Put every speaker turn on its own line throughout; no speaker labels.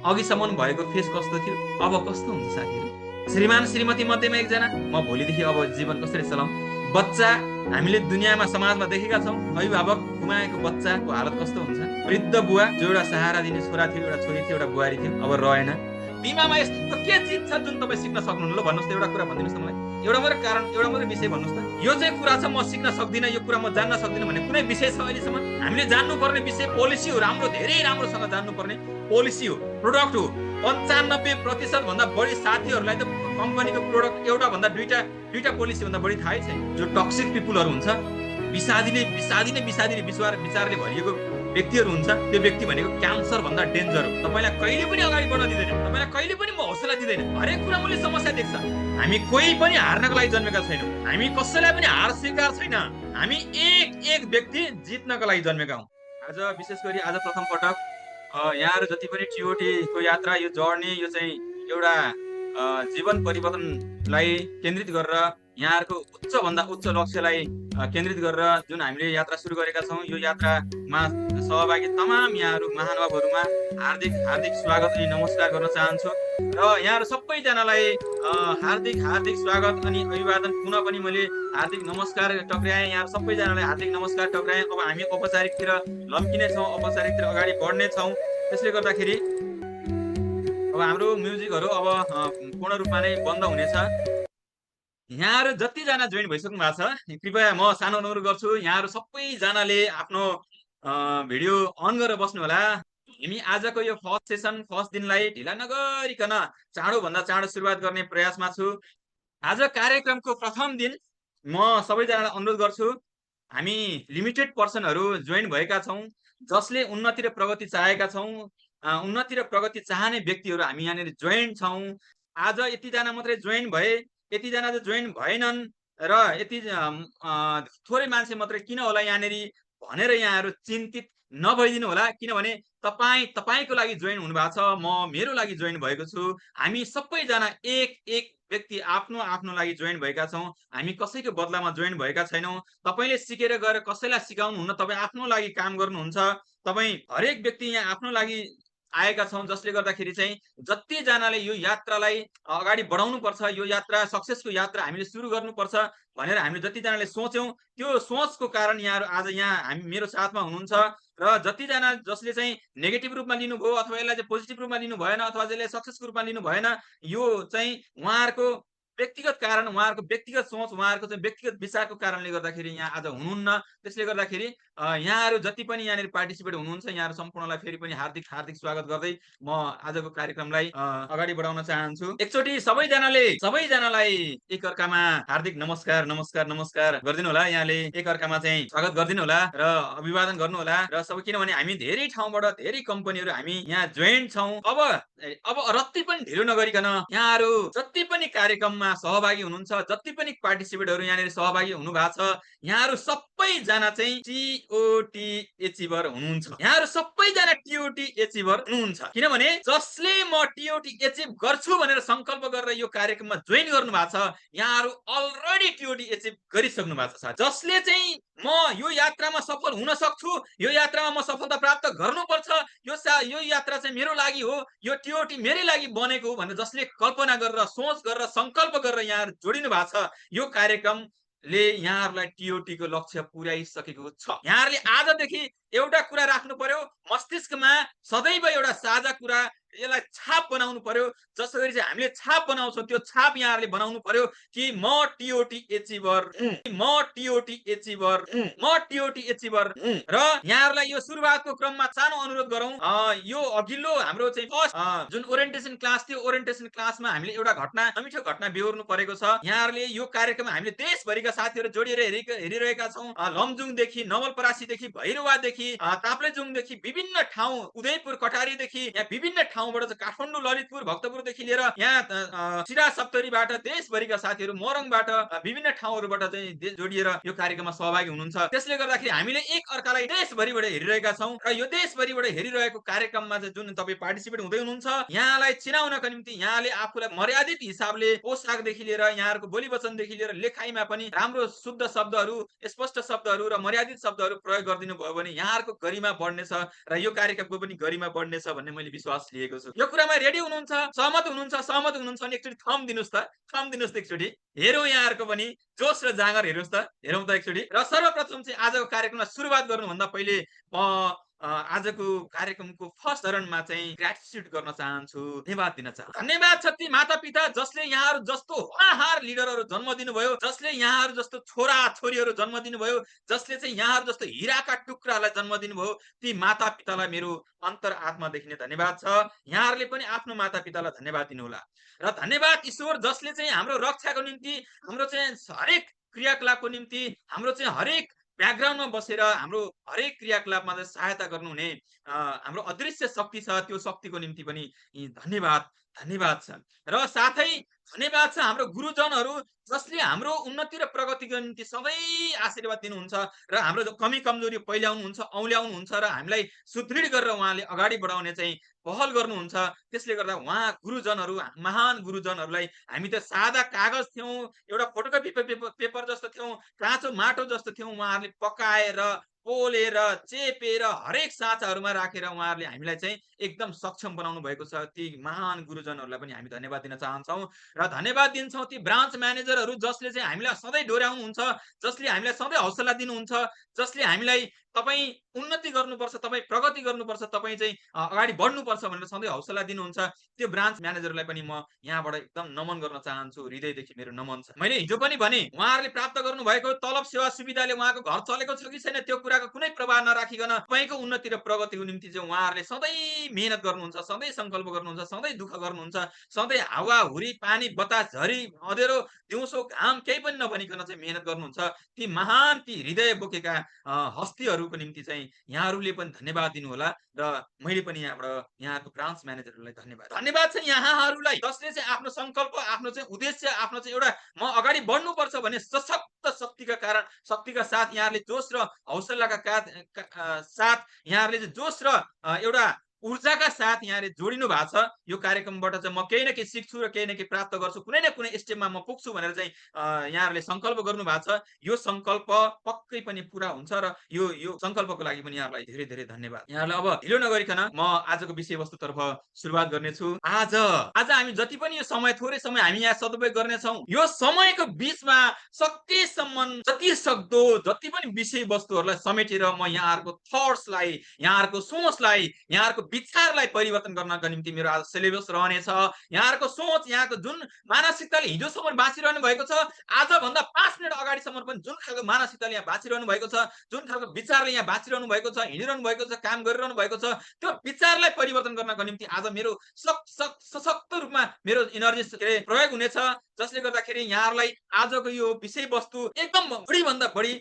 अघिसम्म भएको फेस कस्तो थियो, अब कस्तो हुन्छ साथीहरू? श्रीमान श्रीमती मध्येमा एकजना, म भोलिदेखि अब जीवन कसरी चलाऊँ? बच्चा, हामीले दुनियाँमा समाजमा देखेका छौँ, अभिभावक गुमाएको बच्चाको हालत कस्तो हुन्छ? वृद्ध बुवा, जो एउटा सहारा दिने छोरा थियो, एउटा छोरी थियो, एउटा बुहारी थियो, अब रहेन। बिमामा यस्तो के चिज छ जुन तपाईँ सिक्न सक्नुहुन्न? ल भन्नुहोस् त, एउटा कुरा भनिदिनुहोस् न मलाई। एउटा मात्रै कारण, एउटा मात्रै विषय भन्नुहोस् त। यो चाहिँ कुरा छ, म सिक्न सक्दिनँ, यो कुरा म जान्न सक्दिनँ भन्ने कुनै विषय छ अहिलेसम्म? हामीले जान्नुपर्ने विषय पोलिसी हो, राम्रो, धेरै राम्रोसँग जान्नुपर्ने पोलिसी हो, प्रोडक्ट हो। 95% भन्दा बढी साथीहरूलाई त कम्पनीको प्रोडक्ट एउटा भन्दा दुईटा पोलिसी भन्दा बढी थाहै छैन। जो टक्सिक पिपुलहरू हुन्छ, विषादिने विचारले भरिएको व्यक्तिहरू हुन्छ, त्यो व्यक्ति भनेको क्यान्सर भन्दा डेन्जर हो। तपाईँलाई कहिले पनि अगाडि बढ्न दिँदैन, तपाईँलाई कहिले पनि म हौसला दिँदैन, हरेक कुरा मैले समस्या देख्छ। हामी कोही पनि हार्नको लागि जन्मेका छैनौँ, हामी कसैलाई पनि हार स्वीकार छैन, हामी एक व्यक्ति जित्नको लागि जन्मेका हौँ। आज विशेष गरी आज प्रथम पटक यहाँहरू जति पनि टिओटीको यात्रा, यो जर्नी, यो चाहिँ एउटा जीवन परिवर्तनलाई केन्द्रित गरेर यहाँहरूको उच्चभन्दा उच्च लक्ष्यलाई केन्द्रित गरेर जुन हामीले यात्रा सुरु गरेका छौँ, यो यात्रामा सहभागी तमाम यहाँहरू महानुभावहरूमा हार्दिक स्वागत अनि नमस्कार गर्न चाहन्छु। र यहाँहरू सबैजनालाई हार्दिक स्वागत अनि अभिवादन। पुनः पनि मैले हार्दिक नमस्कार टक्राएँ, यहाँ सबैजनालाई हार्दिक नमस्कार टक्राएँ। अब हामी औपचारिकतिर लम्किने छौँ, औपचारिकतिर अगाडि बढ्ने छौँ। त्यसले गर्दाखेरि अब हाम्रो म्युजिकहरू अब पूर्ण रूपमा नै बन्द हुनेछ। यहाँहरू जतिजना जोइन भइसक्नु भएको छ, कृपया म सानो अनुरोध गर्छु, यहाँहरू सबैजनाले आफ्नो भिडियो अन गरेर बस्नु होला। हामी आजको यो फर्स्ट सेसन, फर्स्ट दिनलाई ढिला नगरिकन चाँडोभन्दा चाँडो सुरुवात गर्ने प्रयासमा छु। आज कार्यक्रमको प्रथम दिन म सबैजनालाई अनुरोध गर्छु, हामी लिमिटेड पर्सनहरू जोइन भएका छौँ, जसले उन्नति र प्रगति चाहेका छौँ, उन्नति र प्रगति चाहने व्यक्तिहरू हामी यहाँनिर जोइन छौँ। आज यतिजना मात्रै जोइन भए, यतिजना चाहिँ जोइन भएनन् र यति थोरै मान्छे मात्रै किन होला यहाँनिर भनेर यहाँहरू चिन्तित नभइदिनु होला, किनभने तपाईँको लागि जोइन हुनुभएको छ, म मेरो लागि जोइन भएको छु। हामी सबैजना एक व्यक्ति आफ्नो लागि जोइन भएका छौँ, हामी कसैको बदलामा जोइन भएका छैनौँ। तपाईँले सिकेर गएर कसैलाई सिकाउनुहुन्न, तपाईँ आफ्नो लागि काम गर्नुहुन्छ। तपाईँ हरेक व्यक्ति यहाँ आफ्नो लागि आएका छौँ, जसले गर्दाखेरि चाहिँ जतिजनाले यो यात्रालाई अगाडि बढाउनुपर्छ, यो यात्रा सक्सेसको यात्रा हामीले सुरु गर्नुपर्छ भनेर हामीले जतिजनाले सोच्यौँ, त्यो सोचको कारण यहाँहरू आज यहाँ हामी मेरो साथमा हुनुहुन्छ। र जतिजना जसले चाहिँ नेगेटिभ रूपमा लिनुभयो अथवा यसलाई चाहिँ पोजिटिभ रूपमा लिनु भएन अथवा यसलाई सक्सेसको रूपमा लिनु भएन, यो चाहिँ उहाँहरूको व्यक्तिगत कारण, उहाँहरूको व्यक्तिगत सोच, उहाँहरूको चाहिँ व्यक्तिगत विचारको कारणले गर्दाखेरि यहाँ आज हुनुहुन्न। त्यसले गर्दाखेरि यहाँहरू जति पनि यहाँनिर पार्टिसिपेट हुनुहुन्छ, यहाँहरू सम्पूर्णलाई फेरि पनि हार्दिक स्वागत गर्दै म आजको कार्यक्रमलाई अगाडि बढाउन चाहन्छु। एकचोटि सबैजनालाई एकअर्कामा हार्दिक नमस्कार गरिदिनु होला। यहाँले एकअर्कामा चाहिँ स्वागत गरिदिनु होला र अभिवादन गर्नु होला। र सबै, किनभने हामी धेरै ठाउँबाट, धेरै कम्पनीहरू हामी यहाँ जोइन छौँ। अब रत्ति पनि ढिलो नगरिकन यहाँहरू जति पनि कार्यक्रममा सहभागी हुनुहुन्छ, जति पनि पार्टिसिपेटहरू यहाँनिर सहभागी हुनु भएको छ, यहाँहरू सबैजना चाहिँ टिओटी एचिभर हुनुहुन्छ। यहाँहरू सबैजना टिओटी एचिभर हुनुहुन्छ, किनभने जसले म टिओटी एचिभ गर्छु भनेर संकल्प गरेर यो कार्यक्रममा जोइन गर्नु भएको छ, यहाँहरू अलरेडी टिओटी एचिभ गरिसक्नु भएको छ। जसले चाहिँ म यो यात्रामा सफल हुन सक्छु, यो यात्रामा म सफलता प्राप्त गर्नुपर्छ, यो यात्रा चाहिँ मेरो लागि हो, यो टिओटी मेरै लागि बनेको हो भनेर जसले कल्पना गरेर, सोच गरेर, संकल्प गरेर यहाँहरू जोडिनु भएको छ, यो कार्यक्रमले यहाँहरूलाई टिओटीको लक्ष्य पुर्याइसकेको छ। यहाँहरूले आजदेखि एउटा कुरा राख्नु पर्यो मस्तिष्कमा, सदैव एउटा साझा कुरा, यसलाई छाप बनाउनु पर्यो। जसो गरी चाहिँ हामीले छाप बनाउँछौँ, त्यो छाप यहाँहरूले बनाउनु पर्यो कि म टिओटी एचिभर हुँ, म टिओटी एचिभर हुँ, म टिओटी एचिभर हुँ। र यहाँहरूलाई यो सुरुवातको क्रममा सानो अनुरोध गरौँ, यो अघिल्लो हाम्रो चाहिँ फर्स्ट जुन ओरिएन्टेसन क्लास थियो, ओरिएन्टेसन क्लासमा हामीले एउटा नमिठो घटना बेहोर्नु परेको छ। यहाँहरूले यो कार्यक्रममा हामीले देशभरिका साथीहरू जोडिएर हेरिरहेका छौँ। लमजुङदेखि, नवलपरासीदेखि, भैरवादेखि, ताप्लेजुङदेखि, विभिन्न ठाउँ, उदयपुर, कटारीदेखि, यहाँ विभिन्न ठाउँबाट चाहिँ काठमाडौँ, ललितपुर, भक्तपुरदेखि लिएर यहाँ सिरा सप्तरीबाट देशभरिका साथीहरू, मोरङबाट विभिन्न ठाउँहरूबाट चाहिँ जोडिएर यो कार्यक्रममा सहभागी हुनुहुन्छ। त्यसले गर्दाखेरि हामीले एक अर्कालाई देशभरिबाट हेरिरहेका छौँ र यो देशभरिबाट हेरिरहेको कार्यक्रममा चाहिँ जुन तपाईँ पार्टिसिपेट हुँदै हुनुहुन्छ, यहाँलाई चिनाउनका निम्ति यहाँले आफूलाई मर्यादित हिसाबले पोसाकदेखि लिएर, यहाँहरूको बोली वचनदेखि लिएर लेखाइमा पनि राम्रो शुद्ध शब्दहरू, स्पष्ट शब्दहरू र मर्यादित शब्दहरू प्रयोग गरिदिनु भयो भने यहाँ यहाँहरूको गरिमा बढ्नेछ र यो कार्यक्रमको पनि गरिमा बढ्नेछ भन्ने मैले विश्वास लिएको छु। यो कुरामा रेडी हुनुहुन्छ? सहमत हुनुहुन्छ भने एकचोटि थम्ब दिनुहोस् त। थम्ब दिनुहोस् त एकचोटि। हेरौँ यहाँहरूको पनि जोस र जाँगर हेर्नुहोस् त। हेरौँ त एकचोटि। र सर्वप्रथम चाहिँ आजको कार्यक्रमलाई सुरुवात गर्नुभन्दा पहिले म आजको कार्यक्रमको फर्स्ट चरणमा चाहिँ ग्रेटिट्युड गर्न चाहन्छु, धन्यवाद दिन चाहन्छु। धन्यवाद छ ती माता-पिता जसले यहाँहरू जस्तो होनहार लिडरहरू जन्म दिनुभयो, जसले यहाँहरू जस्तो छोरा-छोरीहरू जन्म दिनुभयो, जसले चाहिँ यहाँहरू जस्तो हिराका टुक्रालाई जन्म दिनुभयो, ती माता-पितालाई मेरो अन्तरआत्मादेखि नै धन्यवाद छ। यहाँहरूले पनि आफ्नो माता-पितालाई धन्यवाद दिनुहोला। र धन्यवाद ईश्वर जसले चाहिँ हाम्रो रक्षाको निम्ति, हाम्रो चाहिँ हरेक क्रियाकलापको निम्ति, हाम्रो चाहिँ हरेक ब्याकग्राउन्डमा बसेर हाम्रो हरेक क्रियाकलापमा चाहिँ सहायता गर्नुहुने हाम्रो अदृश्य शक्ति छ, त्यो शक्तिको निम्ति पनि धन्यवाद धन्यवाद छ। र साथै धन्यवाद छ हाम्रो गुरुजनहरू जसले हाम्रो उन्नति र प्रगतिको निम्ति सधैँ आशीर्वाद दिनुहुन्छ र हाम्रो जो कमी कमजोरी पहिल्याउनुहुन्छ, औल्याउनुहुन्छ र हामीलाई सुदृढ गरेर उहाँले अगाडि बढाउने चाहिँ पहल गर्नुहुन्छ। त्यसले गर्दा उहाँ गुरुजनहरू, महान गुरुजनहरूलाई हामी त सादा कागज थियौँ, एउटा फोटोकपी पेपर जस्तो थियौँ, काँचो माटो जस्तो थियौँ। उहाँहरूले पकाएर पोलेर चेपेर हरेक साँचाहरूमा राखेर उहाँहरूले हामीलाई चाहिँ एकदम सक्षम बनाउनु भएको छ। ती महान गुरुजनहरूलाई पनि हामी धन्यवाद दिन चाहन्छौँ र धन्यवाद दिन्छौँ ती ब्रान्च म्यानेजरहरू जसले चाहिँ हामीलाई सधैँ डोर्याउनुहुन्छ, जसले हामीलाई सधैँ हौसला दिनुहुन्छ, जसले हामीलाई तपाईँ उन्नति गर्नुपर्छ, तपाईँ प्रगति गर्नुपर्छ, तपाईँ चाहिँ अगाडि बढ्नुपर्छ भनेर सधैँ हौसला दिनुहुन्छ। त्यो ब्रान्च म्यानेजरलाई पनि म यहाँबाट एकदम नमन गर्न चाहन्छु, हृदयदेखि मेरो नमन छ। मैले हिजो पनि भने उहाँहरूले प्राप्त गर्नुभएको तलब सेवा सुविधाले उहाँको घर चलेको छ कि छैन त्यो कुराको कुनै प्रभाव नराखिकन तपाईँको उन्नति र प्रगतिको निम्ति चाहिँ उहाँहरूले सधैँ मेहनत गर्नुहुन्छ, सधैँ सङ्कल्प गर्नुहुन्छ, सधैँ दुःख गर्नुहुन्छ, सधैँ हावा हुरी पानी बतास झरी अँध्यारो दिउँसो घाम केही पनि नभनिकन चाहिँ मेहनत गर्नुहुन्छ। ती महान ती हृदय बोकेका हस्तीहरूको निम्ति चाहिँ यहाँहरूले पनि धन्यवाद दिनुहोला र मैले पनि यहाँबाट यहाँको ब्रान्च म्यानेजरहरूलाई धन्यवाद छ यहाँहरूलाई जसले चाहिँ आफ्नो सङ्कल्प, आफ्नो चाहिँ उद्देश्य, आफ्नो चाहिँ एउटा म अगाडि बढ्नुपर्छ भन्ने सशक्त शक्तिका साथ यहाँहरूले जोस र हौसलाका साथ यहाँहरूले चाहिँ जोस र एउटा ऊर्जाका साथ यहाँले जोडिनु भएको छ। यो कार्यक्रमबाट चाहिँ म केही न केही सिक्छु र केही न केही प्राप्त गर्छु, कुनै न कुनै स्टेपमा म पुग्छु भनेर चाहिँ यहाँहरूले सङ्कल्प गर्नु भएको छ। यो सङ्कल्प पक्कै पनि पुरा हुन्छ र यो सङ्कल्पको लागि पनि यहाँहरूलाई धेरै धेरै धन्यवाद। यहाँहरूलाई अब ढिलो नगरिकन म आजको विषयवस्तुतर्फ सुरुवात गर्नेछु। आज हामी जति पनि यो समय, थोरै समय हामी यहाँ सदुपयोग गर्नेछौँ, यो समयको बिचमा सकेसम्म जति सक्दो जति पनि विषयवस्तुहरूलाई समेटेर म यहाँहरूको थट्सलाई, यहाँहरूको सोचलाई, यहाँहरूको विचारलाई परिवर्तन गर्नका निम्ति मेरो आज सिलेबस रहनेछ। यहाँहरूको सोच, यहाँको जुन मानसिकताले हिजोसम्म बाँचिरहनु भएको छ, आजभन्दा 5 मिनट अगाडिसम्म पनि जुन खालको मानसिकताले यहाँ बाँचिरहनु भएको छ, जुन खालको विचारले यहाँ बाँचिरहनु भएको छ, हिँडिरहनु भएको छ, काम गरिरहनु भएको छ, त्यो विचारलाई परिवर्तन गर्नको निम्ति आज मेरो सशक्त रूपमा मेरो एनर्जी प्रयोग हुनेछ। जसले गर्दाखेरि यहाँहरूलाई आजको यो विषयवस्तु एकदम बढीभन्दा बढी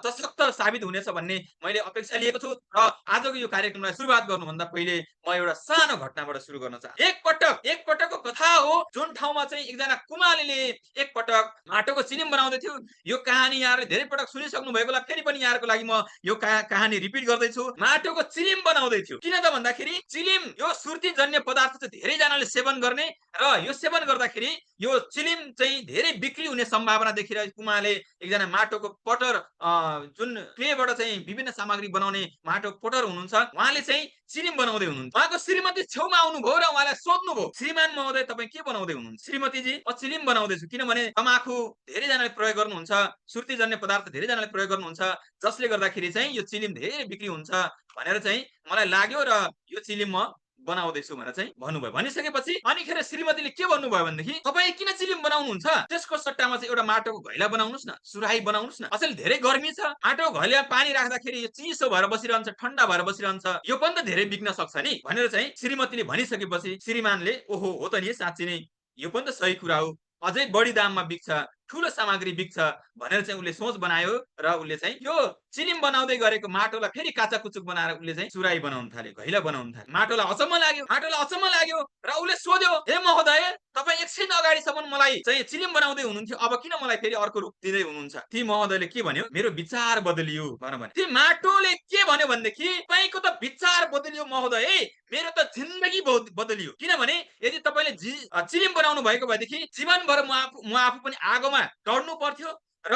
सशक्त साबित हुनेछ भन्ने मैले अपेक्षा लिएको छु। र आजको यो कार्यक्रमलाई सुरुवात गर्नुभन्दा पहिले म एउटा सानो घटनाबाट सुरु गर्न चाहन्छु। एक पटकको कथा हो जुन ठाउँमा चाहिँ एकजना कुमालीले एक पटक माटोको चिलिम बनाउँदै थियो। यो कहानी यहाँहरूले धेरै पटक सुनिसक्नु भएको होला, फेरि पनि यहाँहरूको लागि म यो कहानी रिपिट गर्दैछु। माटोको चिलिम बनाउँदै थियो। किन त भन्दाखेरि चिलिम यो सुर्तीजन्य पदार्थ चाहिँ धेरैजनाले सेवन गर्ने र यो सेवन गर्दाखेरि यो चिलिम चाहिँ धेरै बिक्री हुने सम्भावना देखेर कुमाले एकजना माटोको पटर जुन क्लेबाट चाहिँ विभिन्न सामग्री बनाउने माटो पटर हुनुहुन्छ, उहाँले चाहिँ चिलिम बनाउँदै हुनुहुन्छ। उहाँको श्रीमती छेउमा आउनुभयो र उहाँलाई सोध्नुभयो, श्रीमान महोदय तपाईँ के बनाउँदै हुनुहुन्छ? श्रीमतीजी म चिलिम बनाउँदैछु, किनभने तमाखु धेरैजनाले प्रयोग गर्नुहुन्छ, सुर्तीजन्य पदार्थ धेरैजनाले प्रयोग गर्नुहुन्छ, जसले गर्दाखेरि चाहिँ यो चिलिम धेरै बिक्री हुन्छ भनेर चाहिँ मलाई लाग्यो र यो चिलिम म बनाउँदैछु भनेर चाहिँ भन्नुभयो। भनिसकेपछि अनिखेर श्रीमतीले के भन्नुभयो भनेदेखि तपाईँ किन चिलिम बनाउनुहुन्छ? त्यसको सट्टामा चाहिँ एउटा माटोको घैला बनाउनुहोस् न, सुराही बनाउनुहोस् न। अचेल धेरै गर्मी छ, माटोको घैलामा पानी राख्दाखेरि यो चिसो भएर बसिरहन्छ, ठन्डा भएर बसिरहन्छ, यो पनि त धेरै बिग्न सक्छ नि भनेर चाहिँ श्रीमतीले भनिसकेपछि श्रीमानले ओहो हो त नि, साँच्ची नै यो पनि त सही कुरा हो, अझै बढी दाममा बिक्छ, ठुलो सामग्री बिक्छ भनेर चाहिँ उसले सोच बनायो र उसले चाहिँ यो चिलिम बनाउँदै गरेको माटोलाई फेरि काचा कुचुक बनाएर उसले चाहिँ सुराही बनाउन थाल्यो, घैला बनाउन थाल्यो। माटोलाई अचम्म लाग्यो र उसले सोध्यो, हे महोदय तपाईँ एकछिन अगाडिसम्म मलाई चाहिँ चिलिम बनाउँदै हुनुहुन्थ्यो, अब किन मलाई फेरि अर्को रूप दिँदै हुनुहुन्छ? ती महोदयले के भन्यो, मेरो विचार बदलियो भनेर भने। ती माटोले के भन्यो भनेदेखि तपाईँको त विचार बदलियो महोदय, मेरो त जिन्दगी बदलियो। किनभने यदि तपाईँले चिलिम बनाउनु भएको भएदेखि जीवनभर म आफू पनि आगोमा डढ्नु पर्थ्यो र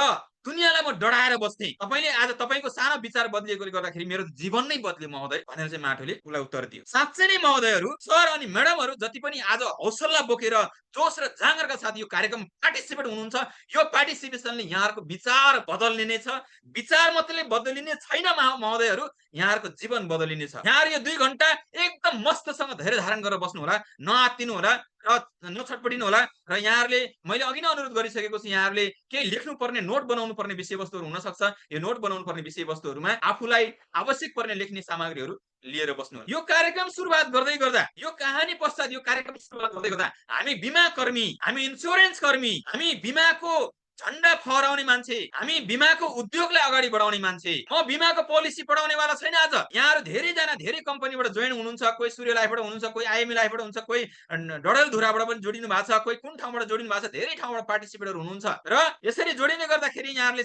दुनियाँलाई म डराएर बस्ने, तपाईले आज तपाईको सानो विचार बदलिएकोले गर्दाखेरि मेरो जीवन नै बदल्यो महोदय भनेर चाहिँ माटोले उसलाई उत्तर दियो। साँच्चै नै महोदयहरू, सर अनि म्याडमहरू जति पनि आज हौसला बोकेर जोश र जाँगरका साथ यो कार्यक्रम पार्टिसिपेट हुनुहुन्छ, यो पार्टिसिपेसनले यहाँहरूको विचार बदल्ने नै छ। विचार मात्रै बदलिने छैन महोदयहरू, यहाँहरूको जीवन बदलिने छ। यहाँहरू यो 2 घण्टा एकदम मस्तसँग धैर्य धारण गरेर बस्नु होला, नआत्तिनु होला र नछटपटिनु होला। र यहाँहरूले मैले अघि नै अनुरोध गरिसकेको छु, यहाँहरूले केही लेख्नु पर्ने, नोट बनाउनु पर्ने विषयवस्तुहरू हुन सक्छ। यो नोट बनाउनु पर्ने विषयवस्तुहरूमा आफूलाई आवश्यक पर्ने लेख्ने सामग्रीहरू लिएर बस्नु। यो कार्यक्रम सुरुवात गर्दै गर्दा, यो कहानी पश्चात यो कार्यक्रम सुरुवात गर्दै गर्दा हामी बीमा कर्मी, हामी इन्स्योरेन्स कर्मी, हामी बीमाको झण्डा फहराउने मान्छे, हामी बीमाको उद्योगलाई अगाडि बढाउने मान्छे, म बीमाको पोलिसी पढाउनेवाला छैन। आज यहाँहरू धेरैजना धेरै कम्पनीबाट जोइन हुनुहुन्छ, कोही सूर्य लाइफबाट हुनुहुन्छ, कोही आइएमई लाइफबाट हुन्छ, कोही डडेलधुराबाट पनि जोडिनु भएको छ, कोही कुन ठाउँबाट जोडिनु भएको छ, धेरै ठाउँबाट पार्टिसिपेटहरू हुनुहुन्छ। र यसरी जोडिने गर्दाखेरि यहाँहरूले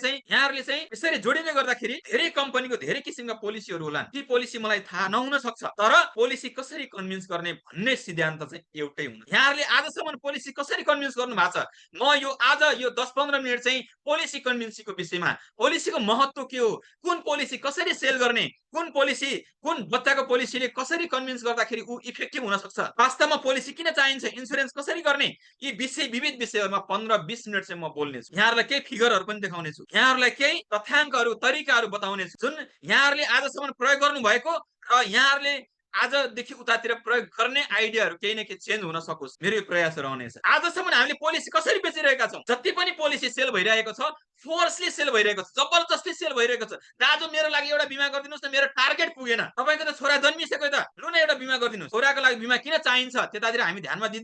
चाहिँ यसरी जोडिने गर्दाखेरि धेरै कम्पनीको धेरै किसिमका पोलिसीहरू होलान्। ती पोलिसी मलाई थाहा नहुन सक्छ, तर पोलिसी कसरी कन्भिन्स गर्ने भन्ने सिद्धान्त चाहिँ एउटै हुनु। यहाँहरूले आजसम्म पोलिसी कसरी कन्भिन्स गर्नु भएको छ? म यो आज यो 10-15 मिनट चाहिँ पोलिसी कन्भिन्सिङको विषयमा, पोलिसीको महत्व के हो, कुन पोलिसी कसरी सेल गर्ने, कुन पोलिसी, कुन बच्चाको पोलिसीले कसरी कन्भिन्स गर्दाखेरि ऊ इफेक्टिभ हुन सक्छ, वास्तवमा पोलिसी किन चाहिन्छ, इन्स्योरेन्स कसरी गर्ने, यी विविध विषयहरूमा 15-20 मिनट चाहिँ म बोल्नेछु। यहाँहरूलाई केही फिगरहरू पनि देखाउनेछु, यहाँहरूलाई केही तथ्याङ्कहरू, तरिकाहरू बताउनेछु जुन यहाँहरूले आजसम्म प्रयोग गर्नु भएको र यहाँहरूले आजदेखि उतातिर प्रयोग गर्ने आइडियाहरू केही न केही चेन्ज हुन सकोस्, मेरो यो प्रयास रहनेछ। आजसम्म हामीले पोलिसी कसरी बेचिरहेका छौँ? जति पनि पोलिसी सेल भइरहेको छ, फोर्सली सेल भइरहेको छ, जबरजस्ती सेल भइरहेको छ। दाजु मेरो लागि एउटा बिमा गरिदिनुहोस् न, मेरो टार्गेट पुगेन, तपाईँको त छोरा जन्मिसक्यो त, लु न एउटा बिमा गरिदिनुहोस्। छोराको लागि बिमा किन चाहिन्छ त्यतातिर हामी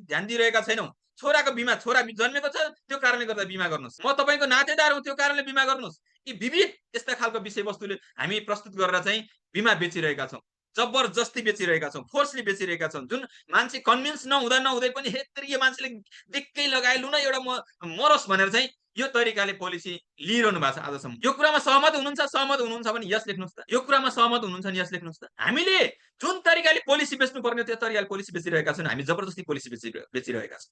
ध्यान दिइरहेका छैनौँ। छोराको बिमा, छोरा जन्मेको छ त्यो कारणले गर्दा बिमा गर्नुहोस्, म तपाईँको नातेदार हुँ त्यो कारणले बिमा गर्नुहोस्। यी विविध यस्ता खालको विषयवस्तुले हामी प्रस्तुत गरेर चाहिँ बिमा बेचिरहेका छौँ, जबरजस्ती बेचिरहेका छौँ, फोर्सली बेचिरहेका छौँ, जुन मान्छे कन्भिन्स नहुँदै पनि हेत्री यो मान्छेले दिक्कै लगाए लु न एउटा मरोस् भनेर चाहिँ यो तरिकाले पोलिसी लिइरहनु भएको छ आजसम्म। यो कुरामा सहमत हुनुहुन्छ भने यस लेख्नुहोस् त। यो कुरामा सहमत हुनुहुन्छ भने यस लेख्नुहोस् त। हामीले जुन तरिकाले पोलिसी बेच्नु पर्ने त्यो तरिकाले पोलिसी बेचिरहेका छौँ, हामी जबरजस्ती पोलिसी बेचिरहेका छौँ।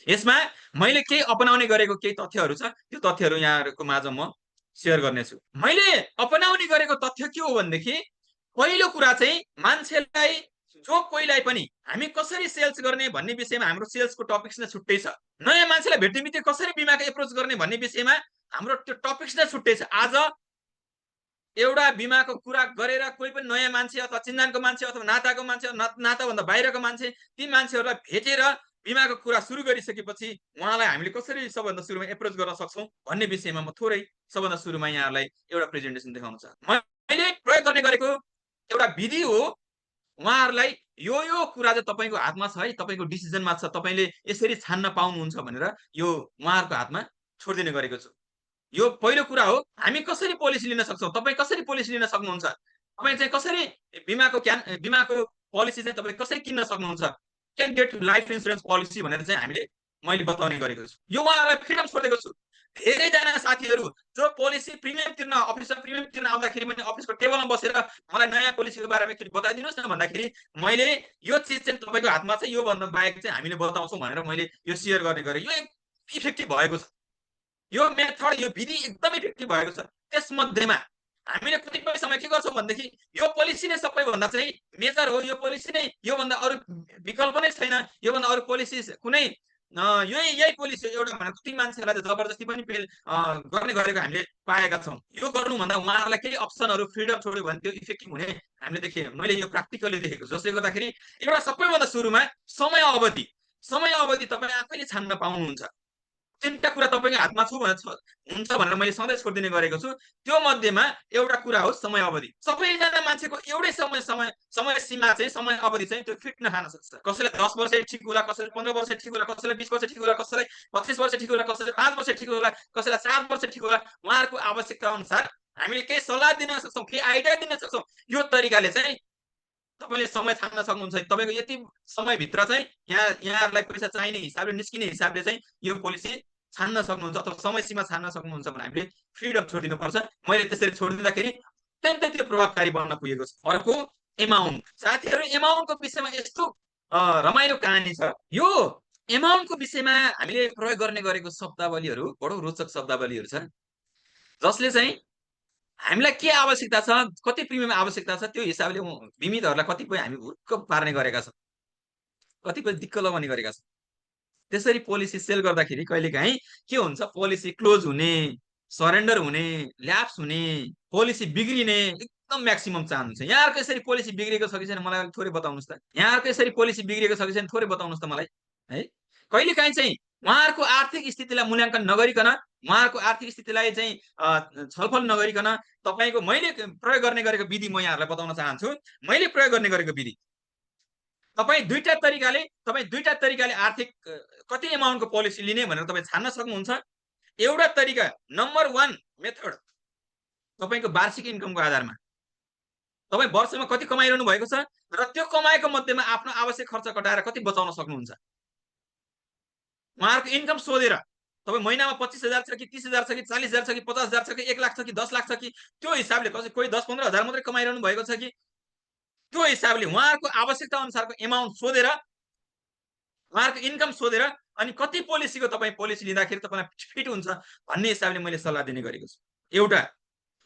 यसमा मैले केही अपनाउने गरेको केही तथ्यहरू छ, त्यो तथ्यहरू यहाँहरूको माझ म सेयर गर्नेछु। मैले अपनाउने गरेको तथ्य के हो भनेदेखि, पहिलो कुरा चाहिँ मान्छेलाई, जो कोहीलाई पनि हामी कसरी सेल्स गर्ने भन्ने विषयमा हाम्रो सेल्सको टपिक्स नै छुट्टै छ। नयाँ मान्छेलाई भेट्ने बित्तिकै कसरी बिमाको एप्रोच गर्ने भन्ने विषयमा हाम्रो त्यो टपिक्स नै छुट्टै छ। आज एउटा बिमाको कुरा गरेर कोही पनि नयाँ मान्छे अथवा चिन्जानको मान्छे अथवा नाताको मान्छे, नाताभन्दा बाहिरको मान्छे, ती मान्छेहरूलाई भेटेर बिमाको कुरा सुरु गरिसकेपछि उहाँलाई हामीले कसरी सबभन्दा सुरुमा एप्रोच गर्न सक्छौँ भन्ने विषयमा म थोरै सबभन्दा सुरुमा यहाँहरूलाई एउटा प्रेजेन्टेसन देखाउन चाहन्छु। मैले प्रयोग गर्ने गरेको एउटा विधि हो, उहाँहरूलाई यो कुरा चाहिँ तपाईँको हातमा छ है, तपाईँको डिसिजनमा छ, तपाईँले यसरी छान्न पाउनुहुन्छ भनेर यो उहाँहरूको हातमा छोडिदिने गरेको छु। यो पहिलो कुरा हो, हामी कसरी पोलिसी लिन सक्छौँ, तपाईँ कसरी पोलिसी लिन सक्नुहुन्छ, तपाईँ चाहिँ कसरी बिमाको पोलिसी चाहिँ तपाईँ कसरी किन्न सक्नुहुन्छ, can get life insurance policy भनेर चाहिँ मैले बताउने गरेको छु। यो उहाँहरूलाई फ्रिडम छोडेको छु। धेरैजना साथीहरू जो पोलिसी प्रिमियम तिर्न, अफिसमा प्रिमियम तिर्न आउँदाखेरि पनि अफिसको टेबलमा बसेर मलाई नयाँ पोलिसीको बारेमा एकचोटि बताइदिनुहोस् न भन्दाखेरि मैले यो चिज चाहिँ तपाईँको हातमा छ, योभन्दा बाहेक चाहिँ हामीले बताउँछौँ भनेर मैले यो सेयर गर्ने गरेँ। यो इफेक्टिभ भएको छ, यो मेथड, यो विधि एकदमै इफेक्टिभ भएको छ। त्यसमध्येमा हामीले कतिपय समय के गर्छौँ भनेदेखि यो पोलिसी नै सबैभन्दा चाहिँ मेजर हो, यो पोलिसी नै, योभन्दा अरू विकल्प नै छैन, योभन्दा अरू पोलिसी कुनै यही पोलिसी एउटा भनेर कति मान्छेहरूलाई जबरजस्ती पनि गर्ने गरेको हामीले पाएका छौँ। यो गर्नुभन्दा उहाँहरूलाई केही अप्सनहरू, फ्रिडम छोड्यो भने त्यो इफेक्टिभ हुने हामीले देखेँ। मैले यो प्र्याक्टिकली देखेको, जसले गर्दाखेरि एउटा सबैभन्दा सुरुमा समय अवधि तपाईँ आफैले छान्न पाउनुहुन्छ। 3टा कुरा तपाईँको हातमा हुन्छ भनेर मैले सधैँ छोडिदिने गरेको छु। त्यो मध्येमा एउटा कुरा हो समय अवधि। सबैजना मान्छेको एउटै समय सीमा चाहिँ, समय अवधि चाहिँ त्यो फिट नखान सक्छ। कसैलाई 10 वर्ष ठिक होला, कसैलाई 15 वर्ष ठिक होला, कसैलाई 20 वर्ष ठिक होला, कसैलाई 25 वर्ष ठिक होला, कसैलाई 5 वर्ष ठिक होला, कसैलाई 7 वर्ष ठिक होला। उहाँहरूको आवश्यकता अनुसार हामीले केही सल्लाह दिन सक्छौँ, केही आइडिया दिन सक्छौँ। यो तरिकाले चाहिँ तपाईँले समय छान्न सक्नुहुन्छ। तपाईँको यति समयभित्र चाहिँ यहाँहरूलाई पैसा चाहिने हिसाबले, निस्किने हिसाबले चाहिँ यो पोलिसी छान्न सक्नुहुन्छ अथवा समय सीमा छान्न सक्नुहुन्छ भने हामीले फ्रिडम छोडिदिनु पर्छ। मैले त्यसरी छोडिदिँदाखेरि अत्यन्तै त्यो प्रभावकारी बन्न पुगेको छ। अर्को एमाउन्ट। साथीहरू, एमाउन्टको विषयमा यस्तो रमाइलो कहानी छ। यो एमाउन्टको विषयमा हामीले प्रयोग गर्ने गरेको शब्दावलीहरू बडो रोचक शब्दावलीहरू छन्। जसले चाहिँ हामीलाई के आवश्यकता छ, कति प्रिमियम आवश्यकता छ, त्यो हिसाबले बिमितहरूलाई कतिपय हामी हुर्क पार्ने गरेका छौँ, कतिपय दिक्क लगाउने गरेका छौँ। त्यसरी पोलिसी सेल गर्दाखेरि कहिलेकाहीँ के हुन्छ, पोलिसी क्लोज हुने, सरेन्डर हुने, ल्याप्स हुने, पोलिसी बिग्रिने एकदम म्याक्सिमम चान्स हुन्छ। यहाँहरूको यसरी पोलिसी बिग्रेको छ कि छैन मलाई अलिक थोरै बताउनुहोस् त। यहाँहरूको यसरी पोलिसी बिग्रेको छ कि छैन थोरै बताउनुहोस् त मलाई, है? कहिलेकाहीँ चाहिँ उहाँहरूको आर्थिक स्थितिलाई मूल्याङ्कन नगरिकन, उहाँहरूको आर्थिक स्थितिलाई चाहिँ छलफल नगरिकन तपाईँको मैले प्रयोग गर्ने गरेको विधि म यहाँहरूलाई बताउन चाहन्छु। मैले प्रयोग गर्ने गरेको विधि, तपाईँ दुईटा तरिकाले आर्थिक कति एमाउन्टको पोलिसी लिने भनेर तपाईँ छान्न सक्नुहुन्छ। एउटा तरिका, नम्बर 1 मेथड, तपाईँको वार्षिक इन्कमको आधारमा तपाईँ वर्षमा कति कमाइरहनु भएको छ र त्यो कमाएको मध्येमा आफ्नो आवश्यक खर्च कटाएर कति बचाउन सक्नुहुन्छ। उहाँहरूको इन्कम सोधेर तपाईँ महिनामा 25,000 छ कि 30,000 छ कि 40,000 छ कि 50,000 छ कि 1 लाख छ कि 10 लाख छ कि त्यो हिसाबले कोही 10-15 हजार मात्रै कमाइरहनु भएको छ कि त्यो हिसाबले उहाँहरूको आवश्यकता अनुसारको एमाउन्ट सोधेर, उहाँहरूको इन्कम सोधेर अनि कति पोलिसीको तपाईँ पोलिसी लिँदाखेरि तपाईँलाई फिट हुन्छ भन्ने हिसाबले मैले सल्लाह दिने गरेको छु। एउटा,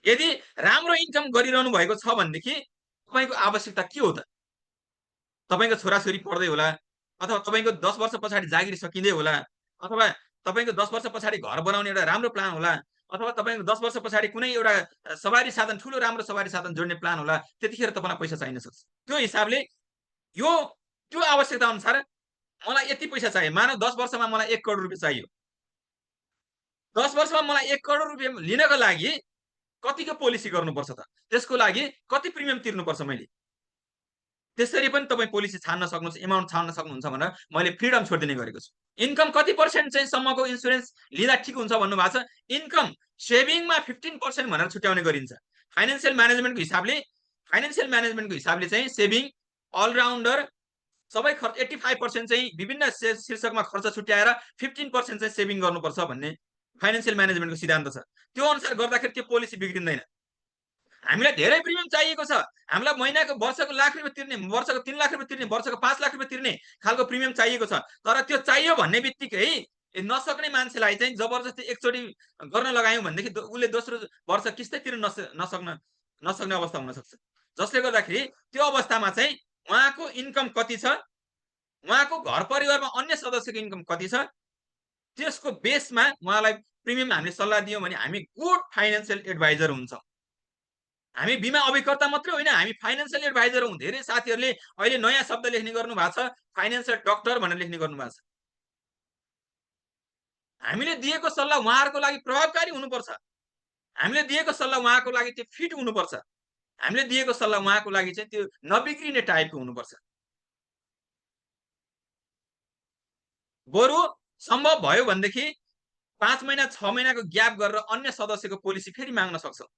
यदि राम्रो इन्कम गरिरहनु भएको छ भनेदेखि तपाईँको आवश्यकता के हो त? तपाईँको छोराछोरी पढ्दै होला, अथवा तपाईँको 10 वर्ष पछाडि जागिर सकिँदै होला, अथवा तपाईँको 10 वर्ष पछाडि घर बनाउने एउटा राम्रो प्लान होला, अथवा तपाईँको 10 वर्ष पछाडि कुनै एउटा सवारी साधन, ठुलो राम्रो सवारी साधन जोड्ने प्लान होला, त्यतिखेर तपाईँलाई पैसा चाहिन सक्छ। त्यो हिसाबले त्यो आवश्यकता अनुसार मलाई यति पैसा चाहियो। मानव 10 वर्षमा मलाई 1 करोड रुपियाँ चाहियो। 10 वर्षमा मलाई 1 करोड रुपियाँ लिनको लागि कतिको पोलिसी गर्नुपर्छ त? त्यसको लागि कति प्रिमियम तिर्नुपर्छ मैले? त्यसरी पनि तपाईँ पोलिसी छान्न सक्नुहुन्छ, एमाउन्ट छान्न सक्नुहुन्छ भनेर मैले फ्रिडम छोडिदिने गरेको छु। इन्कम कति पर्सेन्ट चाहिँ सम्मको इन्स्योरेन्स लिँदा ठिक हुन्छ भन्नुभएको छ। इन्कम सेभिङमा 15% भनेर छुट्याउने गरिन्छ। फाइनान्सियल म्यानेजमेन्टको हिसाबले चाहिँ सेभिङ, अलराउन्डर सबै खर्च 85% चाहिँ विभिन्न शीर्षकमा खर्च छुट्याएर 15% चाहिँ सेभिङ गर्नुपर्छ भन्ने फाइनान्सियल म्यानेजमेन्टको सिद्धान्त छ। त्यो अनुसार गर्दाखेरि त्यो पोलिसी बिग्रिँदैन। हामीलाई धेरै प्रिमियम चाहिएको छ, हामीलाई महिनाको वर्षको लाख रुपियाँ तिर्ने, वर्षको 3 लाख रुपियाँ तिर्ने, वर्षको 5 लाख रुपियाँ तिर्ने खालको प्रिमियम चाहिएको छ। तर त्यो चाहियो भन्ने बित्तिकै नसक्ने मान्छेलाई चाहिँ जबरजस्ती एकचोटि गर्न लगायौँ भनेदेखि उसले दोस्रो वर्ष किस्तै तिर्न नसक्ने अवस्था हुन सक्छ। जसले गर्दाखेरि त्यो अवस्थामा चाहिँ उहाँको इन्कम कति छ, उहाँको घर परिवारमा अन्य सदस्यको इन्कम कति छ, त्यसको बेसमा उहाँलाई प्रिमियम हामीले सल्लाह दियौँ भने हामी गुड फाइनान्सियल एडभाइजर हुन्छौँ। हामी बिमा अभिकर्ता मात्रै होइन, हामी फाइनान्सियल एडभाइजर हौँ। धेरै साथीहरूले अहिले नयाँ शब्द लेख्ने गर्नु भएको छ, फाइनान्सियल डक्टर भनेर लेख्ने गर्नु भएको छ। हामीले दिएको सल्लाह उहाँहरूको लागि प्रभावकारी हुनुपर्छ। हामीले दिएको सल्लाह उहाँको लागि त्यो फिट हुनुपर्छ। हामीले दिएको सल्लाह उहाँको लागि चाहिँ त्यो नबिग्रिने टाइपको हुनुपर्छ। बरु सम्भव भयो भनेदेखि 5 महिना 6 महिनाको ग्याप गरेर अन्य सदस्यको पोलिसी फेरि माग्न सक्छौँ।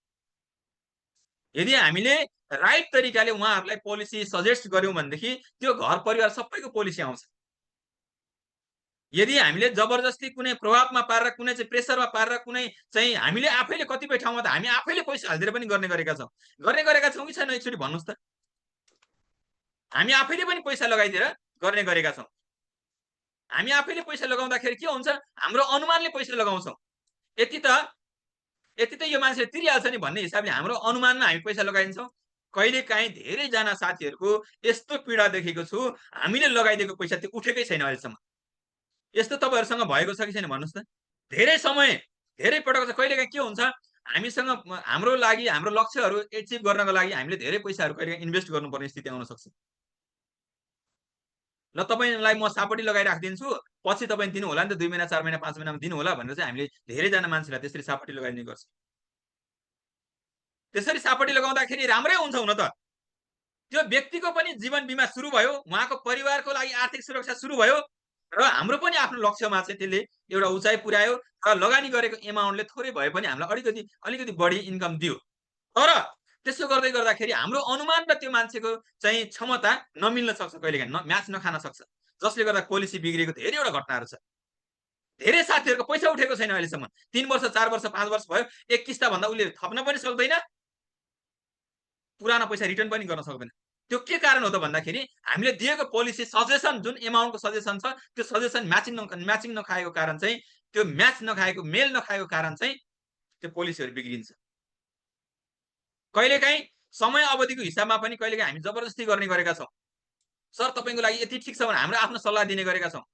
यदि हामीले राइट तरिकाले उहाँहरूलाई पोलिसी सजेस्ट गर्यौँ भनेदेखि त्यो घर परिवार सबैको पोलिसी आउँछ। यदि हामीले जबरजस्ती कुनै प्रभावमा पारेर, कुनै चाहिँ प्रेसरमा पारेर, कुनै चाहिँ हामीले आफैले कतिपय ठाउँमा त हामी आफैले पैसा हालिदिएर पनि गर्ने गरेका छौँ कि छैन एकचोटि भन्नुहोस् त? हामी आफैले पनि पैसा लगाइदिएर गर्ने गरेका छौँ। हामी आफैले पैसा लगाउँदाखेरि के हुन्छ, हाम्रो अनुमानले पैसा लगाउँछौँ। यति त यो मान्छेले तिरिहाल्छ नि भन्ने हिसाबले हाम्रो अनुमानमा हामी पैसा लगाइदिन्छौँ। कहिलेकाहीँ धेरैजना साथीहरूको यस्तो पीडा देखेको छु, हामीले लगाइदिएको पैसा त्यो उठेकै छैन अहिलेसम्म। यस्तो तपाईँहरूसँग भएको छ कि छैन भन्नुहोस् त? धेरै पटक छ। कहिलेकाहीँ के हुन्छ, हामीसँग हाम्रो लागि हाम्रो लक्ष्यहरू एचिभ गर्नको लागि हामीले धेरै पैसाहरू कहिलेकाहीँ इन्भेस्ट गर्नुपर्ने स्थिति आउन सक्छ। ल तपाईँलाई म सापटी लगाइराखिदिन्छु, पछि तपाईँ दिनु होला नि त, 2 महिना 4 महिना 5 महिनामा दिनु होला भनेर चाहिँ हामीले धेरैजना मान्छेलाई त्यसरी सापटी लगाइदिने गर्छ। त्यसरी सापटी लगाउँदाखेरि राम्रै हुन्छ हुन त। त्यो व्यक्तिको पनि जीवन बिमा सुरु भयो, उहाँको परिवारको लागि आर्थिक सुरक्षा सुरु भयो र हाम्रो पनि आफ्नो लक्ष्यमा चाहिँ त्यसले एउटा उचाइ पुर्यायो र लगानी गरेको एमाउन्टले थोरै भए पनि हामीलाई अलिकति बढी इन्कम दियो। तर त्यसो गर्दै गर्दाखेरि हाम्रो अनुमान र त्यो मान्छेको चाहिँ क्षमता नमिल्न सक्छ, कहिलेकाहीँ म्याच नखान सक्छ। जसले गर्दा पोलिसी बिग्रेको धेरैवटा घटनाहरू छ। धेरै साथीहरूको पैसा उठेको छैन अहिलेसम्म। 3 वर्ष 4 वर्ष 5 वर्ष भयो, एक किस्ता भन्दा उसले थप्न पनि सक्दैन, पुरानो पैसा रिटर्न पनि गर्न सक्दैन। त्यो के कारण हो त भन्दाखेरि हामीले दिएको पोलिसी सजेसन, जुन एमाउन्टको सजेसन छ, त्यो सजेसन म्याचिङ नखाएको कारण चाहिँ, त्यो म्याच नखाएको, मेल नखाएको कारण चाहिँ त्यो पोलिसीहरू बिग्रिन्छ। कहिलेकाहीँ समय अवधिको हिसाबमा पनि कहिलेकाहीँ हामी जबरजस्ती गर्ने गरेका छौँ। सर तपाईँको लागि यति ठिक छ भने हाम्रो आफ्नो सल्लाह दिने गरेका छौँ।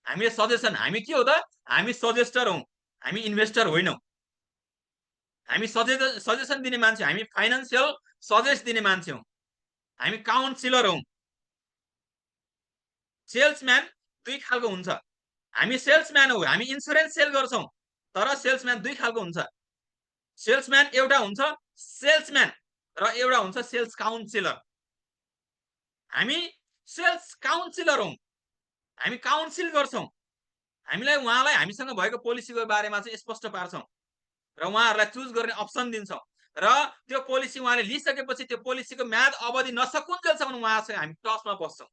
हामीले सजेसन, हामी के हो त, हामी सजेस्टर हौँ, हामी इन्भेस्टर होइनौँ। हामी सजेसन दिने मान्छे, हामी फाइनान्सियल सजेस्ट दिने मान्छे हौँ, हामी काउन्सिलर हौँ। सेल्सम्यान दुई खालको हुन्छ। हामी सेल्सम्यान हौँ, हामी इन्सुरेन्स सेल गर्छौँ, तर सेल्सम्यान दुई खालको हुन्छ। सेल्सम्यान एउटा हुन्छ सेल्सम्यान र एउटा हुन्छ सेल्स काउन्सिलर। हामी सेल्स काउन्सिलर हौँ, हामी काउन्सिल गर्छौँ, हामीलाई उहाँलाई हामीसँग भएको पोलिसीको बारेमा चाहिँ स्पष्ट पार्छौँ र उहाँहरूलाई चुज गर्ने अप्सन दिन्छौँ र त्यो पोलिसी उहाँले लिइसकेपछि त्यो पोलिसीको म्याद अवधि नसकुन्जेलसम्म उहाँसँग हामी टचमा बस्छौँ।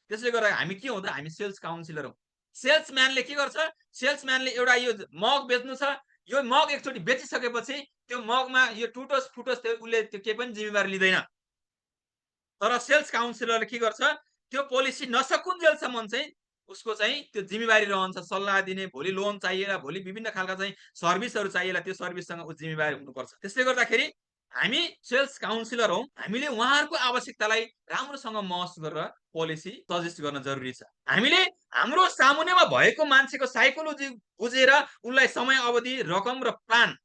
त्यसले गर्दा हामी के हो त, हामी सेल्स काउन्सिलर हौँ। सेल्सम्यानले के गर्छ, सेल्सम्यानले एउटा यो मग बेच्नु छ, यो मग एकचोटि बेचिसकेपछि त्यो मगमा यो टुटोस् फुटोस् त्यो उसले त्यो केही पनि जिम्मेवारी लिँदैन। तर सेल्स काउन्सिलरले के गर्छ, त्यो पोलिसी नसकुन्जेलसम्म चाहिँ उसको चाहिँ त्यो जिम्मेवारी रहन्छ, सल्लाह दिने, भोलि लोन चाहिएला, भोलि विभिन्न खालका चाहिँ सर्भिसहरू चाहिएला, त्यो सर्भिससँग ऊ जिम्मेवारी हुनुपर्छ। त्यसले गर्दाखेरि हामी सेल्स काउन्सिलर हौँ, हामीले उहाँहरूको आवश्यकतालाई राम्रोसँग महसुस गरेर पोलिसी सजेस्ट गर्न जरुरी छ। हामीले हाम्रो सामुन्नेमा भएको मान्छेको साइकोलोजी बुझेर उसलाई समय अवधि, रकम र प्लान,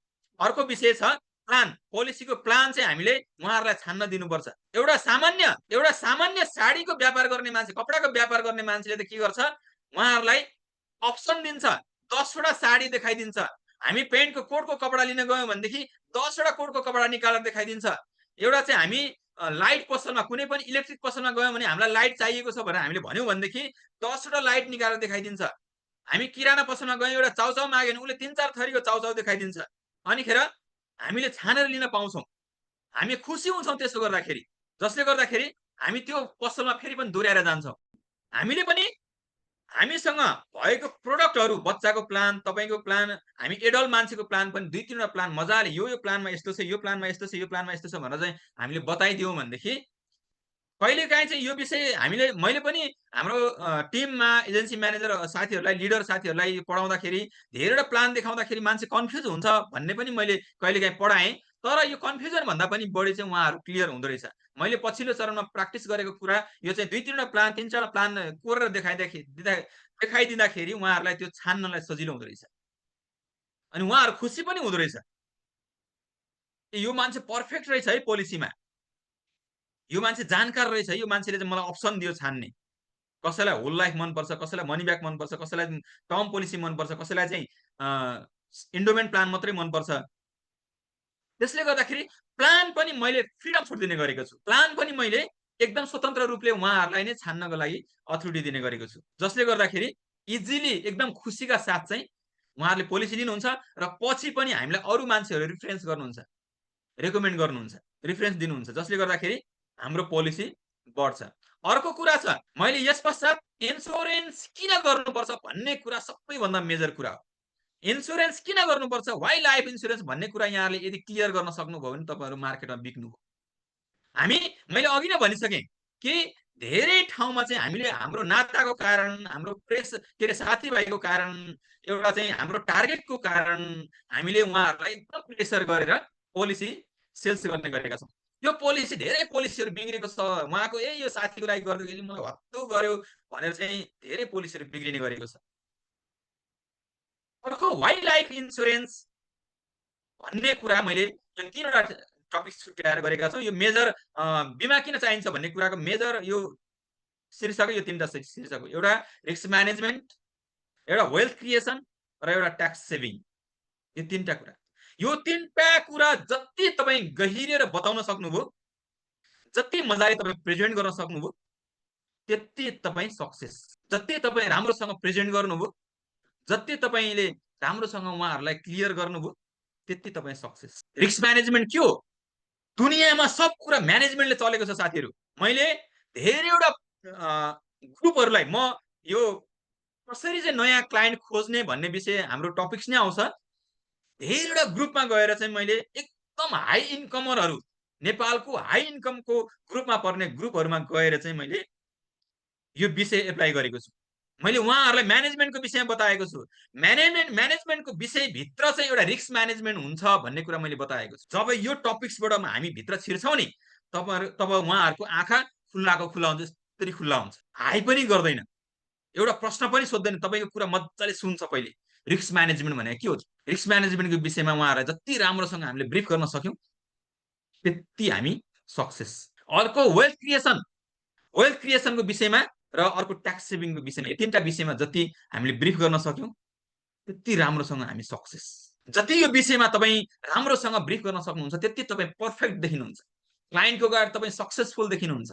अर्को विषय छ प्लान, पोलिसीको प्लान चाहिँ हामीले उहाँहरूलाई छान्न दिनुपर्छ। एउटा सामान्य साडीको व्यापार गर्ने मान्छे, कपडाको व्यापार गर्ने मान्छेले त के गर्छ, उहाँहरूलाई अप्सन दिन्छ, 10 वटा साडी देखाइदिन्छ। हामी पेन्टको कोटको कपडा लिन गयौँ भनेदेखि 10 वटा कोटको कपडा निकालेर देखाइदिन्छ। एउटा चाहिँ हामी लाइट पसलमा, कुनै पनि इलेक्ट्रिक पसलमा गयौँ भने हामीलाई लाइट चाहिएको छ भनेर हामीले भन्यौँ भनेदेखि 10 वटा लाइट निकालेर देखाइदिन्छ। हामी किराना पसलमा गयौँ, एउटा चाउचाउ माग्यो भने उसले 3-4 थरीको चाउचाउ देखाइदिन्छ। अनिखेर हामीले छानेर लिन पाउँछौँ। हामी खुसी हुन्छौँ त्यसो गर्दाखेरि, जसले गर्दाखेरि हामी त्यो पसलमा फेरि पनि दोहोऱ्याएर जान्छौँ। हामीले पनि हामीसँग भएको प्रोडक्टहरू, बच्चाको प्लान, तपाईँको प्लान, हामी एडल्ट मान्छेको प्लान पनि 2-3 वटा प्लान मजाले यो प्लानमा यस्तो छ, यो प्लानमा यस्तो छ, यो प्लानमा यस्तो छ भनेर चाहिँ हामीले बताइदियौँ भनेदेखि कहिलेकाहीँ चाहिँ यो विषय मैले पनि हाम्रो टिममा एजेन्सी म्यानेजर साथीहरूलाई, लिडर साथीहरूलाई पढाउँदाखेरि धेरैवटा प्लान देखाउँदाखेरि मान्छे कन्फ्युज हुन्छ भन्ने पनि मैले कहिलेकाहीँ पढाएँ। तर यो कन्फ्युजन भन्दा पनि बढी चाहिँ उहाँहरू क्लियर हुँदो रहेछ। मैले पछिल्लो चरणमा प्र्याक्टिस गरेको कुरा यो चाहिँ 2-3 वटा प्लान, 3-4 वटा प्लान कोरेर देखाइदिँदाखेरि उहाँहरूलाई त्यो छान्नलाई सजिलो हुँदो रहेछ। अनि उहाँहरू खुसी पनि हुँदो रहेछ। यो मान्छे पर्फेक्ट रहेछ है पोलिसीमा। यो मान्छे जानकार रहेछ है, यो मान्छेले चाहिँ मलाई अप्सन दियो छान्ने। कसैलाई होल लाइफ मनपर्छ, कसैलाई मनी ब्याक मनपर्छ, कसैलाई टर्म पोलिसी मनपर्छ, कसैलाई चाहिँ इन्डोमेन्ट प्लान मात्रै मनपर्छ। त्यसले गर्दाखेरि प्लान पनि मैले फ्रिडम छुट दिने गरेको छु। प्लान पनि मैले एकदम स्वतन्त्र रूपले उहाँहरूलाई नै छान्नको लागि अथोरिटी दिने गरेको छु। जसले गर्दाखेरि इजिली एकदम खुसीका साथ चाहिँ उहाँहरूले पोलिसी लिनुहुन्छ र पछि पनि हामीलाई अरू मान्छेहरू रिफरेन्स गर्नुहुन्छ, रेकमेन्ड गर्नुहुन्छ, रिफरेन्स दिनुहुन्छ। जसले गर्दाखेरि हाम्रो पोलिसी बढ्छ। अर्को कुरा छ, मैले यस पश्चात इन्स्योरेन्स किन गर्नुपर्छ भन्ने कुरा सबैभन्दा मेजर कुरा हो। इन्स्योरेन्स किन गर्नुपर्छ, वाइ लाइफ इन्स्योरेन्स भन्ने कुरा यहाँले यदि क्लियर गर्न सक्नुभयो भने तपाईँहरू मार्केटमा बिक्नुभयो। मैले अघि नै भनिसकेँ कि धेरै ठाउँमा चाहिँ हामीले हाम्रो नाताको कारण, हाम्रो साथीभाइको कारण, एउटा चाहिँ हाम्रो टार्गेटको कारण हामीले उहाँहरूलाई एकदम प्रेसर गरेर पोलिसी सेल्स गर्ने गरेका छौँ। त्यो पोलिसी, धेरै पोलिसीहरू बिग्रेको छ। उहाँको यो साथीको लागि गर्दाखेरि मलाई हत्तु गर्यो भनेर चाहिँ धेरै पोलिसीहरू बिग्रिने गरेको छ। अर्को वाइल्ड लाइफ इन्स्योरेन्स भन्ने कुरा मैले यो 3 वटा टपिक छुट्याएर गरेका छौँ। यो मेजर बिमा किन चाहिन्छ भन्ने कुराको मेजर यो शीर्षक यो 3 वटा शीर्षक हो। एउटा रिस्क म्यानेजमेन्ट, एउटा वेल्थ क्रिएसन र एउटा ट्याक्स सेभिङ। यो 3 टा कुरा। यो 3 टा कुरा जति तपाईँ गहिरिएर बताउन सक्नुभयो, जति मजाले तपाईँ प्रेजेन्ट गर्न सक्नुभयो, त्यति तपाईँ सक्सेस। जति तपाईँ राम्रोसँग प्रेजेन्ट गर्नुभयो, जति तपाईँले राम्रोसँग उहाँहरूलाई क्लियर गर्नुभयो, त्यति तपाईँ सक्सेस। रिस्क म्यानेजमेन्ट के हो? दुनियाँमा सब कुरा म्यानेजमेन्टले चलेको छ साथीहरू। मैले धेरैवटा ग्रुपहरूलाई म यो कसरी चाहिँ नयाँ क्लाइन्ट खोज्ने भन्ने विषय हाम्रो टपिक्स नै आउँछ। धेरैवटा ग्रुपमा गएर चाहिँ मैले एकदम हाई इन्कमरहरू, नेपालको हाई इन्कमको ग्रुपमा पर्ने ग्रुपहरूमा गएर चाहिँ मैले यो विषय एप्लाई गरेको छु। मैले उहाँहरूलाई म्यानेजमेन्टको विषयमा बताएको छु। म्यानेजमेन्टको विषयभित्र चाहिँ एउटा रिस्क म्यानेजमेन्ट हुन्छ भन्ने कुरा मैले बताएको छु। जब यो टपिक्सबाट हामी भित्र छिर्छौँ नि, तब उहाँहरूको आँखा खुल्लाको खुल्ला हुन्छ, यस्तरी खुल्ला हुन्छ। हाई पनि गर्दैन, एउटा प्रश्न पनि सोध्दैन, तपाईँको कुरा मजाले सुन्छ पहिले। रिस्क म्यानेजमेन्ट भनेको के हो? रिस्क म्यानेजमेन्टको विषयमा उहाँहरूलाई जति राम्रोसँग हामीले ब्रिफ गर्न सक्यौँ त्यति हामी सक्सेस। अर्को वेल्थ क्रिएसनको विषयमा र अर्को ट्याक्स सेभिङको विषयमा, यो तीनटा विषयमा जति हामीले ब्रिफ गर्न सक्यौँ त्यति राम्रोसँग हामी सक्सेस। जति यो विषयमा तपाईँ राम्रोसँग ब्रिफ गर्न सक्नुहुन्छ त्यति तपाईँ पर्फेक्ट देखिनुहुन्छ, क्लाइन्टको अगाडि तपाईँ सक्सेसफुल देखिनुहुन्छ,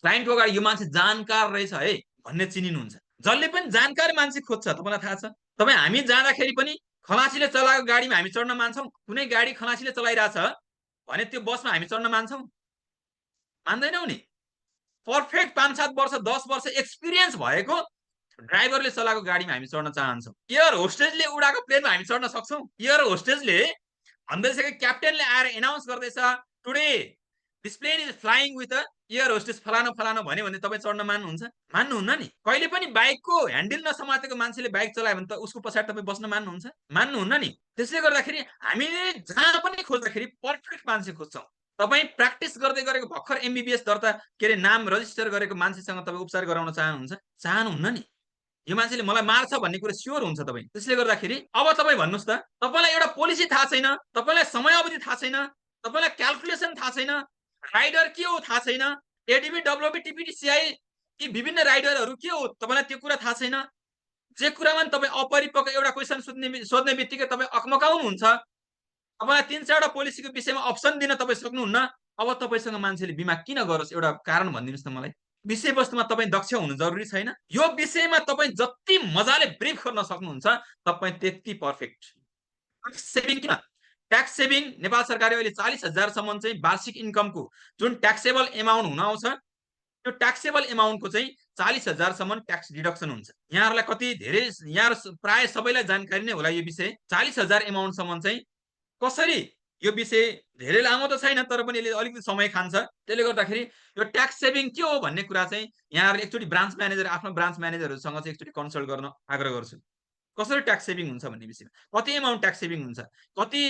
क्लाइन्टको अगाडि यो मान्छे जानकार रहेछ है भन्ने चिनिनुहुन्छ। जसले पनि जानकार मान्छे खोज्छ, तपाईँलाई थाहा छ। तपाईँ हामी जाँदाखेरि पनि खलासीले चलाएको गाडीमा हामी चढ्न मान्छौँ? कुनै गाडी खलासीले चलाइरहेछ भने त्यो बसमा हामी चढ्न मान्छौँ? मान्दैनौँ नि। पर्फेक्ट 5-7 वर्ष 10 वर्ष एक्सपिरियन्स भएको ड्राइभरले चलाएको गाडीमा हामी चढ्न चाहन्छौँ। एयर होस्टेजले उडाएको प्लेनमा हामी चढ्न सक्छौँ? एयर होस्टेजले भन्दैछ कि क्याप्टेनले आएर एनाउन्स गर्दैछ today this plane is flying with air hostage फलानो फलानो भन्यो भने तपाईँ चढ्न मान्नुहुन्छ? मान्नुहुन्न नि। कहिले पनि बाइकको ह्यान्डल नसमातेको मान्छेले बाइक चलायो भने त उसको पछाडि तपाईँ बस्न मान्नुहुन्छ? मान्नुहुन्न नि। त्यसले गर्दाखेरि हामीले जहाँ पनि खोज्दाखेरि पर्फेक्ट मान्छे खोज्छौँ। तपाईँ प्र्याक्टिस गर्दै गरेको भर्खर एमबिबिएस दर्ता के अरे नाम रजिस्टर गरेको मान्छेसँग तपाईँ उपचार गराउन चाहनुहुन्छ? चाहनुहुन्न नि। यो मान्छेले मलाई मार्छ भन्ने कुरा स्योर हुन्छ तपाईँ। त्यसले गर्दाखेरि अब तपाईँ भन्नुहोस् त, तपाईँलाई एउटा पोलिसी थाहा छैन, तपाईँलाई समयावधि थाहा छैन, तपाईँलाई क्यालकुलेसन थाहा छैन, राइडर के हो थाहा छैन, एडिबी डब्ल्युबी टिपिटी सिआई यी विभिन्न राइडरहरू के हो तपाईँलाई त्यो कुरा थाहा छैन। जे कुरामा तपाईँ अपरिपक्व एउटा क्वेसन सोध्ने बित्तिकै तपाईँ अकमकाउनुहुन्छ। तपाईँलाई 3-4वटा पोलिसीको विषयमा अप्सन दिन तपाईँ सक्नुहुन्न। अब तपाईँसँग मान्छेले बिमा किन गरोस्? एउटा कारण भनिदिनुहोस् न मलाई। विषयवस्तुमा तपाईँ दक्ष हुनु जरुरी छैन? यो विषयमा तपाईँ जति मजाले ब्रिफ गर्न सक्नुहुन्छ तपाईँ त्यति पर्फेक्ट। ट्याक्स सेभिङ किन? ट्याक्स सेभिङ नेपाल सरकारले अहिले 40,000 सम्म चाहिँ वार्षिक इन्कमको जुन ट्याक्सेबल एमाउन्ट हुन आउँछ त्यो ट्याक्सेबल एमाउन्टको चाहिँ 40,000 सम्म ट्याक्स डिडक्सन हुन्छ। यहाँहरूलाई कति धेरै यहाँ प्राय सबैलाई जानकारी नै होला यो विषय। 40,000 एमाउन्टसम्म चाहिँ कसरी, यो विषय धेरै लामो त छैन तर पनि यसले अलिकति समय खान्छ। त्यसले गर्दाखेरि यो ट्याक्स सेभिङ के हो भन्ने कुरा चाहिँ यहाँहरूले एकचोटि ब्रान्च म्यानेजर आफ्नो ब्रान्च म्यानेजरहरूसँग चाहिँ एकचोटि कन्सल्ट गर्न आग्रह गर्छु। कसरी ट्याक्स सेभिङ हुन्छ भन्ने विषयमा, कति एमाउन्ट ट्याक्स सेभिङ हुन्छ, कति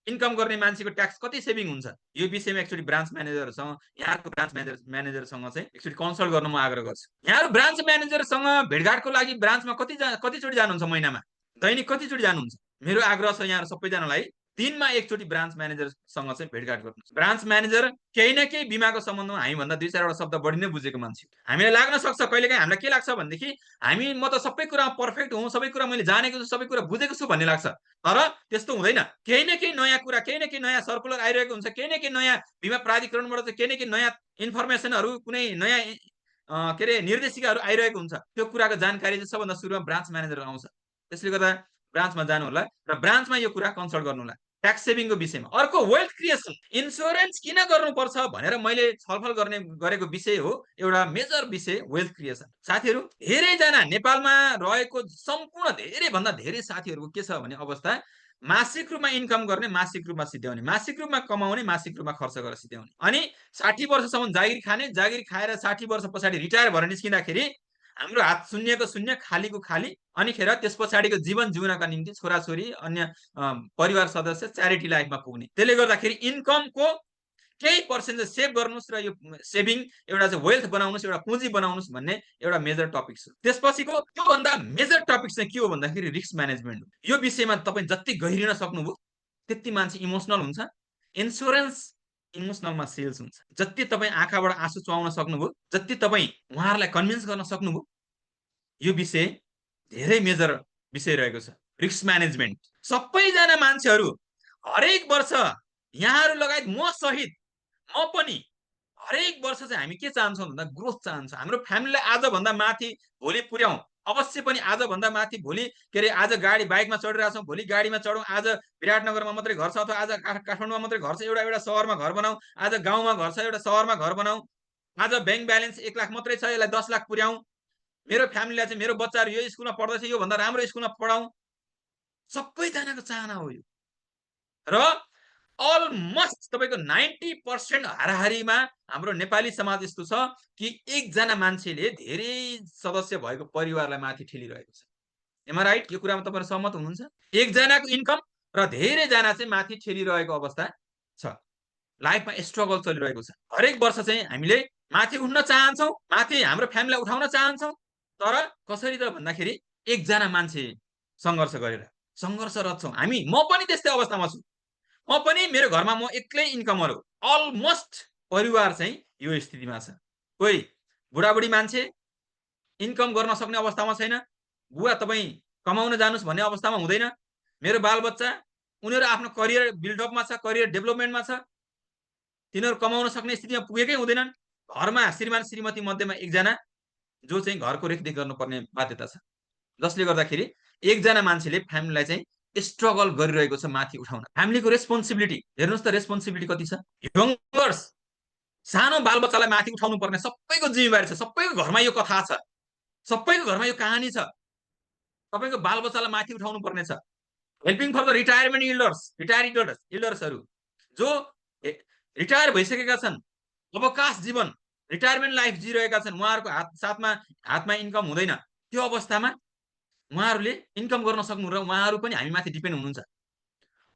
इन्कम गर्ने मान्छेको ट्याक्स कति सेभिङ हुन्छ, यो विषयमा एकचोटि ब्रान्च म्यानेजरसँग यहाँको ब्रान्च म्यानेजरसँग चाहिँ एकचोटि कन्सल्ट गर्न म आग्रह गर्छु। यहाँहरू ब्रान्च म्यानेजरसँग भेटघाटको लागि ब्रान्चमा कतिचोटि जानुहुन्छ? महिनामा दैनिक कतिचोटि जानुहुन्छ? मेरो आग्रह छ यहाँहरू सबैजनालाई दिनमा एकचोटि ब्रान्च म्यानेजरसँग चाहिँ भेटघाट गर्नुहोस्। ब्रान्च म्यानेजर केही न केही बिमाको सम्बन्धमा हामीभन्दा 2-4वटा शब्द बढी नै बुझेको मान्छे। हामीलाई लाग्न सक्छ कहिलेकाहीँ हामीलाई के लाग्छ भनेदेखि म त सबै कुरा पर्फेक्ट हुँ, सबै कुरा मैले जानेको छु, सबै कुरा बुझेको छु भन्ने लाग्छ। तर त्यस्तो हुँदैन। केही न केही नयाँ कुरा, केही न केही नयाँ सर्कुलर आइरहेको हुन्छ, केही न केही नयाँ बिमा प्राधिकरणबाट चाहिँ केही न केही नयाँ इन्फर्मेसनहरू, कुनै नयाँ के अरे निर्देशिकाहरू आइरहेको हुन्छ। त्यो कुराको जानकारी चाहिँ सबभन्दा सुरुमा ब्रान्च म्यानेजर आउँछ। त्यसले गर्दा ब्रान्चमा जानु होला र ब्रान्चमा यो कुरा कन्सल्ट गर्नु होला ट्याक्स सेभिङको विषयमा। अर्को वेल्थ क्रिएसन, इन्स्योरेन्स किन गर्नुपर्छ भनेर मैले छलफल गरेको विषय हो, एउटा मेजर विषय वेल्थ क्रिएसन। साथीहरू, धेरैजना नेपालमा रहेको सम्पूर्ण धेरैभन्दा धेरै साथीहरूको के छ भने अवस्था, मासिक रूपमा इन्कम गर्ने, मासिक रूपमा सिध्याउने, मासिक रूपमा कमाउने, मासिक रूपमा खर्च गरेर सिध्याउने, अनि 60 वर्षसम्म जागिर खाने, जागिर खाएर 60 वर्ष पछाडि रिटायर भएर निस्किँदाखेरि हाम्रो हात शून्यको शून्य, खालीको खाली, अनिखेर त्यस पछाडिको जीवन जिउनका निम्ति छोराछोरी अन्य परिवार सदस्य च्यारिटी लाइफमा पुग्ने। त्यसले गर्दाखेरि इन्कमको केही पर्सेन्टेज सेभ गर्नुहोस् र यो सेभिङ एउटा चाहिँ वेल्थ बनाउनुहोस्, एउटा पुँजी बनाउनुहोस् भन्ने एउटा मेजर टपिक छ। त्यसपछिको त्योभन्दा मेजर टपिक चाहिँ के हो भन्दाखेरि रिस्क म्यानेजमेन्ट हो। यो विषयमा तपाईँ जति गहिरिन सक्नुभयो त्यति मान्छे इमोसनल हुन्छ। इन्स्योरेन्स इमोसनलमा सेल्स हुन्छ। जति तपाईँ आँखाबाट आँसु चुहाउन सक्नुभयो, जति तपाईँ उहाँहरूलाई कन्भिन्स गर्न सक्नुभयो, यो विषय धेरै मेजर विषय रहेको छ। रिस्क म्यानेजमेन्ट सबैजना मान्छेहरू हरेक वर्ष, यहाँहरू लगायत म सहित म पनि हरेक वर्ष चाहिँ हामी के चाहन्छौँ भन्दा ग्रोथ चाहन्छौँ। हाम्रो फ्यामिलीलाई आजभन्दा माथि भोलि पुर्याउँ, अवश्य पनि आजभन्दा माथि भोलि के अरे आज गाडी बाइकमा चढिरहेछौँ, भोलि गाडीमा चढौँ, आज विराटनगरमा मात्रै घर छ अथवा आज काठमाडौँमा मात्रै घर छ, एउटा सहरमा घर बनाऊ, आज गाउँमा घर छ एउटा सहरमा घर बनाऊ, आज ब्याङ्क ब्यालेन्स 1 लाख मात्रै छ यसलाई 10 लाख पुर्याउँ, मेरो फ्यामिलीलाई चाहिँ मेरो बच्चाहरू यो स्कुलमा पढ्दैछ यो भन्दा राम्रो स्कुलमा पढाउँ, सबैजनाको चाहना हो यो। र अलमोस्ट तपाईको 90% हाराहारीमा हाम्रो नेपाली समाज यस्तो छ कि एकजना मान्छेले धेरै सदस्य भएको परिवारलाई माथि ठेलिरहेको छ। Am I right? यो कुरामा तपाईहरु सहमत हुनुहुन्छ? एकजनाको इन्कम र धेरैजना चाहिँ माथि ठेलिरहेको अवस्था छ। लाइफमा स्ट्रगल चलिरहेको छ। हरेक वर्ष चाहिँ हामीले माथि उठ्न चाहन्छौँ, माथि हाम्रो फ्यामिलीलाई उठाउन चाहन्छौँ, तर कसरी त भन्दाखेरि एकजना मान्छे सङ्घर्ष गरेर सङ्घर्षरत छौँ हामी। म पनि त्यस्तै अवस्थामा छु। म पनि मेरो घरमा म एक्लै इन्कमर हो। अलमोस्ट परिवार चाहिँ यो स्थितिमा छ। कोही बुढाबुढी मान्छे इन्कम गर्न सक्ने अवस्थामा छैन। बुवा तपाईँ कमाउन जानुस् भन्ने अवस्थामा हुँदैन। मेरो बालबच्चा उनीहरू आफ्नो करियर बिल्डअपमा छ, करियर डेभलपमेन्टमा छ। तिनीहरू कमाउन सक्ने स्थितिमा पुगेकै हुँदैनन्। घरमा श्रीमान श्रीमती मध्येमा एकजना जो चाहिँ घरको रेखदेख गर्नुपर्ने बाध्यता छ। जसले गर्दाखेरि एकजना मान्छेले फ्यामिलीलाई चाहिँ स्ट्रगल गरिरहेको छ माथि उठाउन। फ्यामिलीको रेस्पोन्सिबिलिटी हेर्नुहोस् त, रेस्पोन्सिबिलिटी कति छ। यंगर्स सानो बालबच्चालाई माथि उठाउनु पर्ने सबैको जिम्मेवारी छ। सबैको घरमा यो कथा छ, सबैको घरमा यो कहानी छ। तपाईँको बालबच्चालाई माथि उठाउनु पर्ने छ। हेल्पिङ फर द रिटायरमेन्ट इल्डर्सहरू जो रिटायर भइसकेका छन्, अवकाश जीवन रिटायरमेन्ट लाइफ जिरहेका छन्, उहाँहरूको हातमा इन्कम हुँदैन। त्यो अवस्थामा उहाँहरूले इन्कम गर्न सक्नु र उहाँहरू पनि हामी माथि डिपेन्ड हुनुहुन्छ।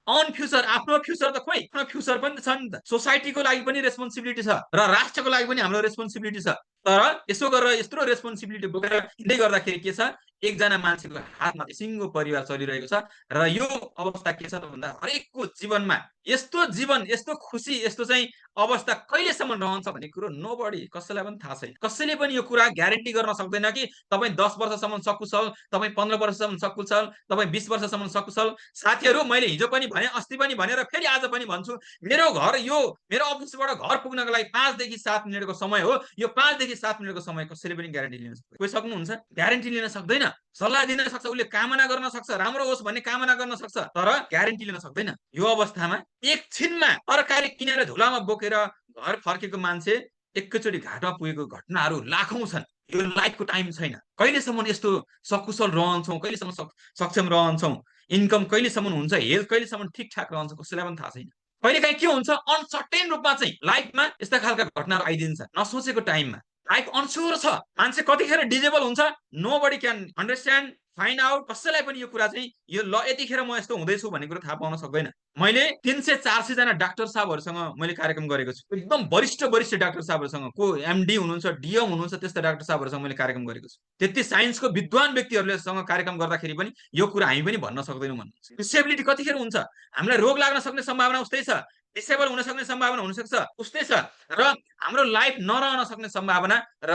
अन फ्युचर, आफ्नो फ्युचर त खोइ, आफ्नो फ्युचर पनि छ नि त। सोसाइटीको लागि पनि रेस्पोन्सिबिलिटी छ र राष्ट्रको लागि पनि हाम्रो रेस्पोन्सिबिलिटी छ। तर यसो गरेर यत्रो रेस्पोन्सिबिलिटी बोकेर हिँड्दै गर्दाखेरि के छ, एकजना मान्छेको हातमा सिङ्गो परिवार चलिरहेको छ। र यो अवस्था के छ त भन्दा हरेकको जीवनमा यस्तो जीवन, यस्तो खुसी, यस्तो चाहिँ अवस्था कहिलेसम्म रहन्छ भन्ने कुरो नोबडी, कसैलाई पनि थाहा छैन। कसैले पनि यो कुरा ग्यारेन्टी गर्न सक्दैन कि तपाईँ 10 वर्षसम्म सकुशल, तपाईँ 15 वर्षसम्म सकुशल, तपाईँ 20 वर्षसम्म सकुशल। साथीहरू, मैले हिजो पनि भने, अस्ति पनि भने र फेरि आज पनि भन्छु, मेरो घर यो मेरो अफिसबाट घर पुग्नको लागि 5 देखि 7 मिनेटको समय हो। यो 5 देखि 7 मिनेटको समय कसैले पनि ग्यारेन्टी लिन सक्दैन। कोही सक्नुहुन्छ? ग्यारेन्टी लिन सक्दैन। सल्लाह दिन सक्छ, उसले कामना गर्न सक्छ, राम्रो होस् भन्ने कामना गर्न सक्छ, तर ग्यारेन्टी लिन सक्दैन। यो अवस्थामा एकछिनमा तरकारी किनेर झोलामा बोकेर घर फर्केको मान्छे एकैचोटि घाटमा पुगेको घटनाहरू लाखौं छन्। यो लाइफको टाइम छैन। कहिलेसम्म यस्तो सकुशल रहन्छौँ, कहिलेसम्म सक्षम रहन्छौँ, इन्कम कहिलेसम्म हुन्छ, हेल्थ कहिलेसम्म ठिकठाक रहन्छ, कसैलाई पनि थाहा छैन। कहिलेकाहीँ के हुन्छ, अनसर्टेन रूपमा चाहिँ लाइफमा यस्ता खालका घटनाहरू आइदिन्छ नसोचेको टाइममा। लाइफ अनस्योर छ, मान्छे कतिखेर डिजेबल हुन्छ, nobody can understand, find out. कसैलाई पनि यो कुरा चाहिँ यो ल यतिखेर म यस्तो हुँदैछु भन्ने कुरा थाहा पाउन सक्दैन। मैले 300-400 जना डाक्टर साहबहरूसँग मैले कार्यक्रम गरेको छु। एकदम वरिष्ठ डाक्टर साहबहरूसँग, को एमडी हुनुहुन्छ, डिएम हुनुहुन्छ, त्यस्ता डाक्टर साहबहरूसँग मैले कार्यक्रम गरेको छु। त्यति साइन्सको विद्वान व्यक्तिहरूलेसँग कार्यक्रम गर्दाखेरि पनि यो कुरा हामी पनि भन्न सक्दैनौँ भन्नुहुन्छ। डिसेबिलिटी कतिखेर हुन्छ, हामीलाई रोग लाग्न सक्ने सम्भावना उस्तै छ, डिसेबल हुन सक्ने सम्भावना हुनसक्छ उस्तै छ, र हाम्रो लाइफ नरहन सक्ने सम्भावना र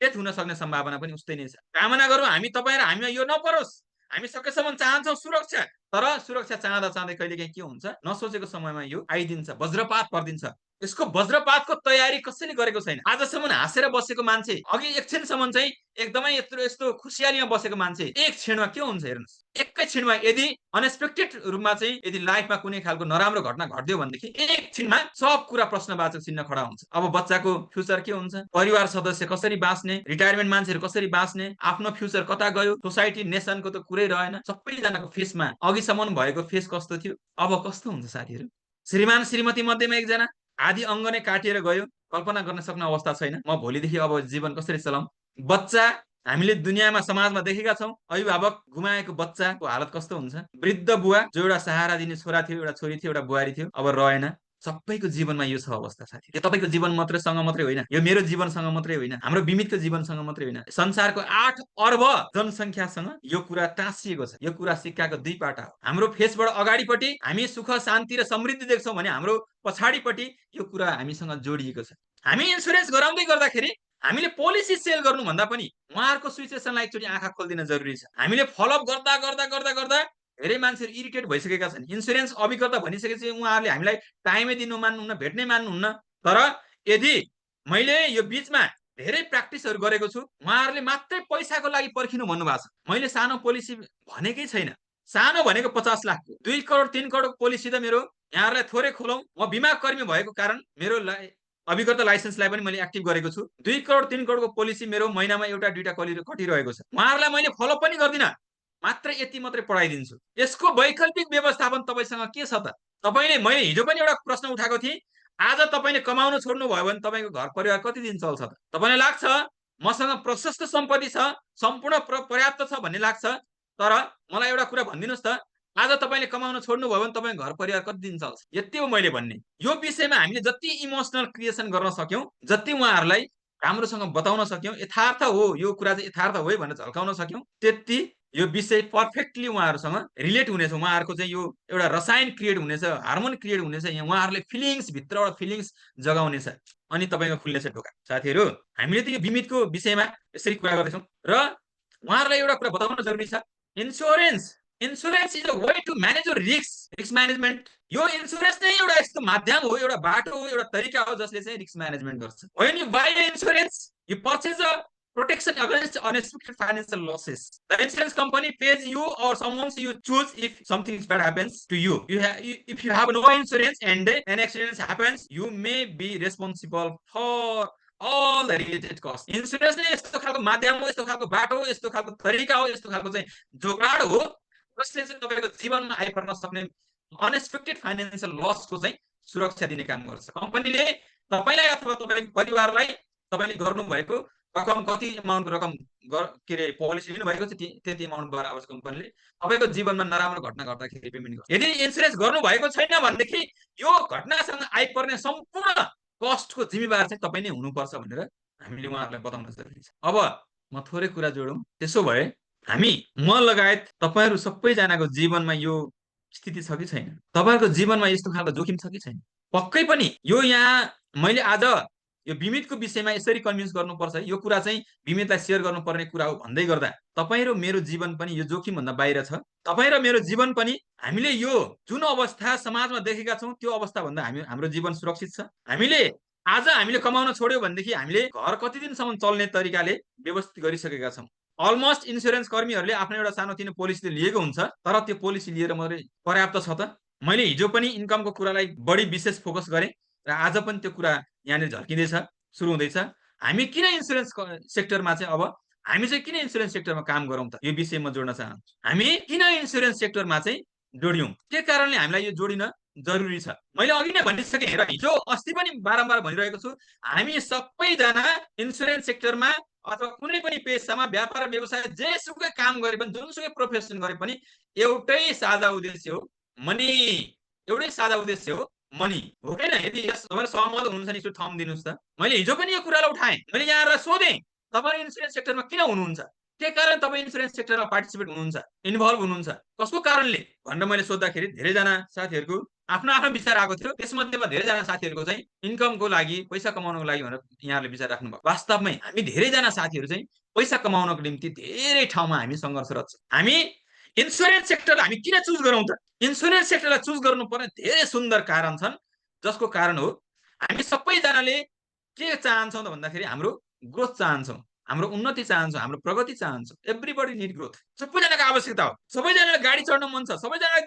डेथ हुन सक्ने सम्भावना पनि उस्तै नै छ। कामना गरौँ हामी, तपाईँ र हामीमा यो नपरोस्। हामी सकेसम्म चाहन्छौँ सुरक्षा, तर सुरक्षा चाहँदा चाहँदै कहिलेकाहीँ के हुन्छ, नसोचेको समयमा यो आइदिन्छ, वज्रपात पर्दिन्छ। यसको वज्रपातको तयारी कसैले गरेको छैन। आजसम्म हाँसेर बसेको मान्छे, अघि एकछिनसम्म चाहिँ एकदमै यस्तो खुसियालीमा बसेको मान्छे एक क्षणमा के हुन्छ हेर्नुहोस्। एकै क्षणमा यदि अनएक्सपेक्टेड रूपमा चाहिँ यदि लाइफमा कुनै खालको नराम्रो घटना घट्दियो भनेदेखि एकछिनमा सब कुरा प्रश्नवाचक चिन्ह खडा हुन्छ। अब बच्चाको फ्युचर के हुन्छ, परिवार सदस्य कसरी बाँच्ने, रिटायरमेन्ट मान्छेहरू कसरी बाँच्ने, आफ्नो फ्युचर कता गयो, सोसाइटी नेसनको त कुरै रहेन। सबैजनाको फेसमा अघिसम्म भएको फेस कस्तो थियो, अब कस्तो हुन्छ साथीहरू। श्रीमान श्रीमती मध्येमा एकजना आधी अङ्ग नै काटिएर गयो, कल्पना गर्न सक्ने अवस्था छैन। म भोलिदेखि अब जीवन कसरी चलाऊँ। बच्चा हामीले दुनियाँमा समाजमा देखेका छौँ, अभिभावक गुमाएको बच्चाको हालत कस्तो हुन्छ। वृद्ध बुवा जो एउटा सहारा दिने छोरा थियो, एउटा छोरी थियो, एउटा बुहारी थियो, अब रहेन। सबैको जीवनमा यो छ अवस्था साथी। यो तपाईँको जीवन मात्रैसँग मात्रै होइन, यो मेरो जीवनसँग मात्रै होइन, हाम्रो बिमितको जीवनसँग मात्रै होइन, संसारको 8 अर्ब जनसङ्ख्यासँग यो कुरा टाँसिएको छ। यो कुरा सिक्काको दुई पाटा हो। हाम्रो फेसबाट अगाडिपट्टि हामी सुख शान्ति र समृद्धि देख्छौँ भने हाम्रो पछाडिपट्टि यो कुरा हामीसँग जोडिएको छ। हामी इन्सुरेन्स गराउँदै गर्दाखेरि हामीले पोलिसी सेल गर्नुभन्दा पनि उहाँहरूको सिचुएसनलाई एकचोटि आँखा खोलिदिन जरुरी छ। हामीले फलोअप गर्दा गर्दा गर्दा गर्दा धेरै मान्छेहरू इरिटेट भइसकेका छन्। इन्सुरेन्स अभिकर्ता भनिसकेपछि उहाँहरूले हामीलाई टाइमै दिनु मान्नुहुन्न, भेट्नै मान्नुहुन्न। तर यदि मैले यो बीचमा धेरै प्र्याक्टिसहरू गरेको छु, उहाँहरूले मात्रै पैसाको लागि पर्खिनु भन्नुभएको छ। मैले सानो पोलिसी भनेकै छैन। सानो भनेको 50 लाखको, 2 करोड 3 करोडको पोलिसी त मेरो यहाँहरूलाई थोरै खोलौँ। म बिमा कर्मी भएको कारण मेरो अभिकर्ता लाइसेन्सलाई पनि मैले एक्टिभ गरेको छु। 2 करोड 3 करोडको पोलिसी मेरो महिनामा एउटा दुईटा कटिरहेको छ। उहाँहरूलाई मैले फलो पनि गर्दिनँ, मात्र यति मात्रै पढाइदिन्छु। यसको वैकल्पिक व्यवस्थापन तपाईँसँग के छ त? तपाईले मैले हिजो पनि एउटा प्रश्न उठाएको थिएँ, आज तपाईले कमाउन छोड्नु भयो भने तपाईको घर परिवार कति दिन चल्छ त? तपाईलाई लाग्छ मसँग प्रशस्त सम्पत्ति छ, सम्पूर्ण पर्याप्त छ भन्ने लाग्छ, तर मलाई एउटा कुरा भनिदिनुस् त, आज तपाईले कमाउन छोड्नु भयो भने तपाईको घर परिवार कति दिन चल्छ? यति हो मैले भन्ने। यो विषयमा हामीले जति इमोसनल क्रिएसन गर्न सक्यौं, जति उहाँहरूलाई राम्रोसँग बताउन सक्यौं, यथार्थ हो, यो कुरा चाहिँ यथार्थ हो है भनेर झल्काउन सक्यौं, त्यति यो विषय पर्फेक्टली उहाँहरूसँग रिलेट हुनेछ। उहाँहरूको चाहिँ यो एउटा रसायन क्रिएट हुनेछ, हार्मोन क्रिएट हुनेछ, यहाँ उहाँहरूले फिलिङ्स भित्रबाट फिलिङ्स जगाउनेछ, अनि तपाईँको खुल्नेछ ढोका। साथीहरू, हामीले त यो बिमितको विषयमा यसरी कुरा गर्दैछौँ र उहाँहरूलाई एउटा कुरा बताउन जरुरी छ। Insurance is a way to manage your risk management. यो इन्सुरेन्स नै एउटा यस्तो माध्यम हो, एउटा बाटो हो, एउटा तरिका हो जसले चाहिँ रिस्क म्यानेजमेन्ट गर्छ। When you buy insurance, you purchase a protection against unexpected financial losses. The insurance company pays you or someone you choose if something bad happens to you. If you have no insurance and an accident happens, you may be responsible for all the related costs. Insurance नै यस्तो खालको माध्यम हो, यस्तो खालको बाटो हो, यस्तो खालको तरिका हो, यस्तो खालको चाहिँ जोगाड हो जसले चाहिँ तपाईको जीवनमा आइपर्न सक्ने अनएक्सपेक्टेड फाइनान्शियल लसको चाहिँ सुरक्षा दिने काम गर्छ। कम्पनीले तपाईलाई अथवा तपाईको परिवारलाई तपाईले गर्नु भएको रकम कति अमाउन्ट रकम के रे पोलिसी लिनु भएको छ त्यति अमाउन्ट बराबर कम्पनीले तपाईको जीवनमा नराम्रो घटना घट्दाखेरि पेमेन्ट गर्छ। यदि इन्सुरेन्स गर्नु भएको छैन भनेदेखि यो घटनासँग आइपर्ने सम्पूर्ण कस्टको जिम्मेवार चाहिँ तपाई नै हुनुपर्छ भनेर हामीले उहाँहरूलाई बताउन जरुरी छ। अब म थोरै कुरा जोडौं। त्यसो भए हामी म लगायत तपाईहरु सबैजनाको जीवनमा यो स्थिति छ कि छैन? तपाईहरुको जीवनमा यस्तो खालको जोखिम छ कि छैन? पक्कै पनि यो यहाँ मैले आज यो बिमितको विषयमा यसरी कन्भिन्स गर्नुपर्छ, यो कुरा चाहिँ बिमितलाई शेयर गर्नुपर्ने कुरा हो भन्दै गर्दा तपाईं र मेरो जीवन पनि यो जोखिम भन्दा बाहिर छ। तपाईं र मेरो जीवन पनि हामीले यो जुन अवस्था समाजमा देखेका छौं त्यो अवस्था भन्दा हाम्रो जीवन सुरक्षित छ। हामीले कमाउन छोड्यो भनेदेखि हामीले घर कति दिनसम्म चल्ने तरिकाले व्यवस्थित गरिसकेका छौं। अलमोस्ट इन्स्योरेन्स कर्मीहरूले आफ्नो एउटा सानोतिनो पोलिसी लिएको हुन्छ, तर त्यो पोलिसी लिएर मैले पर्याप्त छ त? मैले हिजो पनि इन्कमको कुरालाई बढी विशेष फोकस गरेँ र आज पनि त्यो कुरा यहाँनिर झल्किँदैछ, सुरु हुँदैछ। हामी किन इन्स्योरेन्स सेक्टरमा चाहिँ अब हामी चाहिँ किन इन्स्योरेन्स सेक्टरमा काम गरौँ त? यो विषय म जोड्न चाहन्छु। हामी किन इन्स्योरेन्स सेक्टरमा चाहिँ जोड्यौं? के कारणले हामीलाई यो जोडिन जरुरी छ? मैले अघि नै भनिसकेँ र हिजो अस्ति पनि बारम्बार भनिरहेको छु, हामी सबैजना इन्स्योरेन्स सेक्टरमा अथवा कुनै पनि पेशामा व्यापार व्यवसाय जेसुकै काम गरे पनि जुनसुकै प्रोफेसन गरे पनि एउटै साझा उद्देश्य हो मनी। एउटै साझा उद्देश्य हो मनी, हो किन? यदि तपाईहरु सहमत हुनुहुन्छ नि यसो थम दिनुस् त। मैले हिजो पनि यो कुरालाई उठाएँ, मैले यहाँहरुलाई सोधेँ तपाईहरु इन्स्योरेन्स सेक्टरमा किन हुनुहुन्छ? के कारण तपाईं इन्स्योरेन्स सेक्टरमा पार्टिसिपेट हुनुहुन्छ, इन्भल्भ हुनुहुन्छ, कसको कारणले भनेर मैले सोध्दाखेरि धेरैजना साथीहरुको आफ्नो आफ्नो विचार आएको थियो। त्यसमध्येमा धेरैजना साथीहरुको चाहिँ इन्कमको लागि, पैसा कमाउनको लागि भनेर यहाँहरुले विचार राख्नु भयो। वास्तवमै हामी धेरैजना साथीहरु चाहिँ पैसा कमाउनको निम्ति धेरै ठाउँमा हामी संघर्षरत छौं। हामी इन्स्योरेन्स सेक्टरलाई हामी किन चुज गरौँ त? इन्स्योरेन्स सेक्टरलाई चुज गर्नुपर्ने धेरै सुन्दर कारण छन्, जसको कारण हो हामी सबैजनाले के चाहन्छौँ त भन्दाखेरि हाम्रो ग्रोथ चाहन्छौँ, हाम्रो उन्नति चाहन्छौँ, हाम्रो प्रगति चाहन्छौँ। Everybody need growth. सबैजनाको आवश्यकता हो। सबैजनालाई गाडी चढ्न मन छ, सबैजनालाई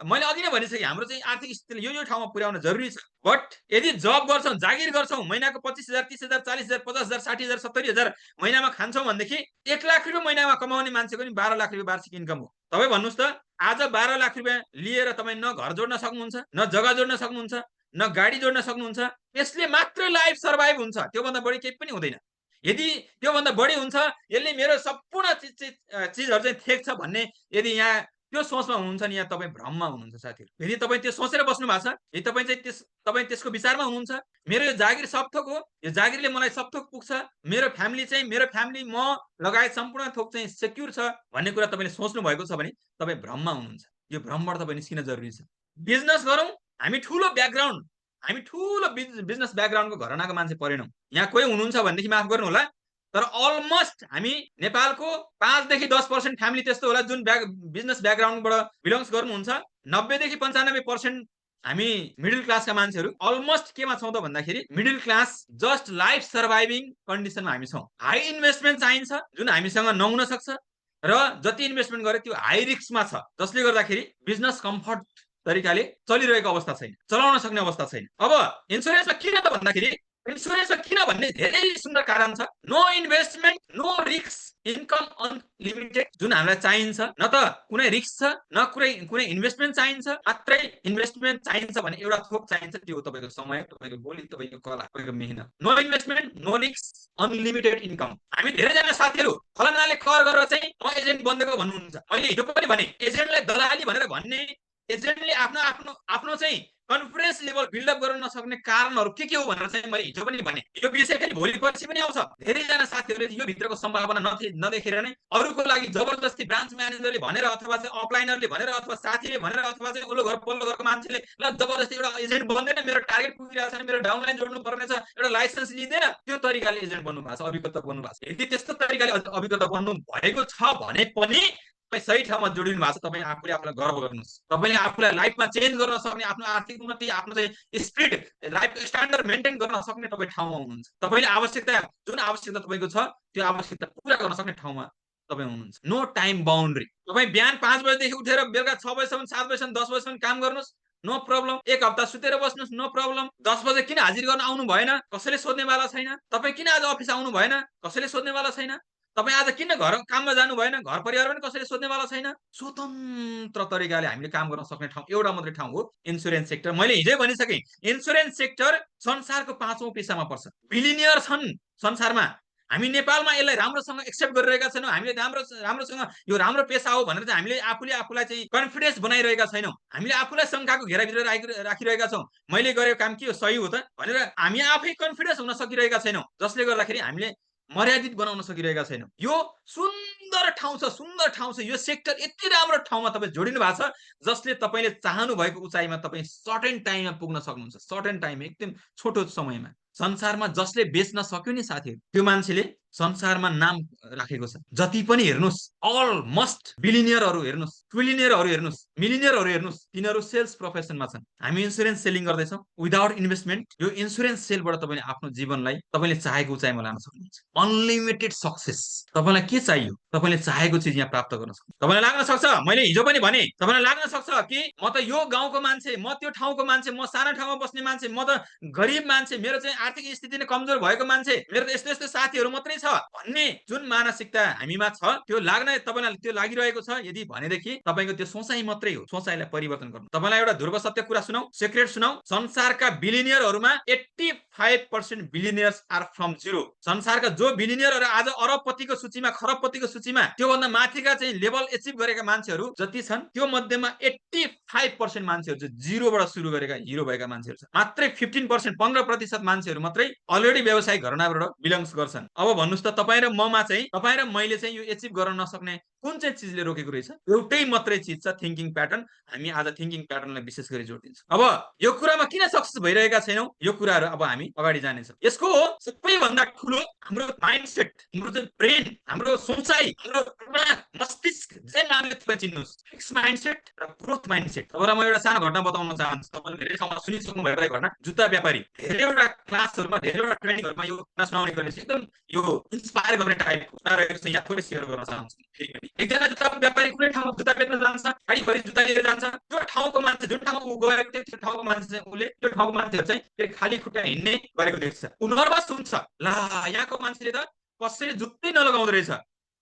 मैले अघि नै भनिसकेँ हाम्रो चाहिँ आर्थिक स्थितिले यो ठाउँमा पुर्याउन जरुरी छ। बट यदि जब गर्छौँ, जागिर गर्छौँ, महिनाको 25,000, 30,000, 40,000, 50,000, 60,000, 70,000 महिनामा खान्छौँ भनेदेखि 1 लाख रुपियाँ महिनामा कमाउने मान्छेको नि 12 लाख रुपियाँ वार्षिक इन्कम हो। तपाईँ भन्नुहोस् त, आज 12 लाख रुपियाँ लिएर तपाईँ न घर जोड्न सक्नुहुन्छ, न जग्गा जोड्न सक्नुहुन्छ, न गाडी जोड्न सक्नुहुन्छ। यसले मात्र लाइफ सर्भाइभ हुन्छ, त्योभन्दा बढी केही पनि हुँदैन। यदि त्योभन्दा बढी हुन्छ, यसले मेरो सम्पूर्ण चिजहरु चाहिँ थेक्छ भन्ने यदि यहाँ त्यो सोचमा हुनुहुन्छ नि, यहाँ तपाईँ भ्रममा हुनुहुन्छ साथीहरु। यदि तपाईँ त्यो सोचेर बस्नु भएको छ, यदि तपाईँ चाहिँ तपाईँ त्यसको विचारमा हुनुहुन्छ, मेरो यो जागिर सबथोक हो, यो जागिरले मलाई सबथोक पुग्छ, मेरो फ्यामिली म लगायत सम्पूर्ण थोक चाहिँ सेक्युर छ भन्ने कुरा तपाईले सोच्नु भएको छ भने तपाईँ भ्रममा हुनुहुन्छ। यो भ्रमबाट तपाईँ निस्किन जरुरी छ। बिजनेस गरौँ, हामी ठूलो बिजनेस ब्याकग्राउन्डको घरानाको मान्छे परेनौं। यहाँ कोही हुनुहुन्छ भनेदेखि माफ गर्नु होला, तर अलमोस्ट हामी नेपालको 5 देखि 10% फ्यामिली त्यस्तो होला जुन बिजनेस ब्याकग्राउन्डबाट बिलोङ्स गर्नुहुन्छ। 90 देखि 95% हामी मिडल क्लासका मान्छेहरु अलमोस्ट केमा छौं त भन्दाखेरि middle class just life surviving कन्डिसनमा हामी छौं। हाई इन्भेस्टमेन्ट चाहिन्छ जुन हामीसँग नहुन सक्छ र जति इन्भेस्टमेन्ट गरे त्यो हाई रिस्कमा छ, जसले गर्दाखेरि बिजनेस कम्फर्ट तरिकाले चलिरहेको अवस्था छैन, चलाउन सक्ने अवस्था छैन। अब इन्स्योरेन्समा किन त भन्दाखेरि इन्सुरेन्समा किन भन्ने धेरै सुन्दर कारण छ। No investment no risk, income unlimited, जुन हामीलाई चाहिन्छ। न त कुनै रिस्क छ न कुनै इन्भेस्टमेन्ट चाहिन्छ। मात्रै इन्भेस्टमेन्ट चाहिन्छ भने एउटा थोक चाहिन्छ, त्यो तपाईँको समय, तपाईँको बोली, तपाईँको कला, तपाईँको मेहनत। No investment no risk unlimited income. हामी धेरैजना साथीहरू फलानाले कर गरेर चाहिँ म एजेन्ट बन्देको भन्नुहुन्छ। मैले हिजो पनि भने एजेन्टलाई दलाली भनेर भन्ने, एजेन्टले आफ्नो आफ्नो आफ्नो चाहिँ कन्फिडेन्स लेभल बिल्डअप गर्न नसक्ने कारणहरू के हो भनेर चाहिँ मैले हिजो पनि भने। यो विषय फेरि भोलि पर्सि पनि आउँछ। धेरैजना साथीहरूले यो भित्रको सम्भावना नदेखेर नै अरूको लागि जबरजस्ती ब्रान्च म्यानेजरले भनेर अथवा चाहिँ अपलाइनरले भनेर अथवा साथीले भनेर अथवा चाहिँ उल्लो घर पल्लो घरको मान्छेले ल जबरजस्ती एउटा एजेन्ट बन्दैन, मेरो टार्गेट पुगिरहेको छैन, मेरो डाउनलाइन जोड्नु पर्ने छ, एउटा लाइसेन्स लिँदैन, त्यो तरिकाले एजेन्ट बन्नु भएको छ, अभिकर्ता बन्नु भएको छ। यदि त्यस्तो तरिकाले अभिकर्ता बन्नु भएको छ भने पनि तपाईँ सही ठाउँमा जोडिनु भएको छ। तपाईँ आफूले आफूलाई गर्व गर्नुहोस्। तपाईँले आफूलाई लाइफमा चेन्ज गर्न सक्ने, आफ्नो आर्थिक उन्नति, आफ्नो चाहिँ स्पिड, लाइफ स्ट्यान्डर्ड मेन्टेन गर्न सक्ने तपाईँ ठाउँमा हुनुहुन्छ। तपाईँले जुन आवश्यकता तपाईँको छ त्यो आवश्यकता पुरा गर्न सक्ने ठाउँमा तपाईँ हुनुहुन्छ। No time boundary. तपाईँ बिहान 5 बजेदेखि उठेर बेलुका 6 बजेसम्म, 7 बजेसम्म, 10 बजेसम्म काम गर्नुहोस्, नो प्रब्लम। एक हप्ता सुतेर बस्नुहोस्, नो प्रब्लम। 10 बजे किन हाजिर गर्न आउनु भएन, कसैले सोध्नेवाला छैन। तपाईँ किन आज अफिस आउनु भएन, कसैले सोध्नेवाला छैन। तपाईँ आज किन घर काममा जानु भएन, घर परिवार पनि कसैले सोध्नेवाला छैन। स्वतन्त्र तरिकाले हामीले काम गर्न सक्ने ठाउँ एउटा मात्रै ठाउँ हो इन्सुरेन्स सेक्टर। मैले हिजै भनिसकेँ, इन्सुरेन्स सेक्टर संसारको 5औं पेसामा पर्छ। बिलिनियर छन् संसारमा। हामी नेपालमा यसलाई राम्रोसँग एक्सेप्ट गरिरहेका छैनौँ। हामीले राम्रोसँग यो राम्रो पेसा हो भनेर चाहिँ हामीले आफूलाई चाहिँ कन्फिडेन्स बनाइरहेका छैनौँ। हामीले आफूलाई शङ्काको घेराभित्र राखिरहेका छौँ। मैले गरेको काम के हो, सही हो त भनेर हामी आफै कन्फिडेन्स हुन सकिरहेका छैनौँ, जसले गर्दाखेरि हामीले मर्यादित बनाउन सकिरहेका छैनौँ। यो सुन्दर ठाउँ छ, सुन्दर ठाउँ छ। यो सेक्टर यति राम्रो ठाउँमा तपाईँ जोडिनु भएको छ जसले तपाईँले चाहनु भएको उचाइमा तपाईँ सर्टेन टाइममा पुग्न सक्नुहुन्छ। सर्टेन टाइम, एकदम छोटो समयमा। संसारमा जसले बेच्न सक्यो नि साथीहरू, त्यो मान्छेले संसारमा नाम राखेको छ। जति पनि हेर्नुहोस्, अलमोस्ट बिलिनियरहरू हेर्नुहोस्, ट्रिलिनियरहरू हेर्नुहोस्, मिलिनियरहरू हेर्नुहोस्, तिनीहरू सेल्स प्रोफेसनमा छन्। हामी इन्सुरेन्स सेलिङ गर्दैछौँ विदाउट इन्भेस्टमेन्ट। यो इन्सुरेन्स सेलबाट तपाईँले आफ्नो जीवनलाई तपाईँले चाहेको उचाइमा लान सक्नुहुन्छ। Unlimited success. तपाईँलाई के चाहियो, तपाईँले चाहेको चिज यहाँ प्राप्त गर्न सक्नुहुन्छ। तपाईँलाई लाग्न सक्छ, मैले हिजो पनि भने, तपाईँलाई लाग्न सक्छ कि म त यो गाउँको मान्छे, म त्यो ठाउँको मान्छे, म सानो ठाउँमा बस्ने मान्छे, म त गरिब मान्छे, मेरो चाहिँ आर्थिक स्थिति नै कमजोर भएको मान्छे, मेरो त यस्तो यस्तो साथीहरू मात्रै छ भन्ने जुन मानसिकता हामीमा छ, त्यो तपाईँलाई त्यो लागिरहेको छ यदि भनेदेखि तपाईँको त्यो सोचाइ मात्रै हो। सोचाइलाई परिवर्तन गर्नु। तपाईँलाई एउटा ध्रुव सत्य कुरा सुनाऊ, सिक्रेट सुनाऊ। संसारका बिलिनियरहरूमा 85% बिलिनियर्स आर फ्रम जिरो। संसारका जो बिलिनियरहरू आज अरबपतिको सूचीमा, खरबपतिको सूचीमा, त्योभन्दा माथिका चाहिँ लेभल एचिभ गरेका मान्छेहरू जति छन्, त्यो मध्येमा 85% मान्छेहरू चाहिँ जिरोबाट सुरु गरेका हिरो भएका मान्छेहरू छन्। मात्रै 15%, 15% मान्छेहरू मात्रै अलरेडी व्यवसायिक घरानाबाट बिलङ्स गर्छन्। अब भन्नुहोस् त तपाईँ र ममा चाहिँ, तपाईँ र मैले चाहिँ यो एचिभ गर्न नसक्ने कुन चाहिँ चिजले रोकेको रहेछ? एउटै मात्रै चिज छ, थिङ्किङ प्याटर्न। हामी आज थिङ्किङ प्याटर्नलाई विशेष गरी जोड दिन्छौँ। अब यो कुरामा किन सक्सेस भइरहेका छैनौँ, यो कुराहरू अब हामी अगाडि जानेछौँ। यसको सबैभन्दा ठुलो हाम्रो माइन्डसेट, हाम्रो चाहिँ ब्रेन, हाम्रो सोचाइ, हाम्रो मस्तिष्क, जे नामले तपाईँ चिन्नुहोस्, फिक्स माइन्डसेट र ग्रोथ माइन्डसेट। तपाईँलाई म एउटा सानो घटना बताउन चाहन्छु। तपाईँले धेरै ठाउँमा सुनिसक्नु भएको घटना। जुत्ता व्यापारी धेरैवटा क्लासहरूमा, धेरैवटा ट्रेनिङहरूमा यो सुनाउने गरेपछि एकदम यो इन्सपायर गर्ने टाइपको रहेको छ। यहाँ थोरै सेयर गर्न चाहन्छु। एकजना जुत्ता व्यापारी कुनै ठाउँमा जुत्ता बेच्न जान्छ, गाडीभरि जुत्ता लिएर जान्छ। त्यो ठाउँको मान्छे, जुन ठाउँमा ऊ गएको थियो, त्यो ठाउँको मान्छे चाहिँ उसले त्यो ठाउँको मान्छेहरू चाहिँ खाली खुट्टा हिँड्ने गरेको देख्छ। ऊ नर्भस हुन्छ, ला यहाँको मान्छेले त कसैले जुत्तै नलगाउँदो रहेछ,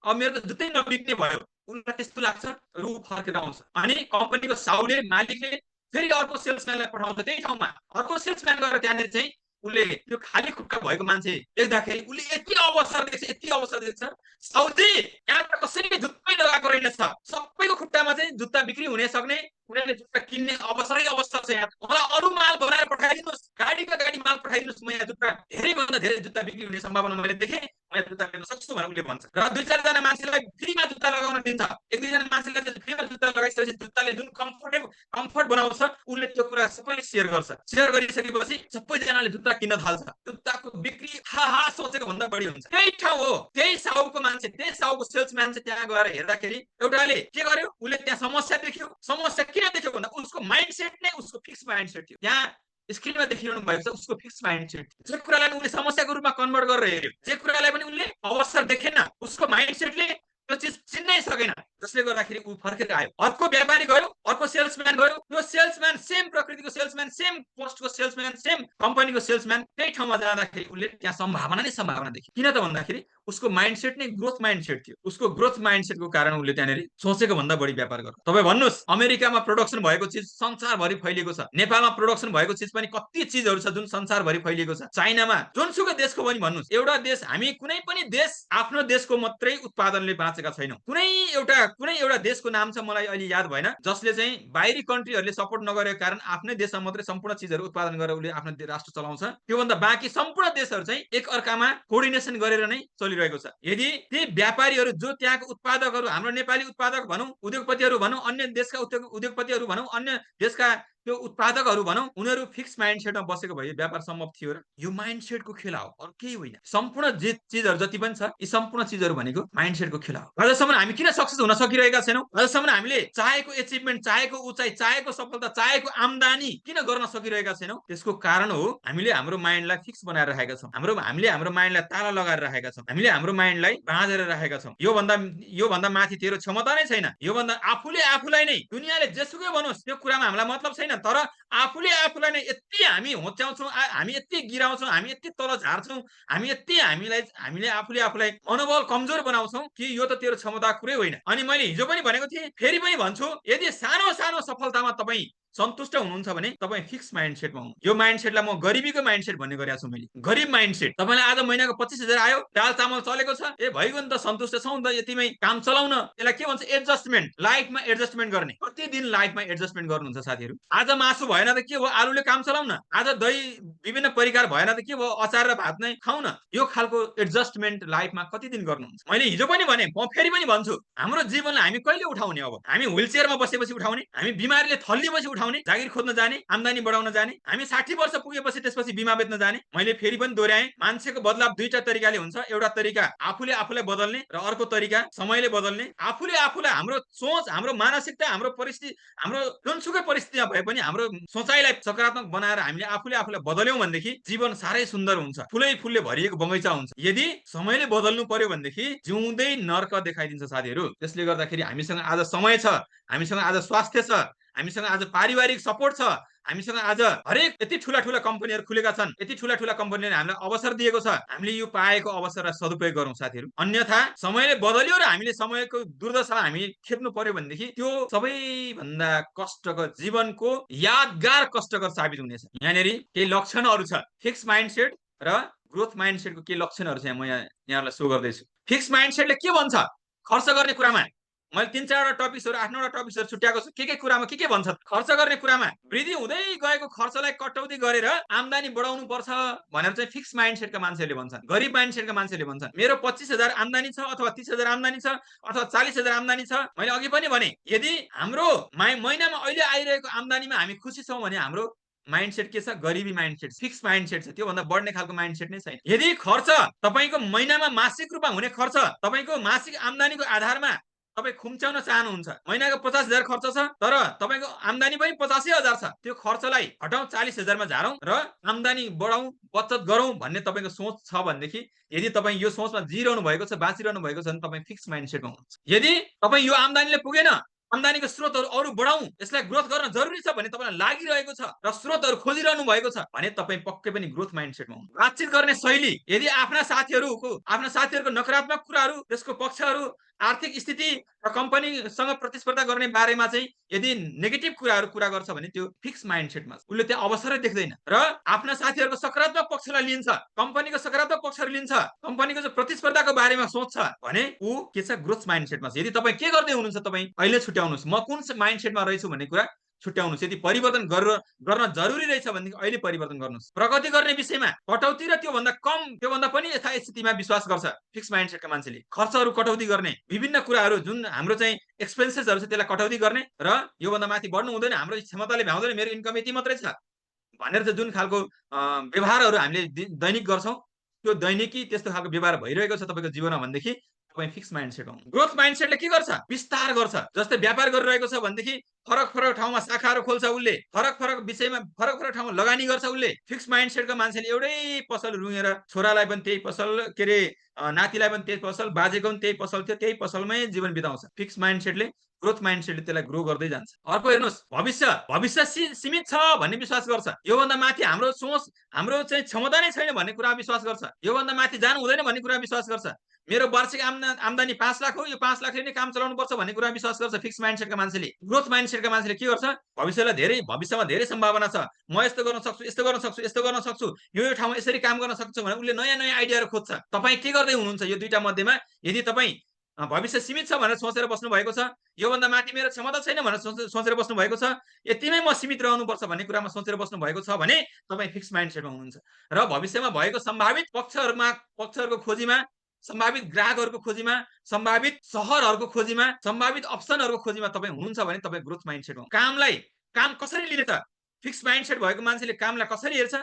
अब मेरो त जुत्तै नबिक्ने भयो। उनलाई त्यस्तो लाग्छ, रु फर्केर आउँछ। अनि कम्पनीको साउले, मालिकले फेरि अर्को सेल्सम्यानलाई पठाउँछ त्यही ठाउँमा। अर्को सेल्सम्यान गएर त्यहाँनिर चाहिँ उसले त्यो खाली खुट्टा भएको मान्छे देख्दाखेरि उसले यति अवसर देख्छ, साउजी यहाँ त कसैले जुत्तै लगाएको रहेछ, सबैको खुट्टामा चाहिँ जुत्ता बिक्री हुने सक्ने, उनीहरूले जुत्ता किन्ने अवसर छ यहाँ। मलाई अरू माल बनाएर पठाइदिनुहोस्, गाडीका गाडी माल पठाइदिनुहोस्, म यहाँ जुत्ता धेरैभन्दा धेरै जुत्ता बिक्री हुने सम्भावना मैले देखेँ, म यहाँ जुत्ता बेच्न सक्छु भनेर उसले भन्छ। र 2-4जना मान्छेलाई फ्रीमा जुत्ता लगाउन दिन्छ। 1-2जना मान्छेलाई फ्रीमा जुत्ता लगाइसकेपछि जुत्ताले जुन कम्फर्ट बनाउँछ, उसले त्यो कुरा सबैले सेयर गर्छ। सेयर गरिसकेपछि सबैजनाले जुत्ता किन्न थाल्छ। जुत्ताको बिक्री हाहा सोचेको भन्दा बढी हुन्छ। त्यही ठाउँ हो, त्यही साउको मान्छे, त्यही साउको सेल्सम्यान चाहिँ त्यहाँ गएर हेर्दाखेरि एउटाले के गर्यो, उसले त्यहाँ समस्या देख्यो। समस्या किन देख्यो भन्दा उसको माइन्डसेट नै उसको फिक्स माइन्डसेट थियो। त्यहाँ स्क्रिनमा देखिरहनु भएको छ उसको फिक्स माइन्डसेट। जे कुरालाई उसले समस्याको रूपमा कन्भर्ट गरेर हेर्यो, जे कुरालाई पनि उसले अवसर देखेन, उसको माइन्डसेटले त्यो चिज चिन्नै सकेन। जसले गर्दाखेरि ऊ फर्केर आयो, अर्को व्यापारी गयो, अर्को सेल्सम्यान गयो, त्यो सेल्सम्यान सेम प्रकृतिको सेल्सम्यान, सेम पोस्टको सेल्सम्यान, सेम कम्पनीको सेल्सम्यान त्यही ठाउँमा जाँदाखेरि उसले त्यहाँ सम्भावना नै सम्भावना देख्यो। किन त भन्दाखेरि उसको माइन्डसेट नै ग्रोथ माइन्डसेट थियो। उसको ग्रोथ माइन्डसेटको कारण उसले त्यहाँनिर सोचेको भन्दा बढी व्यापार गर्यो। तपाईँ भन्नुहोस् अमेरिकामा प्रोडक्सन भएको चिज संसारभरि फैलिएको छ, नेपालमा प्रोडक्सन भएको चिज पनि कति चिजहरू छ जुन संसारभरि फैलिएको छ, चाइनामा, जुनसुकै देशको पनि भन्नुहोस्। एउटा देश, हामी कुनै पनि देश आफ्नो देशको मात्रै उत्पादनले बाँचेका छैनौँ। कुनै एउटा देशको नाम छ मलाई अहिले याद भएन, जसले चाहिँ बाहिरी कन्ट्रीहरूले सपोर्ट नगरेको कारण आफ्नै देशमा मात्रै सम्पूर्ण चिजहरू उत्पादन गरेर उसले आफ्नो राष्ट्र चलाउँछ। त्योभन्दा बाँकी सम्पूर्ण देशहरू चाहिँ एक अर्कामा कोर्डिनेसन गरेर नै चलिरहेको छ। यदि ती व्यापारीहरू जो त्यहाँको उत्पादकहरू, हाम्रो नेपाली उत्पादक भनौँ, उद्योगपतिहरू भनौँ, अन्य देशका उद्योगपतिहरू भनौँ, अन्य देशका त्यो उत्पादकहरू भनौँ, उनीहरू फिक्स माइन्डसेटमा बसेको भए व्यापार सम्भव थियो र? यो माइन्डसेटको खेला हो, अरू केही होइन। सम्पूर्ण जे चिजहरू जति पनि छ यी सम्पूर्ण चिजहरू भनेको माइन्डसेटको खेला हो। आजसम्म हामी किन सक्सेस हुन सकिरहेका छैनौँ? आजसम्म हामीले चाहेको एचिभमेन्ट, चाहेको उचाइ, चाहेको सफलता, चाहेको आम्दानी किन गर्न सकिरहेका छैनौँ? त्यसको कारण हो हामीले हाम्रो माइन्डलाई फिक्स बनाएर राखेका छौँ। हामीले हाम्रो माइन्डलाई ताला लगाएर राखेका छौँ। हामीले हाम्रो माइन्डलाई बाँधेर राखेका छौँ। योभन्दा माथि तेरो क्षमता नै छैन। योभन्दा आफूलाई नै दुनियाँले जेसुकै भनोस् त्यो कुरामा हामीलाई मतलब छैन, तर आफूले आफूलाई नै यति हामी होच्याउँछौँ, हामी यति गिराउँछौँ, हामी यति तल झार्छौँ, हामी यति हामीले आफूले आफूलाई मनोबल कमजोर बनाउँछौँ कि यो त तेरो क्षमता कुरै होइन। अनि मैले हिजो पनि भनेको थिएँ, फेरि पनि भन्छु, यदि सानो सानो सफलतामा तपाईँ सन्तुष्ट हुनुहुन्छ भने तपाईँ फिक्स माइन्डसेटमा हुनु। यो माइन्डसेटलाई म गरिबीको माइन्डसेट भन्ने गरेको छु मैले। गरिब माइन्डसेट। तपाईँलाई आज महिनाको 25,000 आयो, दाल चामल चलेको छ, ए भइगयो नि त, सन्तुष्ट छौँ नि त, यतिमै काम चलाउन। यसलाई के भन्छ? एडजस्टमेन्ट। लाइफमा एडजस्टमेन्ट गर्ने। प्रतिदिन लाइफमा एडजस्टमेन्ट गर्नुहुन्छ साथीहरू। आज मासु भएन त के भयो? आलुले काम चलाउन। आज दही विभिन्न परिकार भएन त के भयो? अचार र भात नै खाउँ न। यो खालको एडजस्टमेन्ट लाइफमा कति दिन गर्नुहुन्छ? मैले हिजो पनि भने, म फेरि पनि भन्छु, हाम्रो जीवनलाई हामी कहिले उठाउने? अब हामी व्हील चेयरमा बसेपछि उठाउने? हामी बिमारीले थल्लिएपछि उठाउने? जागिर खोज्न जाने? आम्दानी बढाउन जाने? हामी 60 वर्ष पुगेपछि त्यसपछि बिमा बेच्न जाने? मैले फेरि पनि दोहोऱ्याएँ, मान्छेको बदलाव दुईटा तरिकाले हुन्छ। एउटा तरिका आफूले आफूलाई बदल्ने र अर्को तरिका समयले बदल्ने। आफूले आफूलाई, हाम्रो सोच, हाम्रो मानसिकता, हाम्रो परिस्थिति, हाम्रो जुनसुकै परिस्थितिमा भए पनि हाम्रो सोचाइलाई सकारात्मक बनाएर हामीले आफूले आफूलाई बदल्यौँ भनेदेखि जीवन साह्रै सुन्दर हुन्छ, फुलै फुलले भरिएको बगैँचा हुन्छ। यदि समयले बदल्नु पर्यो भनेदेखि जिउँदै नर्क देखाइदिन्छ साथीहरू। त्यसले गर्दाखेरि हामीसँग आज समय छ, हामीसँग आज स्वास्थ्य छ, हामीसँग आज पारिवारिक सपोर्ट छ, हामीसँग आज हरेक यति ठुला ठुला कम्पनीहरू खुलेका छन्, यति ठुला ठुला कम्पनीले हामीलाई अवसर दिएको छ। हामीले यो पाएको अवसरलाई सदुपयोग गरौँ साथीहरू। अन्यथा समयले बदल्यो र हामीले समयको दुर्दशा हामी खेप्नु पर्यो भनेदेखि त्यो सबैभन्दा कष्टकर, जीवनको यादगार कष्टकर साबित हुनेछ। यहाँनिर केही लक्षणहरू छ फिक्स माइन्डसेट र ग्रोथ माइन्डसेटको केही लक्षणहरू छ, म यहाँलाई सो गर्दैछु। फिक्स माइन्डसेटले के भन्छ? खर्च गर्ने कुरामा मैले 3-4वटा टपिक्सहरू, 8-9वटा टपिक्सहरू छुट्याएको छु। के कुरामा के भन्छ? खर्च गर्ने कुरामा वृद्धि हुँदै गएको खर्चलाई कटौती गरेर आम्दानी बढाउनु पर्छ भनेर चाहिँ फिक्स माइन्डसेटका मान्छेहरूले भन्छन्। गरिब माइन्डसेटका मान्छेहरूले भन्छन्, मेरो 25,000 आम्दानी छ, अथवा 30,000 आम्दानी छ, अथवा 40,000 आम्दानी छ। मैले अघि पनि भने, यदि हाम्रो महिनामा अहिले आइरहेको आम्दानीमा हामी खुसी छौँ भने हाम्रो माइन्डसेट के छ? गरिबी माइन्डसेट, फिक्स माइन्डसेट छ। त्योभन्दा बढ्ने खालको माइन्डसेट नै छैन। यदि खर्च तपाईँको महिनामा मासिक रूपमा हुने खर्च तपाईँको मासिक आम्दानीको आधारमा तपाईँ खुम्च्याउन चाहनुहुन्छ, महिनाको 50,000 खर्च छ तर तपाईँको आम्दानी पनि 85,000 छ, त्यो खर्चलाई हटाउँ, 40,000मा झारौँ र आम्दानी बढाउँ, बचत गरौँ भन्ने तपाईँको सोच छ भनेदेखि, यदि तपाईँ यो सोचमा जिरहनु भएको छ, बाँचिरहनु भएको छ भने तपाईँ फिक्स माइन्डसेटमा हुनुहुन्छ। यदि तपाईँ यो आम्दानीले पुगेन, आम्दानीको स्रोतहरू अरू बढाउँ, यसलाई ग्रोथ गर्न जरुरी छ भने तपाईँलाई लागिरहेको छ र स्रोतहरू खोजिरहनु भएको छ भने तपाईँ पक्कै पनि ग्रोथ माइन्डसेटमा हुनुहुन्छ। बातचित गर्ने शैली, यदि आफ्ना साथीहरूको नकारात्मक कुराहरू, त्यसको पक्षहरू, आर्थिक स्थिति र कम्पनीसँग प्रतिस्पर्धा गर्ने बारेमा चाहिँ यदि नेगेटिभ कुराहरू कुरा गर्छ भने त्यो फिक्स माइन्डसेटमा छ। उसले त्यहाँ अवसरै देख्दैन र आफ्ना साथीहरूको सकारात्मक पक्षलाई लिन्छ, कम्पनीको सकारात्मक पक्षहरू लिन्छ, कम्पनीको चाहिँ प्रतिस्पर्धाको बारेमा सोच्छ भने ऊ के छ? ग्रोथ माइन्डसेटमा छ। यदि तपाईँ के गर्दै हुनुहुन्छ, तपाईँ अहिले छुट्याउनुहोस्, म कुन माइन्डसेटमा रहेछु भन्ने कुरा छुट्याउनुहोस्। यदि परिवर्तन गर्न जरुरी रहेछ भनेदेखि अहिले परिवर्तन गर्नुहोस्। प्रगति गर्ने विषयमा कटौती र त्योभन्दा कम, त्योभन्दा पनि यथास्थितिमा विश्वास गर्छ फिक्स माइन्डसेटका मान्छेले। खर्चहरू कटौती गर्ने, विभिन्न कुराहरू जुन हाम्रो चाहिँ एक्सपेन्सेसहरू छ त्यसलाई कटौती गर्ने र योभन्दा माथि बढ्नु हुँदैन, हाम्रो क्षमताले भ्याउँदैन, मेरो इन्कम यति मात्रै छ भनेर चाहिँ जुन खालको व्यवहारहरू हामीले दैनिक गर्छौँ, त्यो दैनिकी त्यस्तो खालको व्यवहार भइरहेको छ तपाईँको जीवनमा भनेदेखि तपाईँ फिक्स माइन्डसेट हुनु। ग्रोथ माइन्डसेटले के गर्छ? विस्तार गर्छ। जस्तै व्यापार गरिरहेको छ भनेदेखि फरक फरक ठाउँमा शाखाहरू खोल्छ उसले, फरक फरक विषयमा फरक फरक ठाउँमा लगानी गर्छ उसले। फिक्स माइन्डसेटको मान्छेले एउटै पसल रुँगेर छोरालाई पनि त्यही पसल के अरे नातिलाई पनि त्यही पसल, बाजेको पनि त्यही पसल थियो, त्यही पसलमै जीवन बिताउँछ। फिक्स माइन्डसेटले ग्रोथ माइन्डसेटले त्यसलाई ग्रो गर्दै जान्छ। अर्को हेर्नुहोस्, भविष्य भविष्य सीमित छ भन्ने विश्वास गर्छ। योभन्दा माथि हाम्रो सोच, हाम्रो चाहिँ क्षमता नै छैन भन्ने कुरा विश्वास गर्छ। योभन्दा माथि जानु हुँदैन भन्ने कुरा विश्वास गर्छ। मेरो वार्षिक आम्दानी 5 लाख हो, यो 5 लाखले नै काम चलाउनु पर्छ भन्ने कुरा विश्वास गर्छ फिक्स माइन्डसेटका मान्छेले। ग्रोथ माइन्डसेटका मान्छेले के गर्छ, भविष्यमा धेरै सम्भावना छ, म यस्तो गर्न सक्छु, यस्तो गर्न सक्छु, यस्तो गर्न सक्छु, यो ठाउँमा यसरी काम गर्न सक्छु भने उसले नयाँ नयाँ आइडियाहरू खोज्छ। तपाईँ के गर्दै हुनुहुन्छ यो दुईटा मध्येमा? यदि तपाईँ भविष्य सीमित छ भनेर सोचेर बस्नु भएको छ, योभन्दा माथि मेरो क्षमता छैन भनेर सोचेर बस्नु भएको छ, यतिमै म सीमित रहनुपर्छ भन्ने कुरामा सोचेर बस्नु भएको छ भने तपाईँ फिक्स माइन्डसेटमा हुनुहुन्छ। र भविष्यमा भएको सम्भावित पक्षहरूको खोजीमा, सम्भावित ग्राहकहरूको खोजीमा, सम्भावित सहरहरूको खोजीमा, सम्भावित अप्सनहरूको खोजीमा तपाईँ हुनुहुन्छ भने तपाईँ ग्रोथ माइन्डसेटमा। काम कसरी लिने त? फिक्स माइन्डसेट भएको मान्छेले कामलाई कसरी हेर्छ,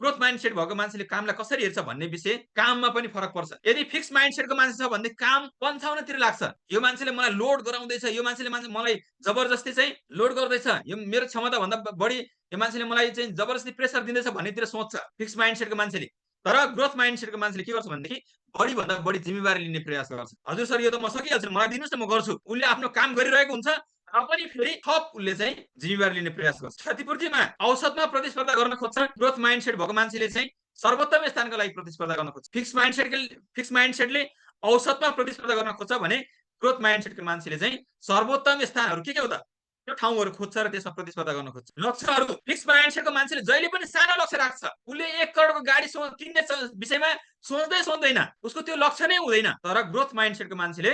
ग्रोथ माइन्डसेट भएको मान्छेले कामलाई कसरी हेर्छ भन्ने विषय काममा पनि फरक पर्छ। यदि फिक्स माइन्डसेटको मान्छे छ भने काम पन्छाउनतिर लाग्छ। यो मान्छेले मलाई लोड गराउँदैछ, यो मान्छेले मलाई जबरजस्ती चाहिँ लोड गर्दैछ, यो मेरो क्षमता भन्दा बढी यो मान्छेले मलाई चाहिँ जबरजस्ती प्रेसर दिँदैछ भन्नेतिर सोच्छ फिक्स माइन्डसेटको मान्छेले। तर ग्रोथ माइन्डसेटको मान्छेले के गर्छ भनेदेखि बढीभन्दा बढी जिम्मेवारी लिने प्रयास गर्छ। हजुर सर यो त म सकिहाल्छु, मलाई दिनुहोस् न म गर्छु। उसले आफ्नो काम गरिरहेको हुन्छ र पनि फेरि थप उसले चाहिँ जिम्मेवारी लिने प्रयास गर्छ। क्षतिपूर्तिमा औसतमा प्रतिस्पर्धा गर्न खोज्छ ग्रोथ माइन्डसेट भएको मान्छेले चाहिँ सर्वोत्तम स्थानको लागि प्रतिस्पर्धा गर्न खोज्छ। फिक्स माइन्डसेटले औसतमा प्रतिस्पर्धा गर्न खोज्छ भने ग्रोथ माइन्डसेटको मान्छेले चाहिँ सर्वोत्तम स्थानहरू के हो त त्यो ठाउँहरू खोज्छ र त्यसमा प्रतिस्पर्धा गर्न खोज्छ। लक्ष्यहरू फिक्स माइन्डसेटको मान्छेले जहिले पनि सानो लक्ष्य राख्छ। उसले 1 करोडको गाडी किन्ने विषयमा सोच्दैन, उसको त्यो लक्ष्य नै हुँदैन। तर ग्रोथ माइन्डसेटको मान्छेले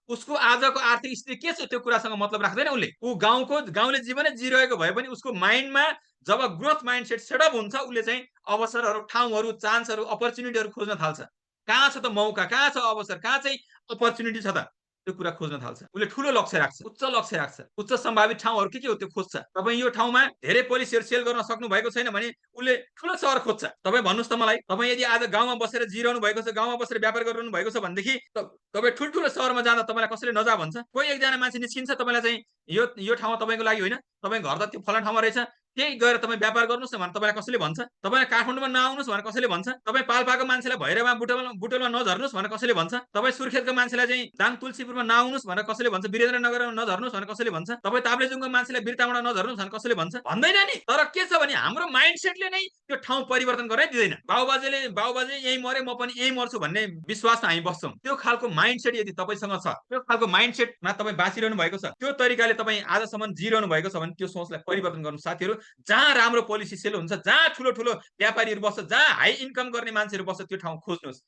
उसको आजको आर्थिक स्थिति के छ त्यो कुरासँग मतलब राख्दैन उसले। ऊ गाउँले जीवनै जिरहेको भए पनि उसको माइन्डमा जब ग्रोथ माइन्डसेट सेटअप हुन्छ उसले चाहिँ अवसरहरू, ठाउँहरू, चान्सहरू, अपर्च्युनिटीहरू खोज्न थाल्छ। कहाँ छ त मौका, कहाँ छ अवसर, कहाँ चाहिँ अपर्च्युनिटी छ त त्यो कुरा खोज्न थाल्छ। उसले ठुलो लक्ष्य राख्छ, उच्च लक्ष्य राख्छ, उच्च सम्भावित ठाउँहरू के हो त्यो खोज्छ। तपाईँ यो ठाउँमा धेरै पोलिसीहरू सेल गर्न सक्नु भएको छैन भने उसले ठुलो सहर खोज्छ। तपाईँ भन्नुहोस् त मलाई, तपाईँ यदि आज गाउँमा बसेर जिरहनु भएको छ, गाउँमा बसेर व्यापार गरिरहनु भएको छ भनेदेखि तपाईँ ठुल्ठुलो सहरमा जाँदा तपाईँलाई कसैले नजा भन्छ? कोही एकजना मान्छे निस्किन्छ तपाईँलाई चाहिँ यो ठाउँमा तपाईँको लागि होइन, तपाईँ घर त त्यो फलाना ठाउँमा रहेछ, त्यही गएर तपाईँ व्यापार गर्नुहोस् न भने तपाईँलाई कसैले भन्छ? तपाईँ काठमाडौँमा नआउनुहोस् भनेर कसैले भन्छ? तपाईँ पाल्पाको मान्छेलाई भैरवमा बुटोलमा नझर्नुहोस् भनेर कसैले भन्छ? तपाईँ सुर्खेतको मान्छेलाई चाहिँ दाङ तुलसीपुरमा नआउनुहोस् भनेर कसैले भन्छ? वीरेन्द्रनगरमा नझर्नुहोस् भनेर कसैले भन्छ? तपाईँ ताप्लेजुङको मान्छेलाई बिरताबाट नझर्नुहोस् भनेर कसैले भन्छ? भन्दैन नि। तर के छ भने हाम्रो माइन्डसेटले नै त्यो ठाउँ परिवर्तन गर्नै दिँदैन। बाबुबाजे यहीँ मरे म पनि यहीँ मर्छु भन्ने विश्वासमा हामी बस्छौँ। त्यो खालको माइन्डसेट यदि तपाईँसँग छ, त्यो खालको माइन्डसेटमा तपाईँ बाँचिरहनु भएको छ, त्यो तरिकाले तपाईँ आजसम्म जिरहनु भएको छ भने त्यो सोचलाई परिवर्तन गर्नु साथीहरू। जहाँ राम्रो पोलिसी सेल हुन्छ, जहाँ ठुलो व्यापारीहरू बस्छ, जहाँ हाई इन्कम गर्ने मान्छेहरू बस्छ त्यो ठाउँ खोज्नुहोस्।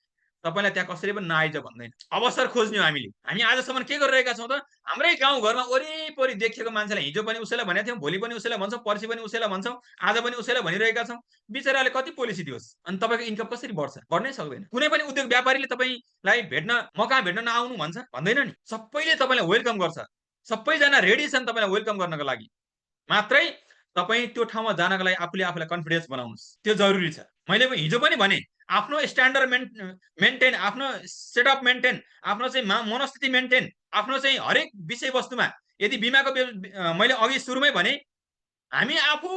तपाईँलाई त्यहाँ कसैले पनि नआइज भन्दैन। अवसर खोज्ने हो हामीले। हामी आजसम्म के गरिरहेका छौँ त? हाम्रै गाउँघरमा वरिपरि देखिएको मान्छेलाई हिजो पनि उसैलाई भनेको थियौँ, भोलि पनि उसैलाई भन्छौँ, पर्सि पनि उसैलाई भन्छौँ, आज पनि उसैलाई भनिरहेका छौँ। बिचराले कति पोलिसी दियोस्? अनि तपाईँको इन्कम कसरी बढ्छ? बढ्नै सक्दैन। कुनै पनि उद्योग व्यापारीले तपाईँलाई मौका भेट्न नआउनु भन्छ? भन्दैन नि। सबैले तपाईँलाई वेलकम गर्छ। सबैजना रेडी छन् तपाईँलाई वेलकम गर्नको लागि। मात्रै तपाईँ त्यो ठाउँमा जानका लागि आफूलाई कन्फिडेन्स बनाउनुहोस्। त्यो जरुरी छ। मैले हिजो पनि भने आफ्नो स्ट्यान्डर्ड मेन्टेन, आफ्नो सेटअप मेन्टेन, आफ्नो चाहिँ मनस्थिति मेन्टेन, आफ्नो चाहिँ हरेक विषयवस्तुमा यदि बिमाको मैले अघि सुरुमै भने हामी आफू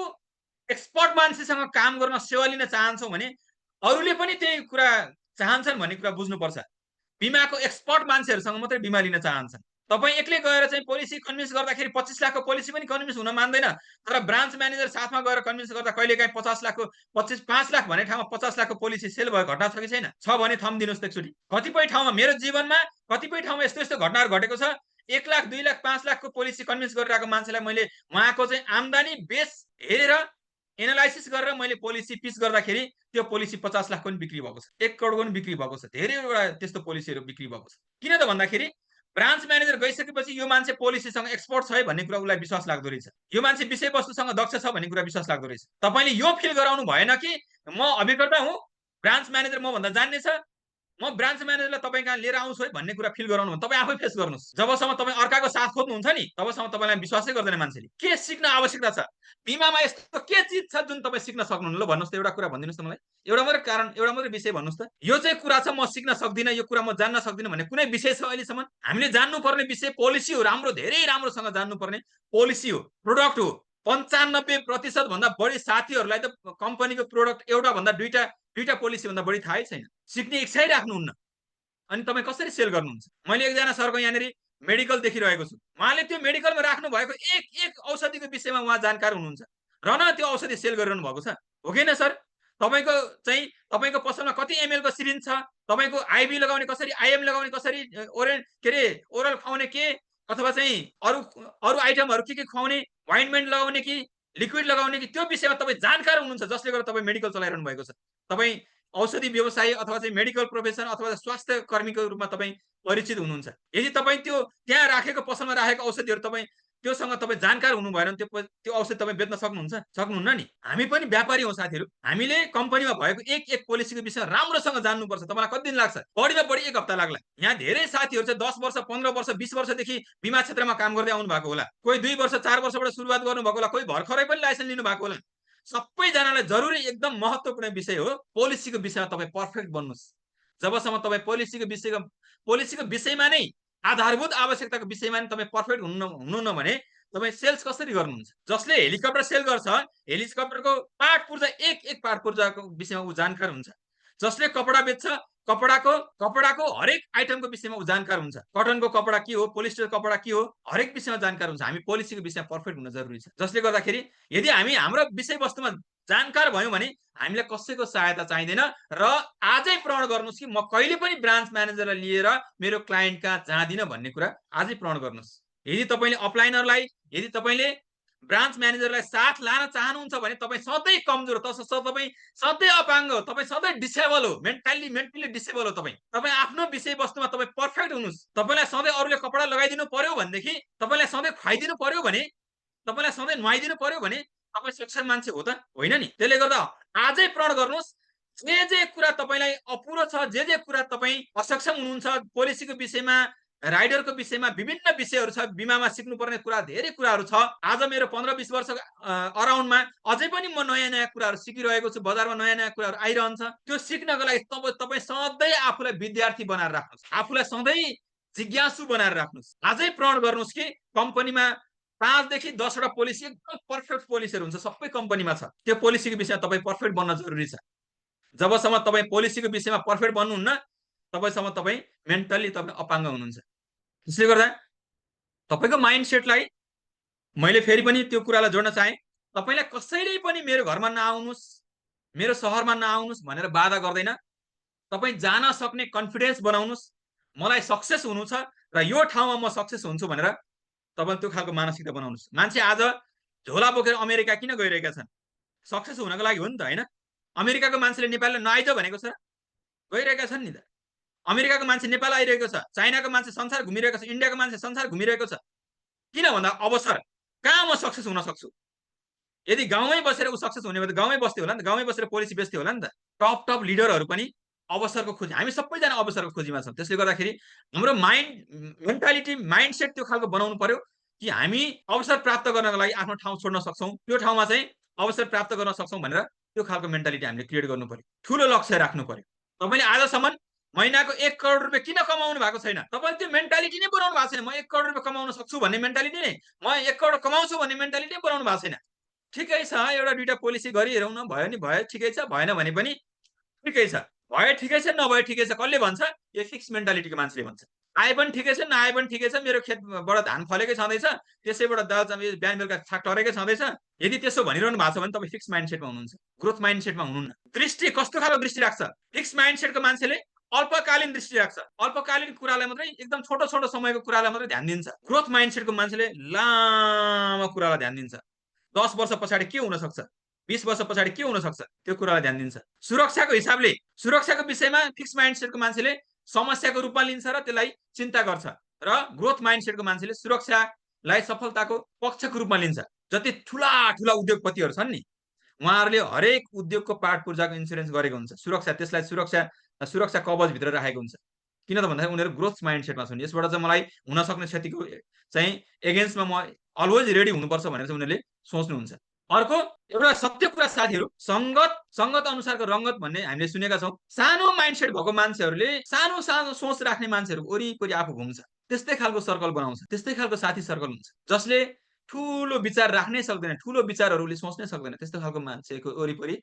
एक्सपर्ट मान्छेसँग काम गर्न सेवा लिन चाहन्छौँ भने अरूले पनि त्यही कुरा चाहन्छन् भन्ने कुरा बुझ्नुपर्छ। बिमाको एक्सपर्ट मान्छेहरूसँग मात्रै बिमा लिन चाहन्छन्। तपाईँ एक्लै गएर चाहिँ पोलिसी कन्भिन्स गर्दाखेरि 25 लाखको पोलिसी पनि कन्भिन्स हुन मान्दैन। तर ब्रान्च म्यानेजर साथमा गएर कन्भिन्स गर्दा कहिलेकाहीँ 5 लाख भन्ने ठाउँमा 50 लाखको पोलिसी सेल भएको घटना छ कि छैन? छ भने थम दिनुहोस् त एकचोटि। कतिपय ठाउँमा मेरो जीवनमा कतिपय ठाउँमा यस्तो घटनाहरू घटेको छ। 1 लाख, 2 लाख, 5 लाखको पोलिसी कन्भिन्स गरिरहेको मान्छेलाई मैले उहाँको चाहिँ आम्दानी बेस हेरेर एनालाइसिस गरेर मैले पोलिसी पिच गर्दाखेरि त्यो पोलिसी 50 लाखको पनि बिक्री भएको छ, 1 करोडको पनि बिक्री भएको छ। धेरैवटा त्यस्तो पोलिसीहरू बिक्री भएको छ। किन त भन्दाखेरि ब्रान्च म्यानेजर गइसकेपछि यो मान्छे पोलिसीसँग एक्सपर्ट छ है भन्ने कुरा उसलाई विश्वास लाग्दो रहेछ। यो मान्छे विषयवस्तुसँग दक्ष छ भन्ने कुरा विश्वास लाग्दो रहेछ। तपाईँले यो फिल गराउनु भएन कि म अभिकर्ता हुँ, ब्रान्च म्यानेजर म भन्दा जान्ने छ, म ब्रान्च म्यानेजरलाई तपाईँ कहाँ लिएर आउँछु है भन्ने कुरा फिल गराउनु भने तपाईँ आफै फेस गर्नुहोस्। जबसम्म तपाईँ अर्काको साथ खोज्नुहुन्छ नि तबसम्म तपाईँलाई विश्वासै गर्दैन मान्छेले। के सिक्न आवश्यकता छ? बिमामा यस्तो के चिज छ जुन तपाईँ सिक्न सक्नुहुन्न? ल भन्नुहोस् त एउटा कुरा भनिदिनुहोस् त मलाई। एउटा मात्रै कारण, एउटा मात्रै विषय भन्नुहोस् त। यो चाहिँ कुरा छ म सिक्न सक्दिनँ, यो कुरा म जान्न सक्दिनँ भन्ने कुनै विषय छ अहिलेसम्म? हामीले जान्नुपर्ने विषय पोलिसी हो, राम्रो धेरै राम्रोसँग जान्नुपर्ने पोलिसी हो, प्रोडक्ट हो। 95% भन्दा बढी साथीहरूलाई त कम्पनीको प्रोडक्ट एउटा भन्दा दुईटा पोलिसी भन्दा बढी थाहै छैन। सिक्ने इच्छै राख्नुहुन्न। अनि तपाईँ कसरी सेल गर्नुहुन्छ? मैले एकजना सरको यहाँनिर मेडिकल देखिरहेको छु। उहाँले त्यो मेडिकलमा राख्नु भएको एक एक औषधिको विषयमा उहाँ जानकार हुनुहुन्छ र न त्यो औषधि सेल गरिरहनु भएको छ। हो कि होइन सर? तपाईँको चाहिँ तपाईँको पसलमा कति एमएलको सिरिन्ज छ? तपाईँको आइभी लगाउने कसरी, आइएम लगाउने कसरी, ओरल खुवाउने के, अथवा चाहिँ अरू अरू आइटमहरू के खुवाउने, ओइन्टमेन्ट लगाउने कि लिक्विड लगाउने कि, त्यो विषयमा तपाईँ जानकार हुनुहुन्छ, जसले गर्दा तपाईँ मेडिकल चलाइरहनु भएको छ। तपाईँ औषधि व्यवसायी अथवा चाहिँ मेडिकल प्रोफेसन अथवा स्वास्थ्य कर्मीको रूपमा तपाईँ परिचित हुनुहुन्छ। यदि तपाईँ त्यो त्यहाँ राखेको पसलमा राखेको औषधिहरू तपाईँ त्योसँग तपाईँ जानकार हुनु भएन भने त्यो औषधि तपाईँ बेच्न सक्नुहुन्छ? सक्नुहुन्न नि। हामी पनि व्यापारी हौँ साथीहरू। हामीले कम्पनीमा भएको एक पोलिसीको विषयमा राम्रोसँग जान्नुपर्छ। तपाईँलाई कति दिन लाग्छ? बढीमा बढी 1 हप्ता लाग्ला। यहाँ धेरै साथीहरू चाहिँ 10 वर्ष, 15 वर्ष, 20 वर्षदेखि बिमा क्षेत्रमा काम गर्दै आउनु भएको होला। कोही 2 वर्ष, 4 वर्षबाट सुरुवात गर्नुभएको होला, कोही भर्खरै पनि लाइसेन्स लिनु भएको होला। सबैजनालाई जरुरी एकदम महत्त्वपूर्ण विषय हो, पोलिसीको विषयमा तपाईँ पर्फेक्ट बन्नुहोस्। जबसम्म तपाईँ पोलिसीको विषयमा नै, आधारभूत आवश्यकताको विषयमा नै तपाईँ पर्फेक्ट हुनुहुन्न भने तपाईँ सेल्स कसरी गर्नुहुन्छ? जसले हेलिकप्टर सेल गर्छ, हेलिकप्टरको पार्ट पुर्जा एक पार्ट पुर्जाको विषयमा ऊ जानकार हुन्छ। जसले कपडा बेच्छ, कपडाको हरेक आइटमको विषयमा ऊ जानकार हुन्छ। कटनको कपडा के हो, पोलिस्टर कपडा के हो, हरेक विषयमा जानकार हुन्छ। हामी पोलिसीको विषयमा पर्फेक्ट हुन जरुरी छ। जसले गर्दाखेरि यदि हामी हाम्रो विषयवस्तुमा जानकार भयौँ भने हामीलाई कसैको सहायता चाहिँदैन। र आजै प्रण गर्नुहोस् कि म कहिले पनि ब्रान्च म्यानेजरलाई लिएर मेरो क्लाइन्ट कहाँ जाँदिनँ भन्ने कुरा आजै प्रण गर्नुहोस्। यदि तपाईँले अपलाइनरलाई, यदि तपाईँले ब्रान्च म्यानेजरलाई साथ लान चाहनुहुन्छ भने तपाईँ सधैँ कमजोर, तपाईँ सधैँ अपाङ्ग हो, तपाईँ सधैँ डिसेबल हो, मेन्टली डिसेबल हो। तपाईँ आफ्नो विषयवस्तुमा तपाईँ पर्फेक्ट हुनुहोस्। तपाईँलाई सधैँ अरूले कपडा लगाइदिनु पर्यो भनेदेखि, तपाईँलाई सधैँ खुवाइदिनु पर्यो भने, तपाईँलाई सधैँ नुहाइदिनु पर्यो भने तपाईँ सक्षम मान्छे हो त होइन नि। त्यसले गर्दा आजै प्रण गर्नुहोस्, जे कुरा तपाईँलाई अपुरो छ, जे कुरा तपाईँ असक्षम हुनुहुन्छ, पोलिसीको विषयमा, राइडरको विषयमा विभिन्न विषयहरू छ, बिमामा सिक्नुपर्ने कुरा धेरै कुराहरू छ। आज मेरो 15-20 वर्ष अराउन्डमा अझै पनि म नयाँ कुराहरू सिकिरहेको छु, बजारमा नयाँ कुराहरू आइरहन्छ। त्यो सिक्नको लागि तपाईँ सधैँ आफूलाई विद्यार्थी बनाएर राख्नुहोस्, आफूलाई सधैँ जिज्ञासु बनाएर राख्नुहोस्। आजै प्रण गर्नुहोस् कि कम्पनीमा 5 देखि 10 वटा पोलिसी एकदम पर्फेक्ट पोलिसीहरू हुन्छ, सबै कम्पनीमा छ। त्यो पोलिसीको विषयमा तपाईँ पर्फेक्ट बन्न जरुरी छ। जबसम्म तपाईँ पोलिसीको विषयमा पर्फेक्ट बन्नुहुन्न तबसम्म तपाईँ मेन्टली तपाईँ अपाङ्ग हुनुहुन्छ। त्यसले गर्दा तपाईँको माइन्डसेटलाई मैले फेरि पनि त्यो कुरालाई जोड्न चाहेँ। तपाईँलाई कसैले पनि मेरो घरमा नआउनुहोस्, मेरो सहरमा नआउनुहोस् भनेर बाधा गर्दैन। तपाईँ जान सक्ने कन्फिडेन्स बनाउनुहोस्। मलाई सक्सेस हुनु छ र यो ठाउँमा म सक्सेस हुन्छु भनेर तपाईँ त्यो खालको मानसिकता बनाउनुहोस्। मान्छे आज झोला बोकेर अमेरिका किन गइरहेका छन्? सक्सेस हुनको लागि हो नि त, होइन? अमेरिकाको मान्छेले नेपालले नआइज भनेको छ? गइरहेका छन् नि त। अमेरिकाको मान्छे नेपाल आइरहेको छ, चाइनाको मान्छे संसार घुमिरहेको छ, इन्डियाको मान्छे संसार घुमिरहेको छ। किन भन्दा अवसर, कहाँ म सक्सेस हुन सक्छु? यदि गाउँमै बसेर ऊ सक्सेस हुने भए त गाउँमै बस्थ्यो होला नि त, गाउँमै बसेर पोलिसी बेच्थ्यो होला नि त। टप लिडरहरू पनि अवसरको खोजी, हामी सबैजना अवसरको खोजीमा छौँ। त्यसले गर्दाखेरि हाम्रो मेन्टालिटी, माइन्डसेट त्यो खालको बनाउनु पर्यो कि हामी अवसर प्राप्त गर्नको लागि आफ्नो ठाउँ छोड्न सक्छौँ, त्यो ठाउँमा चाहिँ अवसर प्राप्त गर्न सक्छौँ भनेर त्यो खालको मेन्टालिटी हामीले क्रिएट गर्नु पर्यो। ठुलो लक्ष्य राख्नु पर्यो। तपाईँले आजसम्म महिनाको 1 करोड रुपियाँ किन कमाउनु भएको छैन? तपाईँले त्यो मेन्टालिटी नै बनाउनु भएको छैन। म 1 करोड रुपियाँ कमाउन सक्छु भन्ने मेन्टालिटी नै, म 1 करोड कमाउँछु भन्ने मेन्टालिटी नै बनाउनु भएको छैन। ठिकै छ, एउटा दुईटा पोलिसी गरिहेरौँ न, भयो नि भयो, ठिकै छ, भएन भने पनि ठिकै छ, भए ठिकै छ, नभए ठिकै छ। कसले भन्छ? यो फिक्स मेन्टालिटीको मान्छेले भन्छ। आए पनि ठिकै छ, नआए पनि ठिकै छ, मेरो खेतबाट धान फलेकै छँदैछ, त्यसैबाट दाल बिहान बेलुका छाक टरेकै छँदैछ। यदि त्यसो भनिरहनु भएको छ भने तपाईँ फिक्स माइन्डसेटमा हुनुहुन्छ, ग्रोथ माइन्डसेटमा हुनुहुन्न। दृष्टि कस्तो खालको दृष्टि राख्छ? फिक्स माइन्डसेटको मान्छेले अल्पकालीन दृष्टि राख्छ, अल्पकालीन कुरालाई मात्रै, एकदम छोटो समयको कुरालाई मात्रै ध्यान दिन्छ। ग्रोथ माइन्डसेटको मान्छेले लामो कुरालाई ध्यान दिन्छ। 10 वर्ष पछाडि के हुन सक्छ, 20 वर्ष पछाडि के हुन सक्छ, त्यो कुरालाई ध्यान दिन्छ। सुरक्षाको हिसाबले, सुरक्षाको विषयमा फिक्स माइन्डसेटको मान्छेले समस्याको रूपमा लिन्छ र त्यसलाई चिन्ता गर्छ, र ग्रोथ माइन्डसेटको मान्छेले सुरक्षालाई सफलताको पक्षको रूपमा लिन्छ। जति ठुला उद्योगपतिहरू छन् नि, उहाँहरूले हरेक उद्योगको पार्ट पूर्जाको इन्सुरेन्स गरेको हुन्छ। सुरक्षा, त्यसलाई सुरक्षा सुरक्षा कवचभित्र राखेको हुन्छ। किन त भन्दाखेरि उनीहरू ग्रोथ माइन्डसेटमा छन्। यसबाट चाहिँ मलाई हुन सक्ने क्षतिको चाहिँ एगेन्स्टमा म अलवेज रेडी हुनुपर्छ भनेर चाहिँ उनीहरूले सोच्नुहुन्छ। अर्को एउटा सत्य कुरा साथीहरू, सङ्गत अनुसारको रङ्गत भन्ने हामीले सुनेका छौँ। सानो माइन्डसेट भएको मान्छेहरूले सानो सानो सोच राख्ने मान्छेहरू वरिपरि आफू घुम्छ, त्यस्तै खालको सर्कल बनाउँछ, त्यस्तै खालको साथी सर्कल हुन्छ। जसले ठुलो विचार राख्नै सक्दैन, ठुलो विचारहरूले सोच्नै सक्दैन, त्यस्तो खालको मान्छेको वरिपरि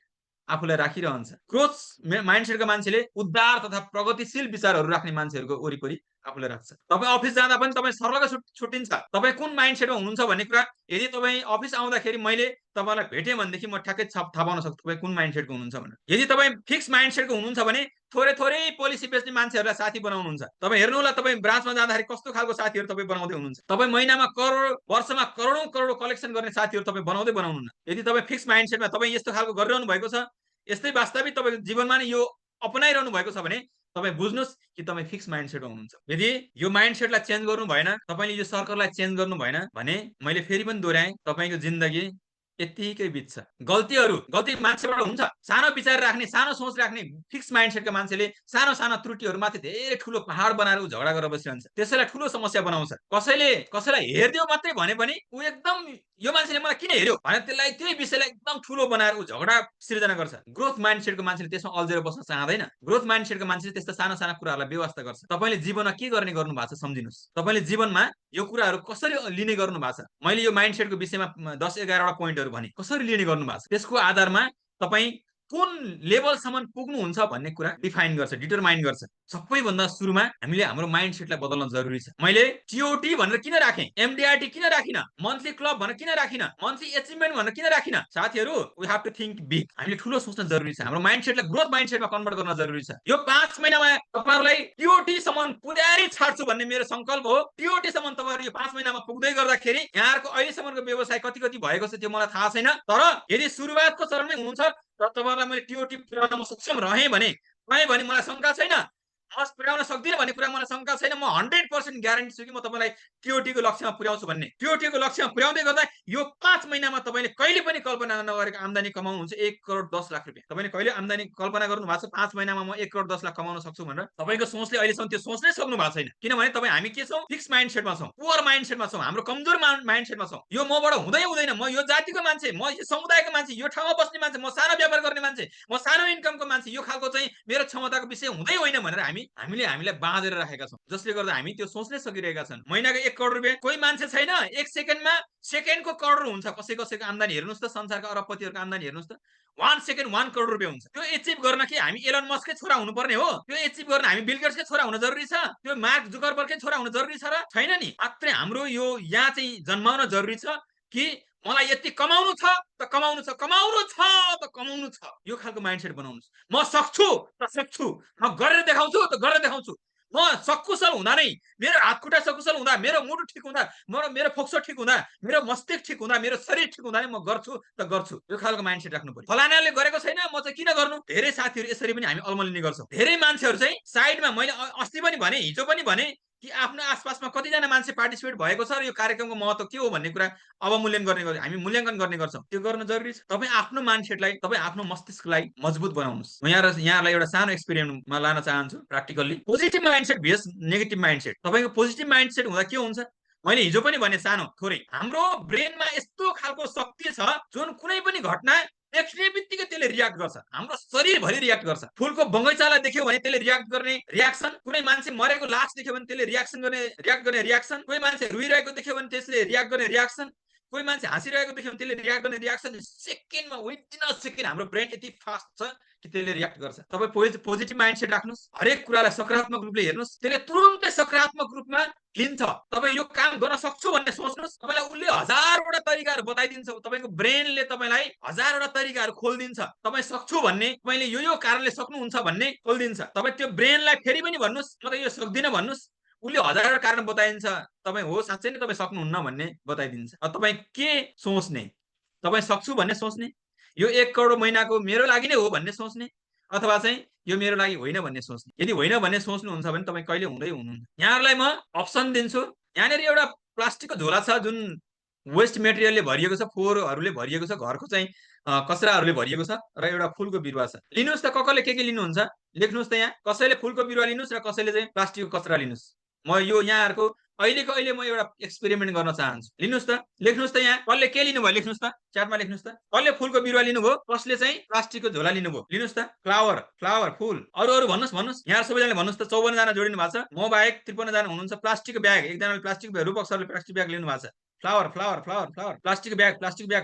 आफूलाई राखिरहन्छ। ग्रोथ माइन्डसेटको मान्छेले उद्धार तथा प्रगतिशील विचारहरू राख्ने मान्छेहरूको वरिपरि आफूलाई राख्छ। तपाईँ अफिस जाँदा पनि तपाईँ सर्लक्क छुट्टिन्छ। तपाईँ कुन माइन्डसेटमा हुनुहुन्छ भन्ने कुरा यदि तपाईँ अफिस आउँदाखेरि मैले तपाईँलाई भेटेँ भनेदेखि म ठ्याक्कै थाहा पाउन सक्छु तपाईँ कुन माइन्डसेटको हुनुहुन्छ भनेर। यदि तपाईँ फिक्स माइन्डसेटको हुनुहुन्छ भने थोरै थोरै पोलिसी बेच्ने मान्छेहरूलाई साथी बनाउनुहुन्छ। तपाईँ हेर्नु होला, तपाईँ ब्रान्चमा जाँदाखेरि कस्तो खालको साथीहरू तपाईँ बनाउँदै हुनुहुन्छ। तपाईँ महिनामा करोड, वर्षमा करोडौँ कलेक्सन गर्ने साथीहरू तपाईँ बनाउँदै बनाउनुहुन्न। यदि तपाईँ फिक्स माइन्डसेटमा तपाईँ यस्तो खालको गरिरहनु भएको छ, यस्तै वास्तविक तपाईँको जीवनमा नै यो अपनाइरहनु भएको छ भने तपाईँ बुझ्नुहोस् कि तपाईँ फिक्स माइन्डसेटमा हुनुहुन्छ। यदि यो माइन्डसेटलाई चेन्ज गर्नु भएन, तपाईँले यो सर्कललाई चेन्ज गर्नु भएन भने मैले फेरि पनि दोहोऱ्याएँ, तपाईँको जिन्दगी यत्तिकै बित्छ। गल्ती मान्छेबाट हुन्छ। सानो विचार राख्ने, सानो सोच राख्ने फिक्स माइन्डसेटका मान्छेले सानो सानो त्रुटिहरूमाथि धेरै ठुलो पहाड बनाएर ऊ झगडा गरेर बसिरहन्छ। त्यसैलाई ठुलो समस्या बनाउँछ। कसैलाई हेरिदियो मात्रै भने पनि ऊ एकदम यो मान्छेले मलाई किन हेर्यो भने त्यसलाई त्यही विषयलाई एकदम ठुलो बनाएर ऊ झगडा सिर्जना गर्छ। ग्रोथ माइन्डसेटको मान्छेले त्यसमा अल्झेर बस्न चाहँदैन। ग्रोथ माइन्डसेटको मान्छेले त्यस्ता साना साना कुराहरूलाई व्यवस्था गर्छ। तपाईँले जीवनमा के गर्ने गर्नु भएको छ सम्झिनुहोस्। तपाईँले जीवनमा यो कुराहरू कसरी लिने गर्नु भएको छ। मैले यो माइन्डसेटको विषयमा 10-11 वटा पोइन्टहरू भने कसरी लिने गर्नु भएको छ, त्यसको आधारमा तपाईँ कुन लेभलसम्म पुग्नुहुन्छ भन्ने कुरा डिफाइन गर्छ, डिटरमाइन गर्छ। सबैभन्दा सुरुमा हामीले हाम्रो माइन्डसेटलाई बदल्न जरुरी छ। मैले टिओटी भनेर किन राखेँ, एमडिआरटी किन राखिन, मन्थली क्लब भनेर किन राखिन, मन्थली एचिभमेन्ट भनेर किन राखिन? साथीहरू, we have to think big. हामीले ठुलो सोच्न जरुरी छ। हाम्रो माइन्डसेटलाई ग्रोथ माइन्डसेटमा कन्भर्ट गर्न जरुरी छ। यो 5 महिनामा तपाईहरुलाई टिओटी सम्म पुर्याएरै छाड्छु भन्ने मेरो संकल्प हो। टिओटी सम्म तपाईहरु यो 5 महिनामा पुग्दै गर्दाखेरि यहाँहरुको अहिलेसम्मको व्यवसाय कति भएको छ त्यो मलाई थाहा छैन, तर यदि सुरुवातको चरणमै हुनुहुन्छ र तपाईहरुलाई मैले टिओटी पुर्याउन सक्षम रहेँ भने मलाई शंका छैन। पुर्याउन सक्दिनँ भन्ने कुरा मलाई शंका छैन। म 100% ग्यारेन्टी छु कि म तपाईलाई टिओटीको लक्ष्यमा पुर्याउँछु भन्ने। टिओटीको लक्ष्यमा पुर्याउँदै गर्दा यो 5 महिनामा तपाईले कहिले पनि कल्पना नगरेको आम्दानी कमाउनुहुन्छ 1 करोड 10 लाख रुपैयाँ। तपाईले कहिले आम्दानी कल्पना गर्नु भएको छ 5 महिनामा म 1 करोड 10 लाख कमाउन सक्छु भनेर? तपाईको सोचले अहिलेसम्म त्यो सोच्नै सक्नु भएको छैन। किनभने तपाई हामी के छौं? फिक्स माइन्डसेटमा छौं, पुअर माइन्डसेटमा छौं, हाम्रो कमजोर माइन्डसेटमा छौं। यो मबाट हुँदैन, म यो जातिको मान्छे, म यो समुदायको मान्छे, यो ठाउँमा बस्ने मान्छे, म सानो व्यापार गर्ने मान्छे, म सानो इन्कमको मान्छे, यो खालको चाहिँ मेरो क्षमताको विषय हुँदै होइन भनेर हामीले बाँधेर राखेका छौं। जसले गर्दा हामी त्यो सोच्नै सकिरहेका छन्। महिनाको 1 करोड रुपैयाँ कोही मान्छे छैन 1 सेकेन्डमा सेकेन्डको करोड हुन्छ। कसैको आम्दानी हेर्नुस् त, संसारका अरबपतिहरुको आम्दानी हेर्नुस् त, 1 सेकेन्ड 1 करोड रुपैयाँ हुन्छ। त्यो एचिभ गर्न के हामी एलन मस्ककै छोरा हुनुपर्ने हो? त्यो एचिभ गर्न हामी बिल गेट्सकै छोरा हुन जरुरी छ? त्यो मार्क जुकरबर्गकै छोरा हुन जरुरी छ र? छैन नि। मात्रै हाम्रो यो यहाँ चाहिँ जन्माउन जरुरी छ कि मलाई यति कमाउनु छ त कमाउनु छ, कमाउनु छ त कमाउनु छ। यो खालको माइन्डसेट बनाउनुस्। म सक्छु त सक्छु, म गरेर देखाउँछु त गरेर देखाउँछु। म सकुशल हुँदा नै, मेरो हात खुट्टा सकुशल हुँदा, मेरो मुटु ठिक हुँदा, मेरो फोक्सो ठिक हुँदा, मेरो मस्तिष्क ठिक हुँदा, मेरो शरीर ठिक हुँदा नै म गर्छु त गर्छु। यो खालको माइन्डसेट राख्नु पर्यो। फलानाले गरेको छैन म चाहिँ किन गर्नु? धेरै साथीहरू यसरी पनि हामी अल्मलिने गर्छौं। धेरै मान्छेहरू चाहिँ साइडमा, मैले अस्ति पनि भने, हिजो पनि भने कि आफ्नो आसपासमा कतिजना मान्छे पार्टिसिपेट भएको छ र यो कार्यक्रमको महत्त्व के हो भन्ने कुरा हामी मूल्याङ्कन गर्ने गर्छौं। त्यो गर्न जरुरी छ। तपाई आफ्नो माइन्डसेटलाई, तपाई आफ्नो मस्तिष्कलाई मजबुत बनाउनुस्। म यहाँलाई एउटा सानो एक्सपेरिमेन्टमा लान चाहन्छु practically. Positive mindset versus negative mindset. तपाईको पोजिटिभ माइन्डसेट हुँदा के हुन्छ? मैले हिजो पनि भने सानो थोरै, हाम्रो ब्रेनमा यस्तो खालको शक्ति छ जुन कुनै पनि घटना देख्ने बित्तिकै त्यसले रियाक्ट गर्छ। हाम्रो शरीरभरि रियाक्ट गर्छ। फुलको बगैँचालाई देख्यो भने त्यसले रियाक्ट गर्ने रियाक्सन, कुनै मान्छे मरेको लास देख्यो भने त्यसले रियाक्ट गर्ने रियाक्सन, कोही मान्छे रुइरहेको देख्यो भने त्यसले रियाक्ट गर्ने रियाक्सन, कोही मान्छे हाँसिरहेको देख्यो भने त्यसले रियाक्ट गर्ने रियाक्सन। सेकेन्डमा, विदिन अ सेकेन्ड हाम्रो ब्रेन यति फास्ट छ कि त्यसले रियाक्ट गर्छ। तपाई पोजिटिभ माइन्डसेट राख्नुस्, हरेक कुरालाई सकारात्मक रूपले हेर्नुस्, त्यसले तुरुन्तै सकारात्मक रूपमा लिन्छ। तपाई यो काम गर्न सक्छु भन्ने सोच्नुस्, तपाईलाई उले 1000 वटा तरिकाहरू बताइदिन्छ। तपाईको ब्रेनले तपाईलाई 1000 वटा तरिकाहरू खोल्दिन्छ। तपाई सक्छु भन्ने, तपाईले यो कारणले सक्नुहुन्छ भन्ने खोल्दिन्छ। तपाई त्यो ब्रेनलाई फेरि पनि भन्नुस् म त यो सक्दिन भन्नुस्, उले 1000 वटा कारण बताइदिन्छ। तपाई हो साँच्चै नै तपाई सक्नुहुन्न भन्ने बताइदिन्छ। तपाई के सोच्ने? तपाई सक्छु भन्ने सोच्ने, यो 1 करोड महिनाको मेरो लागि नै हो भन्ने सोच्ने, अथवा चाहिँ यो मेरो लागि होइन भन्ने सोच्ने? यदि होइन भन्ने सोच्नुहुन्छ भने तपाईँ कहिले हुँदै हुनुहुन्न। यहाँहरूलाई म अप्सन दिन्छु। यहाँनिर एउटा प्लास्टिकको झोला छ जुन वेस्ट मेटेरियलले भरिएको छ, फोहोरहरूले भरिएको छ, घरको चाहिँ कचराहरूले भरिएको छ र एउटा फुलको बिरुवा छ। लिनुहोस् त कसले के लिनुहुन्छ लेख्नुहोस् त यहाँ। कसैले फुलको बिरुवा लिनुहोस् र कसैले चाहिँ प्लास्टिकको कचरा लिनुहोस्। म यो यहाँहरूको अहिलेको अहिले म एउटा एक्सपेरिमेन्ट गर्न चाहन्छु। लिनुहोस् त, लेख्नुहोस् त यहाँ कसले के लिनुभयो लेख्नुहोस् त, च्याटमा लेख्नुहोस् त। कसले फुलको बिरुवा लिनुभयो, कसले चाहिँ प्लास्टिकको झोला लिनुभयो, लिनुहोस् त। फ्लावर फ्लावर फुल, अरू अरू भन्नुहोस् भन्नुहोस्। यहाँ सबैजनाले भन्नुहोस् त। 54 जना जोडिनु भएको छ, म बाहेक 53 जना हुनुहुन्छ। प्लास्टिकको ब्याग, एकजनाले प्लास्टिक ब्याग, रूपक सरले प्लास्टिक ब्याग लिनु भएको छ। Flower flower flower flower, plastic bag,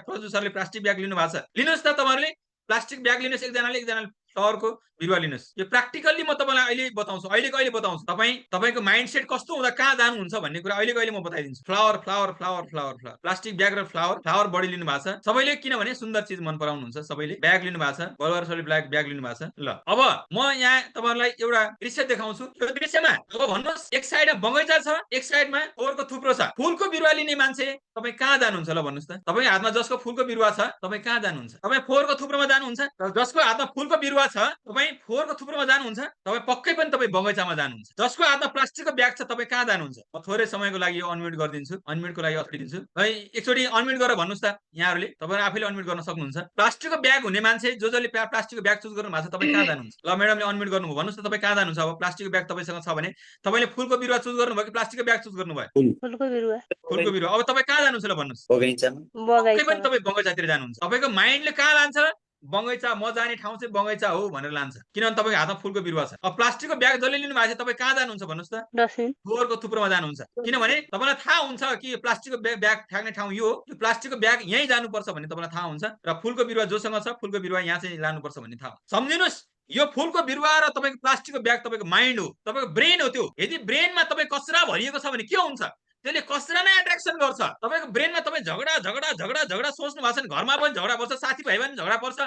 प्रजुसरले प्लास्टिक ब्याग लिनु भएको छ। लिनुहोस् त तपाईँहरूले प्लास्टिक ब्याग लिनुहोस्, एकजनाले फ्लावरको बिरुवा लिनुहोस्। यो प्र्याक्टिकल्ली म तपाईँलाई अहिले बताउँछु, अहिले बताउँछु। तपाईँको माइन्डसेट कस्तो हुँदा कहाँ जानुहुन्छ भन्ने कुरा अहिले म बताइदिन्छु। Flower flower flower flower flower, plastic bag र फ्लावर बढी लिनु भएको छ सबैले, किनभने सुन्दर चिज मन पराउनुहुन्छ सबैले। ब्याग लिनु भएको छ, बलुवार सरले ब्याग लिनु भएको छ। ल अब म यहाँ तपाईँहरूलाई एउटा दृश्य देखाउँछु। यो दृश्यमा अब भन्नुहोस्, एक साइडमा बगैँचा छ, एक साइडमा फोहोरको थुप्रो छ। फुलको बिरुवा लिने मान्छे तपाईँ कहाँ जानुहुन्छ ल भन्नुहोस् त। तपाईँको हातमा जसको फुलको बिरुवा छ तपाईँ कहाँ जानुहुन्छ? तपाईँ फोहोरको थुप्रोमा जानुहुन्छ। जसको हातमा फुलको बिरुवा छ तपाईँ फोहोरको थुप्रोमा जानुहुन्छ। तपाईँ पक्कै पनि तपाईँ बगैँचामा जानुहुन्छ। जसको हातमा प्लास्टिकको ब्याग छ तपाईँ कहाँ जानुहुन्छ? म थोरै समयको लागि यो अनम्युट गरिदिन्छु, अनम्युटको लागि अथोरिटी दिन्छु है। एकचोटि अनम्युट गरेर भन्नुहोस् त यहाँहरूले, तपाईँहरू आफैले अनम्युट गर्न सक्नुहुन्छ। प्लास्टिकको ब्याग हुने मान्छे जसले प्लास्टिकको ब्याग चुज गर्नु भएको छ तपाईँ कहाँ जानुहुन्छ? ल म्याडमले अनम्युट गर्नुभयो, भन्नुहोस् त तपाईँ कहाँ जानुहुन्छ? अब प्लास्टिकको ब्याग तपाईँसँग छ भने तपाईँले फुलको बिरुवा चुज गर्नुभयो कि प्लास्टिकको ब्याग चुज गर्नुभयो?
फुलको बिरुवा
फुलको बिरुवा। अब तपाईँ कहाँ जानुहुन्छ ल भन्नुहोस्?
बगैँचामा।
पक्कै पनि
बगैँचामा।
तपाईँ बगैँचातिर जानुहुन्छ। तपाईँको माइन्डले कहाँ लान्छ? बगैँचा, म जाने ठाउँ चाहिँ बगैँचा हो भनेर लान्छ, किनभने तपाईँको हातमा फुलको बिरुवा छ। अब प्लास्टिकको ब्याग जसले लिनु भएको छ तपाईँ कहाँ जानुहुन्छ भन्नुहोस् त?
डस्टबिन।
फोहोरको थुप्रोमा जानुहुन्छ, किनभने तपाईँलाई थाहा हुन्छ कि प्लास्टिकको ब्याग फ्याँक्ने ठाउँ यो हो, यो प्लास्टिकको ब्याग यहीँ जानुपर्छ भन्ने तपाईँलाई थाहा हुन्छ, र फुलको बिरुवा जोसँग छ फुलको बिरुवा यहाँ चाहिँ लानुपर्छ भन्ने थाहा हुन्छ। सम्झिनुहोस्, यो फुलको बिरुवा र तपाईँको प्लास्टिकको ब्याग तपाईँको माइन्ड हो, तपाईँको ब्रेन हो। त्यो यदि ब्रेनमा तपाईँ कचरा भरिएको छ भने के हुन्छ? त्यसले कचरा नै एट्र्याक्सन गर्छ। तपाईँको ब्रेनमा तपाईँ झगडा झगडा झगडा झगडा सोच्नु भएको छ भने घरमा पनि झगडा पर्छ, साथीभाइमा पनि झगडा पर्छ,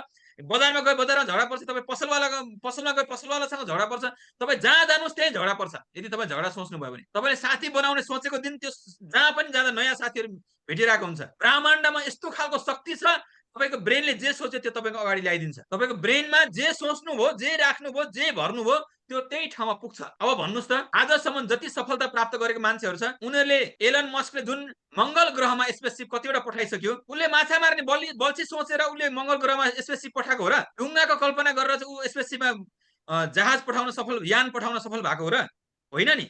बजारमा गए बजारमा झगडा पर्छ, तपाईँ पसलमा गए पसलवालासँग झगडा पर्छ, तपाईँ जहाँ जानुहोस् त्यहीँ झगडा पर्छ। यदि तपाईँ झगडा सोच्नुभयो भने तपाईँले साथी बनाउने सोचेको दिन त्यो जहाँ पनि जाँदा नयाँ साथीहरू भेटिरहेको हुन्छ। ब्रह्माण्डमा यस्तो खालको शक्ति छ, तपाईँको ब्रेनले जे सोच्यो त्यो तपाईँको अगाडि ल्याइदिन्छ। तपाईँको ब्रेनमा जे सोच्नुभयो, जे राख्नुभयो, जे भर्नुभयो त्यो त्यही ठाउँमा पुग्छ। अब भन्नुहोस् त, आजसम्म जति सफलता प्राप्त गरेको मान्छेहरू छ उनीहरूले, एलन मस्कले जुन मंगल ग्रहमा स्पेसशिप कतिवटा पठाइसक्यो, उसले माछा मार्ने बल्छी सोचेर उसले मंगल ग्रहमा स्पेसशिप पठाएको हो र? ढुङ्गाको कल्पना गरेर चाहिँ ऊ स्पेसशिपमा जहाज पठाउन सफल, यान पठाउन सफल भएको हो र? होइन नि।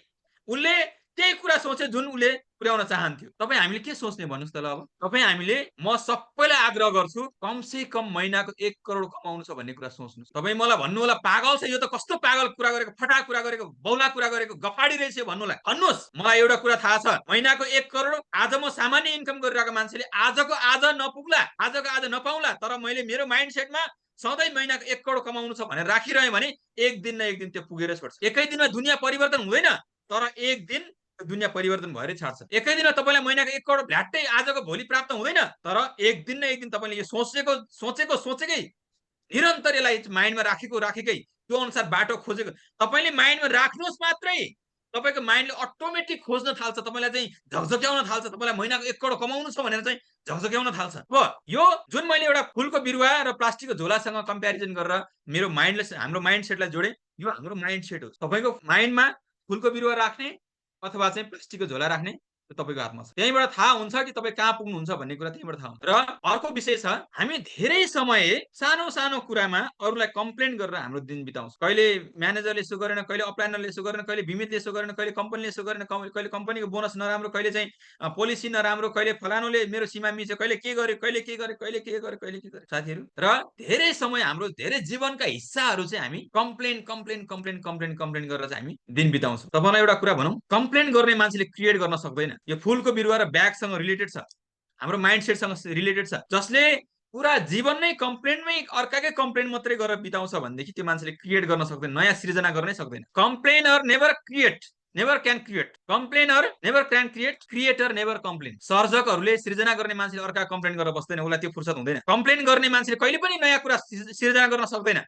उसले त्यही कुरा सोचे जुन उसले पुर्याउन चाहन्थ्यो। तपाईँ हामीले के सोच्ने भन्नुहोस् त ल। अब तपाईँ हामीले, म सबैलाई आग्रह गर्छु कमसे कम महिनाको 1 करोड कमाउनु छ भन्ने कुरा सोच्नुहोस्। तपाईँ मलाई भन्नु होला पागल छ यो त, कस्तो पागल कुरा गरेको, फटा कुरा गरेको, बौला कुरा गरेको, गफाडी रहेछ भन्नुलाई। भन्नुहोस्, मलाई एउटा कुरा थाहा छ, महिनाको 1 करोड आज म सामान्य इन्कम गरिरहेको मान्छेले आजको आज नपुग्ला, आजको आज नपाउला, तर मैले मेरो माइन्डसेटमा सधैँ महिनाको 1 करोड कमाउनु छ भनेर राखिरहे भने एक दिन न एक दिन त्यो पुगेरै छोड्छ। एकै दिनमा दुनियाँ परिवर्तन हुँदैन, तर एक दिन दुनियाँ परिवर्तन भएरै छाड्छ। एकै दिनमा तपाईँलाई महिनाको 1 करोड भ्याट्टै आजको भोलि प्राप्त हुँदैन, तर एक दिन न एक दिन तपाईँले यो सोचेकै निरन्तर यसलाई माइन्डमा राखेकै त्यो अनुसार बाटो खोजेको तपाईँले माइन्डमा राख्नुहोस् मात्रै, तपाईँको माइन्डले अटोमेटिक खोज्न थाल्छ, तपाईँलाई चाहिँ झकझक्याउन थाल्छ। तपाईँलाई महिनाको 1 करोड कमाउनु छ भनेर चाहिँ झकझक्याउन थाल्छ। अब यो जुन मैले एउटा फुलको बिरुवा र प्लास्टिकको झोलासँग कम्पेरिजन गरेर मेरो माइन्डले, हाम्रो माइन्डसेटलाई जोडे, यो हाम्रो माइन्डसेट हो। तपाईँको माइन्डमा फुलको बिरुवा राख्ने अथवा चाहिँ प्लास्टिकको झोला राख्ने तपाईँको हातमा छ। त्यहीँबाट थाहा हुन्छ कि तपाईँ कहाँ पुग्नुहुन्छ भन्ने कुरा त्यहीँबाट थाहा हुन्छ। र अर्को विषय छ, हामी धेरै समय सानो सानो कुरामा अरूलाई कम्प्लेन गरेर हाम्रो दिन बिताउँछ। कहिले म्यानेजरले यसो गरेन, कहिले अपलाइनरले यसो गरेन, कहिले बिमितले यसो गरेन, कहिले कम्पनीले यसो गरेन, कहिले कम्पनीको बोनस नराम्रो, कहिले चाहिँ पोलिसी नराम्रो, कहिले फलानुले मेरो सीमा मिच्यो, कहिले के गर्यो, कहिले के गर्यो। साथीहरू, र धेरै समय हाम्रो धेरै जीवनका हिस्साहरू चाहिँ हामी कम्प्लेन गरेर चाहिँ हामी दिन बिताउँछौँ। तपाईँलाई एउटा कुरा भनौँ, कम्प्लेन गर्ने मान्छेले क्रिएट गर्न सक्दैन। यो फुलको बिरुवा र ब्यागसँग रिलेटेड छ, हाम्रो माइन्डसेटसँग रिलेटेड छ। जसले पुरा जीवन नै कम्प्लेनमै, अर्काकै कम्प्लेन मात्रै गरेर बिताउँछ भनेदेखि त्यो मान्छेले क्रिएट गर्न सक्दैन, नयाँ सृजना गर्नै सक्दैन। Complainer never can create, complainer never can create, creator never complain. सर्जकहरूले सृजना गर्ने मान्छेले अर्का कम्प्लेन गरेर बस्दैन, उसलाई त्यो फुर्सद हुँदैन। कम्प्लेन गर्ने मान्छेले कहिले पनि नयाँ कुरा सृजना गर्न सक्दैन,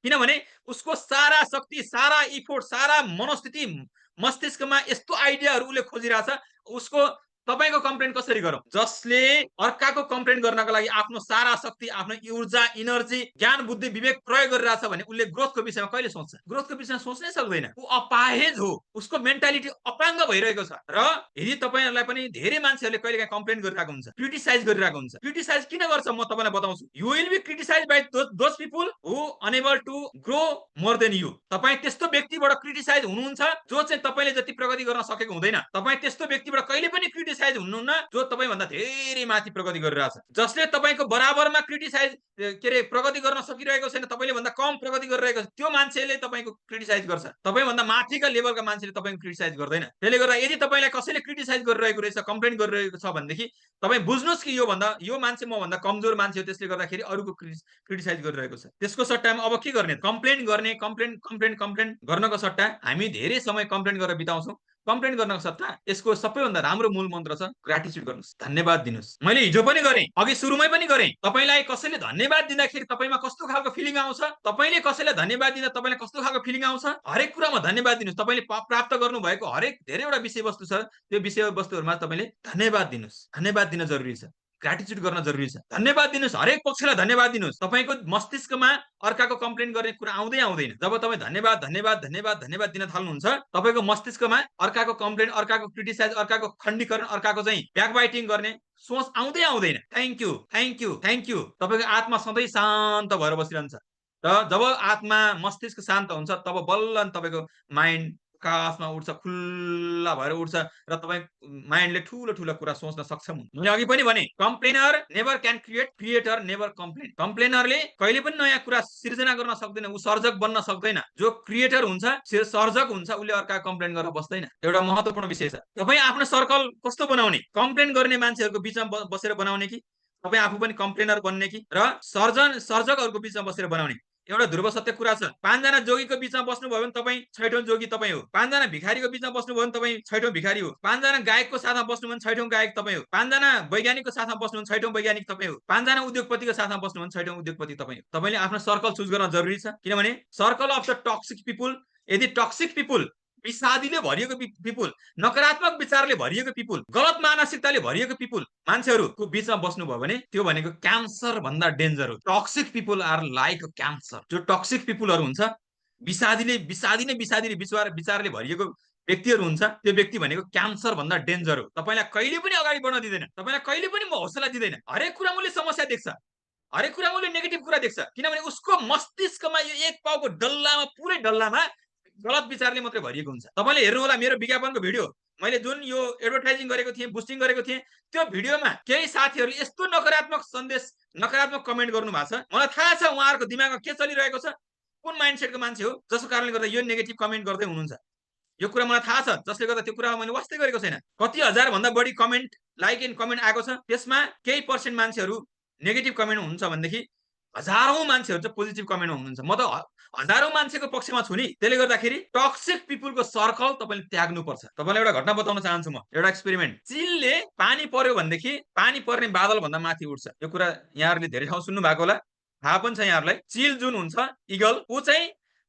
किनभने उसको सारा शक्ति, सारा इफोर्ट, सारा मनोस्थिति, मस्तिष्कमा यस्तो आइडियाहरू उसले खोजिरहेछ, उसको तपाईको कम्प्लेन कसरी गरौँ? जसले अर्काको कम्प्लेन गर्नको लागि आफ्नो सारा शक्ति, आफ्नो ऊर्जा, इनर्जी, ज्ञान, बुद्धि, विवेक प्रयोग गरिरहेछ भने उसले ग्रोथको विषयमा कहिले सोच्छ? ग्रोथको विषयमा सोच्नै सक्दैन। ऊ अपाहिज हो। उसको मेन्टालिटी अपाङ्ग भइरहेको छ। र यदि तपाईहरुलाई पनि धेरै मान्छेहरूले कहिलेकाहीँ कम्प्लेन गरिरहेको हुन्छ, क्रिटिसाइज गरिरहेको हुन्छ। क्रिटिसाइज किन गर्छ म तपाईलाई बताउँछु। You will be criticised by those people who unable to grow more than you. तपाई त्यस्तो व्यक्तिबाट क्रिटिसाइज हुनुहुन्छ जो चाहिँ तपाईले जति प्रगति गर्न सकेको हुँदैन। तपाई त्यस्तो व्यक्तिबाट कहिले पनि क्रिटिसाइज हुनुहुन्न जो तपाईभन्दा धेरै माथि प्रगति गरिरहेछ। जसले तपाईको बराबरमा क्रिटिसाइज के रे प्रगति गर्न सकिरहेको छैन, तपाईले भन्दा कम प्रगति गरिरहेको छ, त्यो मान्छेले तपाईको क्रिटिसाइज गर्छ। तपाईभन्दा माथिका लेभलका मान्छेले तपाईको क्रिटिसाइज गर्दैन। त्यसले गर्दा यदि तपाईलाई कसैले क्रिटिसाइज गरिरहेको रहेछ, कम्प्लेन गरिरहेको छ भनेदेखि तपाई बुझ्नुस् कि यो मान्छे मभन्दा कमजोर मान्छे हो, त्यसले गर्दाखेरि अरूको क्रिटिसाइज गरिरहेको छ। त्यसको सट्टामा अब के गर्ने? कम्प्लेन गर्नको सट्टा हामी धेरै समय कम्प्लेन गरेर बिताउँछौँ। कम्प्लेन गर्नको सट्टा यसको सबैभन्दा राम्रो मूल मन्त्र छ ग्र्याटिट्युड गर्नुस्, धन्यवाद दिनुस्। मैले हिजो पनि गरेँ, अघि सुरुमै पनि गरेँ। तपाईलाई कसैले धन्यवाद दिँदाखेरि तपाईमा कस्तो खालको फिलिङ आउँछ? तपाईले कसैलाई धन्यवाद दिँदा तपाईलाई कस्तो खालको फिलिङ आउँछ? हरेक कुरामा धन्यवाद दिनुस्। तपाईले प्राप्त गर्नुभएको हरेक धेरैवटा विषयवस्तु छ, त्यो विषयवस्तुहरुमा तपाईले धन्यवाद दिनुस्। धन्यवाद दिन जरुरी छ। ग्र्याटिट्युड गर्न जरुरी छ। धन्यवाद दिनुस्, हरेक पक्षलाई धन्यवाद दिनुस्। तपाईको मस्तिष्कमा अर्काको कम्प्लेन गर्ने कुरा आउँदै आउँदैन। जब तपाई धन्यवाद धन्यवाद धन्यवाद धन्यवाद दिन थाल्नुहुन्छ, तपाईको मस्तिष्कमा अर्काको कम्प्लेन, अर्काको क्रिटिसाइज, अर्काको खण्डीकरण, अर्काको चाहिँ ब्याकबाइटिङ गर्ने सोच आउँदै आउँदैन। Thank you thank you thank you. तपाईको आत्मा सधैँ शान्त भएर बसिरहन्छ। र जब आत्मा मस्तिष्क शान्त हुन्छ तब बल्ल तपाईको माइन्ड आकाशमा उड्छ, खुल्ला भएर उड्छ र तपाई माइन्डले ठूलो ठूलो कुरा सोच्न सक्षम हुन्छ। मैले अघि पनि भने complainer never can create, creator never complain. कम्प्लेनरले कहिले पनि नयाँ कुरा सृजना गर्न सक्दैन, उ सर्जक बन्न सक्दैन। जो क्रिएटर हुन्छ, सर्जक हुन्छ, उसले अर्का कम्प्लेन गरेर बस्दैन। एउटा महत्त्वपूर्ण विषय छ। तपाई आफ्नो सर्कल कस्तो बनाउने? कम्प्लेन गर्ने मान्छेहरुको बीचमा बसेर बनाउने कि तपाई आफू पनि कम्प्लेनर बन्ने कि र सर्जकहरुको बीचमा बसेर बनाउने? एउटा ध्रुव सत्य कुरा छ। 5 जना जोगीको बीचमा बस्नुभयो भने तपाई 6ठौं जोगी तपाई हो। 5 जना भिखारीको बीचमा बस्नुभयो भने तपाई 6ठौं भिखारी हो। 5 जना गायकको साथमा बस्नु भने 6ठौं गायक तपाई हो। 5 जना वैज्ञानिकको साथमा बस्नु भने 6ठौं वैज्ञानिक तपाई हो। 5 जना उद्योगपतिको साथमा बस्नु भने 6ठौं उद्योगपति तपाई हो। तपाईले आफ्नो सर्कल चुज गर्न जरुरी छ, किनभने circle of the toxic people, यदि टक्सिक पिपल, विषादीले भरिएको पिपल, नकारात्मक विचारले भरिएको पिपल, गलत मानसिकताले भरिएको पिपल मान्छेहरुको बीचमा बस्नुभयो भने त्यो भनेको क्यान्सर भन्दा डेन्जर हो। Toxic people are like a cancer. जो टक्सिक पिपलहरु हुन्छ, विषादीले विचारले भरिएको व्यक्तिहरु हुन्छ, त्यो व्यक्ति भनेको क्यान्सर भन्दा डेन्जर हो। तपाईलाई कहिले पनि अगाडि बढ्न दिदैन, तपाईलाई कहिले पनि हौसला दिदैन। हरेक कुरामा उसले समस्या देख्छ, हरेक कुरामा उसले नेगेटिभ कुरा देख्छ, किनभने उसको मस्तिष्कमा यो एक पाउको डल्लामा, पुरै डल्लामा गलत विचारले मात्रै भरिएको हुन्छ। तपाईले हेर्नु होला मेरो विज्ञापनको भिडियो, मैले जुन यो एडभर्टाइजिङ गरेको थिएँ, बुस्टिङ गरेको थिएँ, त्यो भिडियोमा केही साथीहरुले यस्तो नकारात्मक सन्देश, नकारात्मक कमेन्ट गर्नु भएको छ। मलाई थाहा छ उहाँहरुको दिमागमा के चलिरहेको छ, कुन माइन्डसेटको मान्छे हो जसको कारणले गर्दा यो नेगेटिभ कमेन्ट गर्दै हुनुहुन्छ। यो कुरा मलाई थाहा छ, जसले गर्दा त्यो कुरामा मैले वास्तै गरेको छैन। कति हजार भन्दा बढी कमेन्ट, लाइक एन्ड कमेन्ट आएको छ। त्यसमा केही पर्सेन्ट मान्छेहरु नेगेटिभ कमेन्ट हुन्छ भनेदेखि हजारौं मान्छेहरु चाहिँ पोजिटिभ कमेन्टमा हुनुहुन्छ। म त हजारौं मान्छेको पक्षमा छु नि। त्यसले गर्दाखेरि टक्सिक पिपलको सर्कल तपाईले त्याग्नु पर्छ। तपाईलाई एउटा घटना बताउन चाहन्छु म, एउटा एक्सपेरिमेन्ट। चिलले पानी पर्यो भनेदेखि पानी पर्ने बादल भन्दा माथि उड्छ। यो कुरा यहाँहरुले धेरै ठाउँ सुन्नु भएको होला, थाहा पनि छ यहाँहरुलाई। चिल जुन हुन्छ, इगल, उ चाहिँ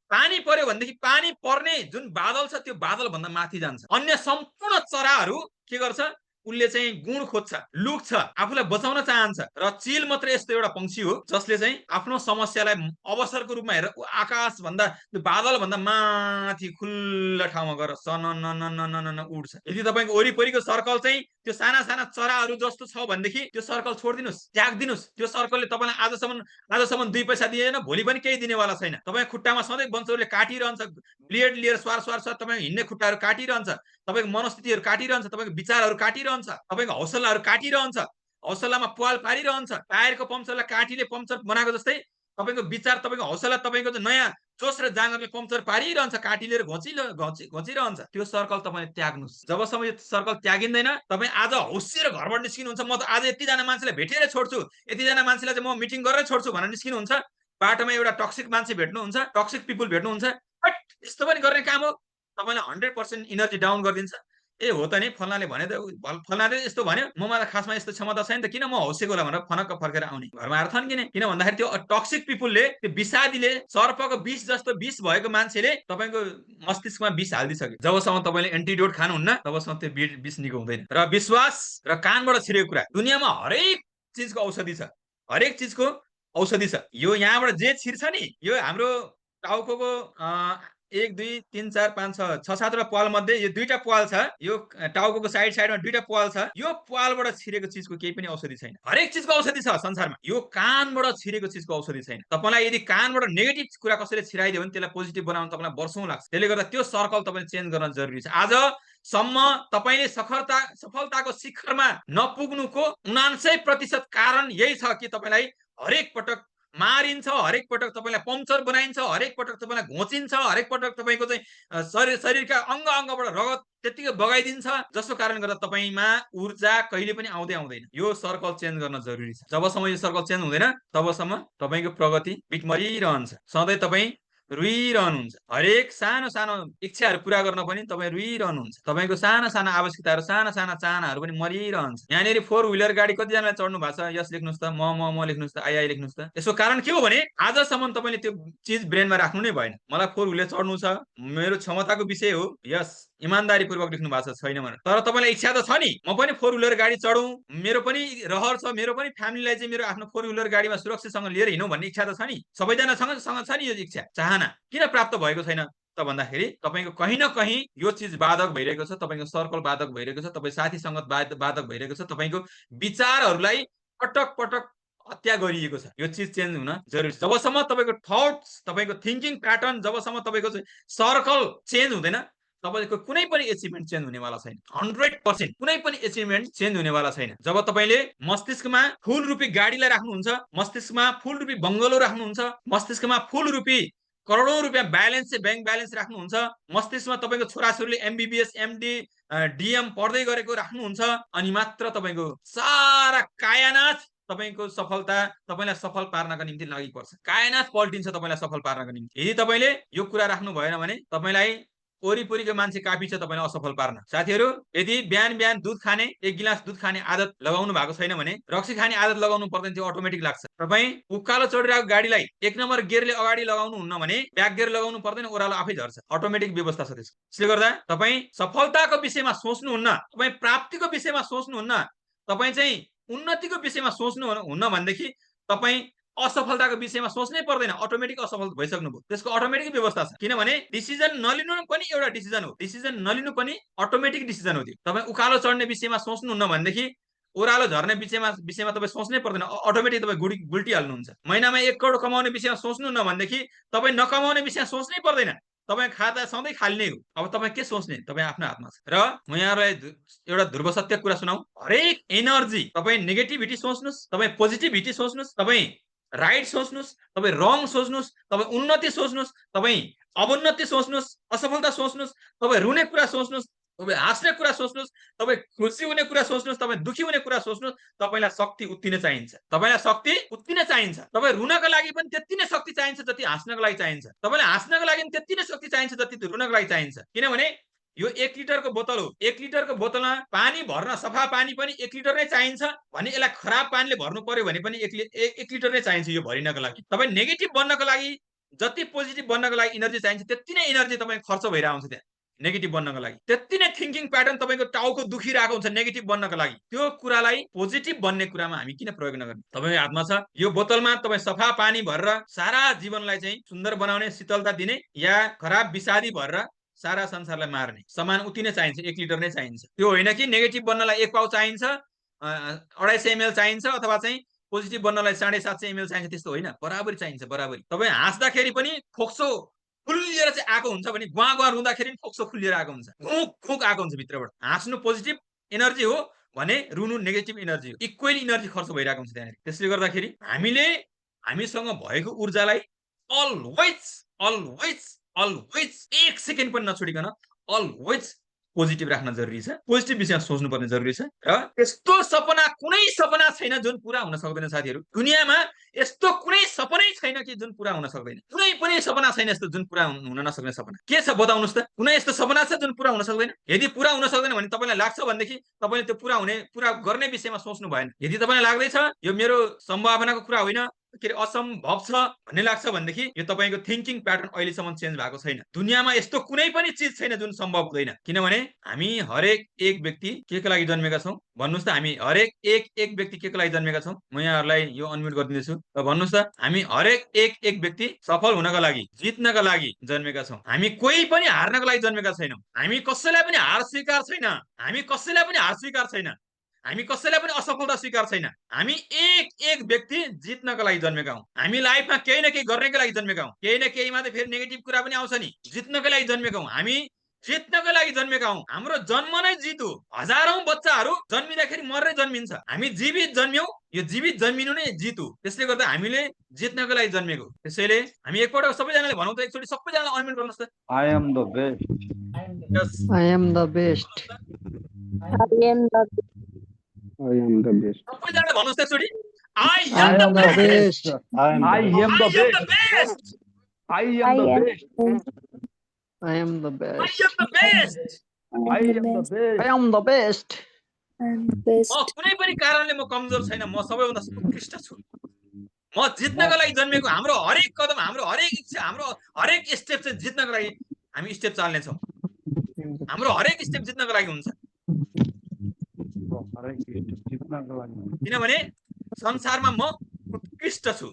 पानी पर्यो भनेदेखि पानी पर्ने जुन बादल छ त्यो बादल भन्दा माथि जान्छ। अन्य सम्पूर्ण चराहरु के गर्छ? उनले चाहिँ गुण खोज्छ, लुक्छ, आफूलाई बचाउन चाहन्छ। र चिल मात्र यस्तो एउटा पंक्षी हो जसले चाहिँ आफ्नो समस्यालाई अवसरको रूपमा हेरेर आकाश भन्दा, त्यो बादल भन्दा माथि खुल्ला ठाउँमा गएर सननननननन उड्छ। यदि तपाईको वरिपरिको सर्कल चाहिँ त्यो साना साना चराहरु जस्तो छ भनेदेखि त्यो सर्कल छोड्दिनुस्, त्याग्दिनुस्। त्यो सर्कलले तपाईलाई आजसम्म 2 पैसा दिएन, भोलि पनि केही दिनेवाला छैन। तपाईको खुट्टामा सधैँ बन्चौरले काटिरहन्छ, ब्लेड लिएर स्वार तपाईको हिँड्ने खुट्टाहरु काटिरहन्छ, तपाईको मनस्थितिहरु काटिरहन्छ, तपाईको विचारहरु काटिरहन्छ, तपाईको हौसलाहरु काटिरहन्छ, हौसलामा प्वाल पारिरहन्छ। टायरको पम्चरलाई काठीले पम्चर बनाएको जस्तै तपाईको विचार, तपाईको हौसला, तपाईको नयाँ जोश र जाँगरले पम्चर पारिरहन्छ, काठीले घोचिरहन्छ। त्यो सर्कल तपाईले त्याग्नुस्। जबसम्म यो सर्कल त्यागिँदैन, तपाई आज होसिएर घरबाट निस्किनुहुन्छ, म त आज यति जना मान्छेलाई भेटेरै छोड्छु, यति जना मान्छेलाई चाहिँ म मिटिङ गरेरै छोड्छु भनेर निस्किनुहुन्छ। बाटोमा एउटा टक्सिक मान्छे भेट्नुहुन्छ, टक्सिक पिपल भेट्नुहुन्छ, बट यस्तो पनि गर्ने काम हो, तपाईलाई 100% एनर्जी डाउन गरिदिन्छ। ए हो त नि फल्नाले भने त फल्नाले यस्तो भन्यो ममा त खासमा यस्तो क्षमता छैन त किन म हौसेको होला भनेर फनक्क फर्केर आउने घरमा आएर थन्किने किन भन्दाखेरि त्यो टक्सिक पिपुलले त्यो विषादीले सर्पको विष जस्तो विष भएको मान्छेले तपाईँको मस्तिष्कमा विष हालिदिइसक्यो जबसम्म तपाईँले एन्टिडोट खानुहुन्न तबसम्म त्यो विष निको हुँदैन र विश्वास र कानबाट छिरेको कुरा दुनियाँमा हरेक चिजको औषधि छ हरेक चिजको औषधि छ यो यहाँबाट जे छिर्छ नि यो हाम्रो टाउको 1 2 3 4 5 6 6 7 वटा पाल मध्ये यो दुईटा पाल छ यो टाउको साइडमा दुईटा पाल छ यो पालबाट छिरेको चिजको केही पनि औषधि छैन हरेक चिजको औषधि छ संसारमा यो कानबाट छिरेको चिजको औषधि छैन तपाईलाई यदि कानबाट नेगेटिभ कुरा कसैले छिराइदियो भने त्यसलाई पोजिटिभ बनाउन तपाईलाई वर्षौं लाग्छ त्यसले गर्दा त्यो सर्कल तपाईले चेन्ज गर्न जरुरी छ आज सम्म तपाईले सफलताको शिखरमा नपुग्नुको 99% कारण यही छ कि तपाईलाई हरेक पटक मारिन्छ हरेक पटक तपाईलाई पम्पचर बनाइन्छ हरेक पटक तपाईलाई घोचिन्छ हरेक पटक तपाईको चाहिँ शरीरका अङ्गबाट रगत त्यतिकै बगाइदिन्छ जसको कारण गर्दा तपाईमा ऊर्जा कहिले पनि आउँदैन यो सर्कल चेन्ज गर्न जरुरी छ जबसम्म यो सर्कल चेन्ज हुँदैन तबसम्म तपाईको प्रगति बिट मरिरहन्छ सधैँ तपाई रुइरहनुहुन्छ हरेक सानो सानो इच्छाहरू पूरा गर्न पनि तपाई रुइरहनुहुन्छ तपाईको साना साना आवश्यकताहरू साना साना चाहनाहरू पनि मरिरहन्छ यहाँनेरि 4 व्हीलर गाडी कतिजनाले चढ्नु भएको छ यस लेख्नुस् त म लेख्नुस् त आई लेख्नुस् त यसको कारण के हो भने आजसम्म तपाईले त्यो चीज ब्रेनमा राख्नु नै भएन मलाई 4 व्हीलर चढ्नु छ मेरो क्षमताको विषय हो यस इमानदारी पूर्वक लेख्नु भएको छैन भनेर तर तपाईलाई इच्छा त छ नि म पनि 4 व्हीलर गाडी चढौं मेरो पनि रहर छ मेरो पनि फ्यामिलीलाई चाहिँ मेरो आफ्नो 4 व्हीलर गाडीमा सुरक्षितसँग लिएर हिँडौं भन्ने इच्छा त छ नि सबैजनासँग छ नि यो इच्छा चाहना किन प्राप्त भएको छैन त भन्दाखेरि तपाईको कहीं न कहीं यो चीज बाधक भइरहेको छ तपाईको सर्कल बाधक भइरहेको छ तपाई साथी संगत बाधक भइरहेको छ तपाईको विचारहरूलाई पटक पटक हत्या गरिएको छ यो चीज चेन्ज हुन जरुरी छ जबसम्म तपाईको थट्स तपाईको थिंकिङ प्याटर्न जबसम्म तपाईको सर्कल चेन्ज हुँदैन तपाईको कुनै पनि एचिभमेन्ट चेन्ज हुनेवाला छैन 100% कुनै पनि एचिभमेन्ट चेन्ज हुनेवाला छैन जब तपाईले मस्तिष्कमा फुल रुपी गाडीलाई राख्नुहुन्छ मस्तिष्कमा फुल रुपी बंगलो राख्नुहुन्छ मस्तिष्कमा फुल रुपी करोडौं रुपैयाँ ब्यालेन्स चाहिँ बैंक ब्यालेन्स राख्नुहुन्छ मस्तिष्कमा तपाईको छोराछोरीले एमबीबीएस एमडी डीएम पढ्दै गरेको राख्नुहुन्छ अनि मात्र तपाईको सारा कायनात तपाईको सफलता तपाईलाई सफल पार्नका निम्ति लागि पर्छ कायनात पल्टिन्छ तपाईलाई सफल पार्नका निम्ति यदि तपाईले यो कुरा राख्नु भएन भने तपाईलाई वरिपरिको मान्छे काफी छ तपाईलाई असफल पार्न साथीहरु यदि बिहान बिहान दूध खाने एक गिलास दूध खाने आदत लगाउनु भएको छैन भने रक्सी खाने आदत लगाउनु पर्दैन त्यो अटोमेटिक लाग्छ तपाई उकालो चढिरहेको गाडीलाई एक नम्बर गियरले अगाडि लगाउनु हुन्न भने ब्याक गियर लगाउनु पर्दैन ओह्रालो आफै झर्छ अटोमेटिक व्यवस्था छ त्यसको त्यसले गर्दा तपाई सफलताको विषयमा सोच्नु हुन्न तपाई प्राप्तिको विषयमा सोच्नु हुन्न तपाई चाहिँ उन्नतिको विषयमा सोच्नु हुन्न भनेदेखि तपाई असफलताको विषयमा सोच्नै पर्दैन अटोमेटिक असफल भइसक्नुभयो त्यसको अटोमेटिक व्यवस्था छ किनभने डिसिजन नलिनु पनि एउटा डिसिजन हो डिसिजन नलिनु पनि अटोमेटिक डिसिजन हो त्यो तपाई उकालो चढ्ने विषयमा सोच्नुहुन्न भनेदेखि ओह्रालो झर्ने विषयमा तपाई सोच्नै पर्दैन अटोमेटिक तपाई गुल्टी हाल्नुहुन्छ महिनामा 1 करोड कमाउने विषयमा सोच्नुहुन्न भनेदेखि तपाई नकमाउने विषयमा सोच्नै पर्दैन तपाई खाता सधैँ खाली नै हो अब तपाई के सोच्ने तपाई आफ्नो हातमा छ र म यहाँलाई एउटा ध्रुव सत्य कुरा सुनाऊ हरेक एनर्जी तपाई नेगेटिभिटी सोच्नुस् तपाई पोजिटिभिटी सोच्नुस् तपाई राइट सोच्नुस् तपाई रङ सोच्नुस् तपाई उन्नति सोच्नुस् तपाई अवन्नति सोच्नुस् असफलता सोच्नुस् तपाई रुने कुरा सोच्नुस् तपाई हाँस्ने कुरा सोच्नुस् तपाई खुसी हुने कुरा सोच्नुस् तपाई दुखी हुने कुरा सोच्नुस् तपाईलाई शक्ति उति नै चाहिन्छ तपाईलाई शक्ति उति नै चाहिन्छ तपाई रुनको लागि पनि त्यति नै शक्ति चाहिन्छ जति हाँस्नको लागि चाहिन्छ तपाईलाई हाँस्नको लागि पनि त्यति नै शक्ति चाहिन्छ जति रुनको लागि चाहिन्छ किनभने यो 1 लिटरको बोतल हो 1 लिटरको बोतलमा पानी भर्न सफा पानी पनि 1 लिटर नै चाहिन्छ भने यसलाई खराब पानीले भर्नु पर्यो भने पनि 1 लिटर नै चाहिन्छ यो भरिनको लागि तपाई नेगेटिभ बन्नको लागि जति पोजिटिभ बन्नको लागि एनर्जी चाहिन्छ त्यति नै एनर्जी तपाईको खर्च भइरा आउँछ त्यहाँ नेगेटिभ बन्नको लागि त्यति नै थिंकिङ प्याटर्न तपाईको टाउको दुखिरहेको हुन्छ नेगेटिभ बन्नको लागि त्यो कुरालाई पोजिटिभ बन्ने कुरामा हामी किन प्रयोग नगर्ने तपाईको हातमा छ यो बोतलमा तपाई सफा पानी भरेर सारा जीवनलाई चाहिँ सुन्दर बनाउने शीतलता दिने या खराब विषादी भरेर सारा संसारलाई मार्ने समान उति नै चाहिन्छ 1 लिटर नै चाहिन्छ त्यो होइन कि नेगेटिभ बन्नलाई 1 पाउ चाहिन्छ 250 ml चाहिन्छ अथवा चाहिँ पोजिटिभ बन्नलाई 750 ml चाहिन्छ त्यस्तो होइन बराबरी चाहिन्छ बराबरी तपाई हाँस्दाखेरि पनि फोक्सो फुल्लिएर चाहिँ आएको हुन्छ भने गुवा गुवा रुँदाखेरि पनि फोक्सो फुल्लिएर आएको हुन्छ खुक खुक आएको हुन्छ भित्रबाट हाँस्नु पोजिटिभ एनर्जी हो भने रुनु नेगेटिभ एनर्जी हो इक्वली एनर्जी खर्च भइरहेको हुन्छ त्यहाँ त्यसले गर्दाखेरि हामीले हामीसँग भएको ऊर्जालाई अलवेज अलवेज अलवेज 1 सेकेन्ड पनि नछोडिकन अलवेज पोजिटिभ राख्न जरुरी छ, पोजिटिभ विषयमा सोच्नुपर्ने जरुरी छ र यस्तो सपना कुनै सपना छैन जुन पूरा हुन सक्दैन साथीहरू। दुनियाँमा यस्तो कुनै सपनै छैन कि जुन पूरा हुन सक्दैन। कुनै पनि सपना छैन यस्तो जुन पूरा हुन नसक्ने सपना। के छ बताउनुस् त? कुनै यस्तो सपना छ जुन पूरा हुन सक्दैन? यदि पूरा हुन सक्दैन भने तपाईलाई लाग्छ भनेदेखि तपाईले त्यो पूरा गर्ने विषयमा सोच्नु भएन। यदि तपाईलाई लाग्दैछ यो मेरो सम्भावनाको कुरा होइन, के अरे असम्भव छ भन्ने लाग्छ भनेदेखि यो तपाईको थिंकिङ प्याटर्न अहिलेसम्म चेन्ज भएको छैन। दुनियाँमा यस्तो कुनै पनि चिज छैन जुन सम्भव हुँदैन, किनभने हामी हरेक एक व्यक्ति के को लागि जन्मेका छौं भन्नुस् त? हामी हरेक एक व्यक्ति के को लागि जन्मेका छौं? म यहाँहरुलाई यो अनम्युट गरिदिन्छु र भन्नुस् त, हामी हरेक एक व्यक्ति सफल हुनका लागि, जित्नका लागि जन्मेका छौं। हामी कोही पनि हार्नको लागि जन्मेका छैनौं। हामी कसैलाई पनि हार स्वीकार छैन। हामी कसैलाई पनि हार स्वीकार छैन। हामी कसैलाई पनि असफलता स्वीकार छैन। हामी एक व्यक्ति जित्नको लागि जन्मेका हौं। हामी लाइफमा केही न केही गर्नेको लागि जन्मेका हौं। केही न केहीमा त फेरि नेगेटिभ कुरा पनि आउँछ नि। जित्नको लागि जन्मेका हौं। हामी जित्नको लागि जन्मेका हौं। हाम्रो जन्म नै जित हो। हजारौं बच्चाहरू जन्मिँदाखेरि मरेर जन्मिन्छ। हामी जीवित जन्म्यौं, यो जीवित जन्मिनु नै जित हो। त्यसले गर्दा हामीले जित्नको लागि जन्मेको। त्यसैले हामी एकपल्ट सबैजनाले भनौं त, एकचोटी सबैजनाले अनम्युट गर्नुस् त।
I am the best.
I am the best.
I am the best.
सबैजनाले भन्नुस् त एकचोटी। I
I
am the
am the
best.
best.
I am the
best.
I am the best.
I am the
I
best.
am the best.
I am the best.
I am the best.
म कुनै पनि कारणले म कमजोर छैन। म सबैभन्दा उत्कृष्ट छु। म जित्नको लागि जन्मेको। हाम्रो हरेक कदम, हाम्रो हरेक इच्छा, हाम्रो हरेक स्टेप चाहिँ जित्नको लागि हामी स्टेप चाल्ने छौं। हाम्रो हरेक स्टेप जित्नको लागि हुन्छ। किनभने संसारमा म उत्कृष्ट छु।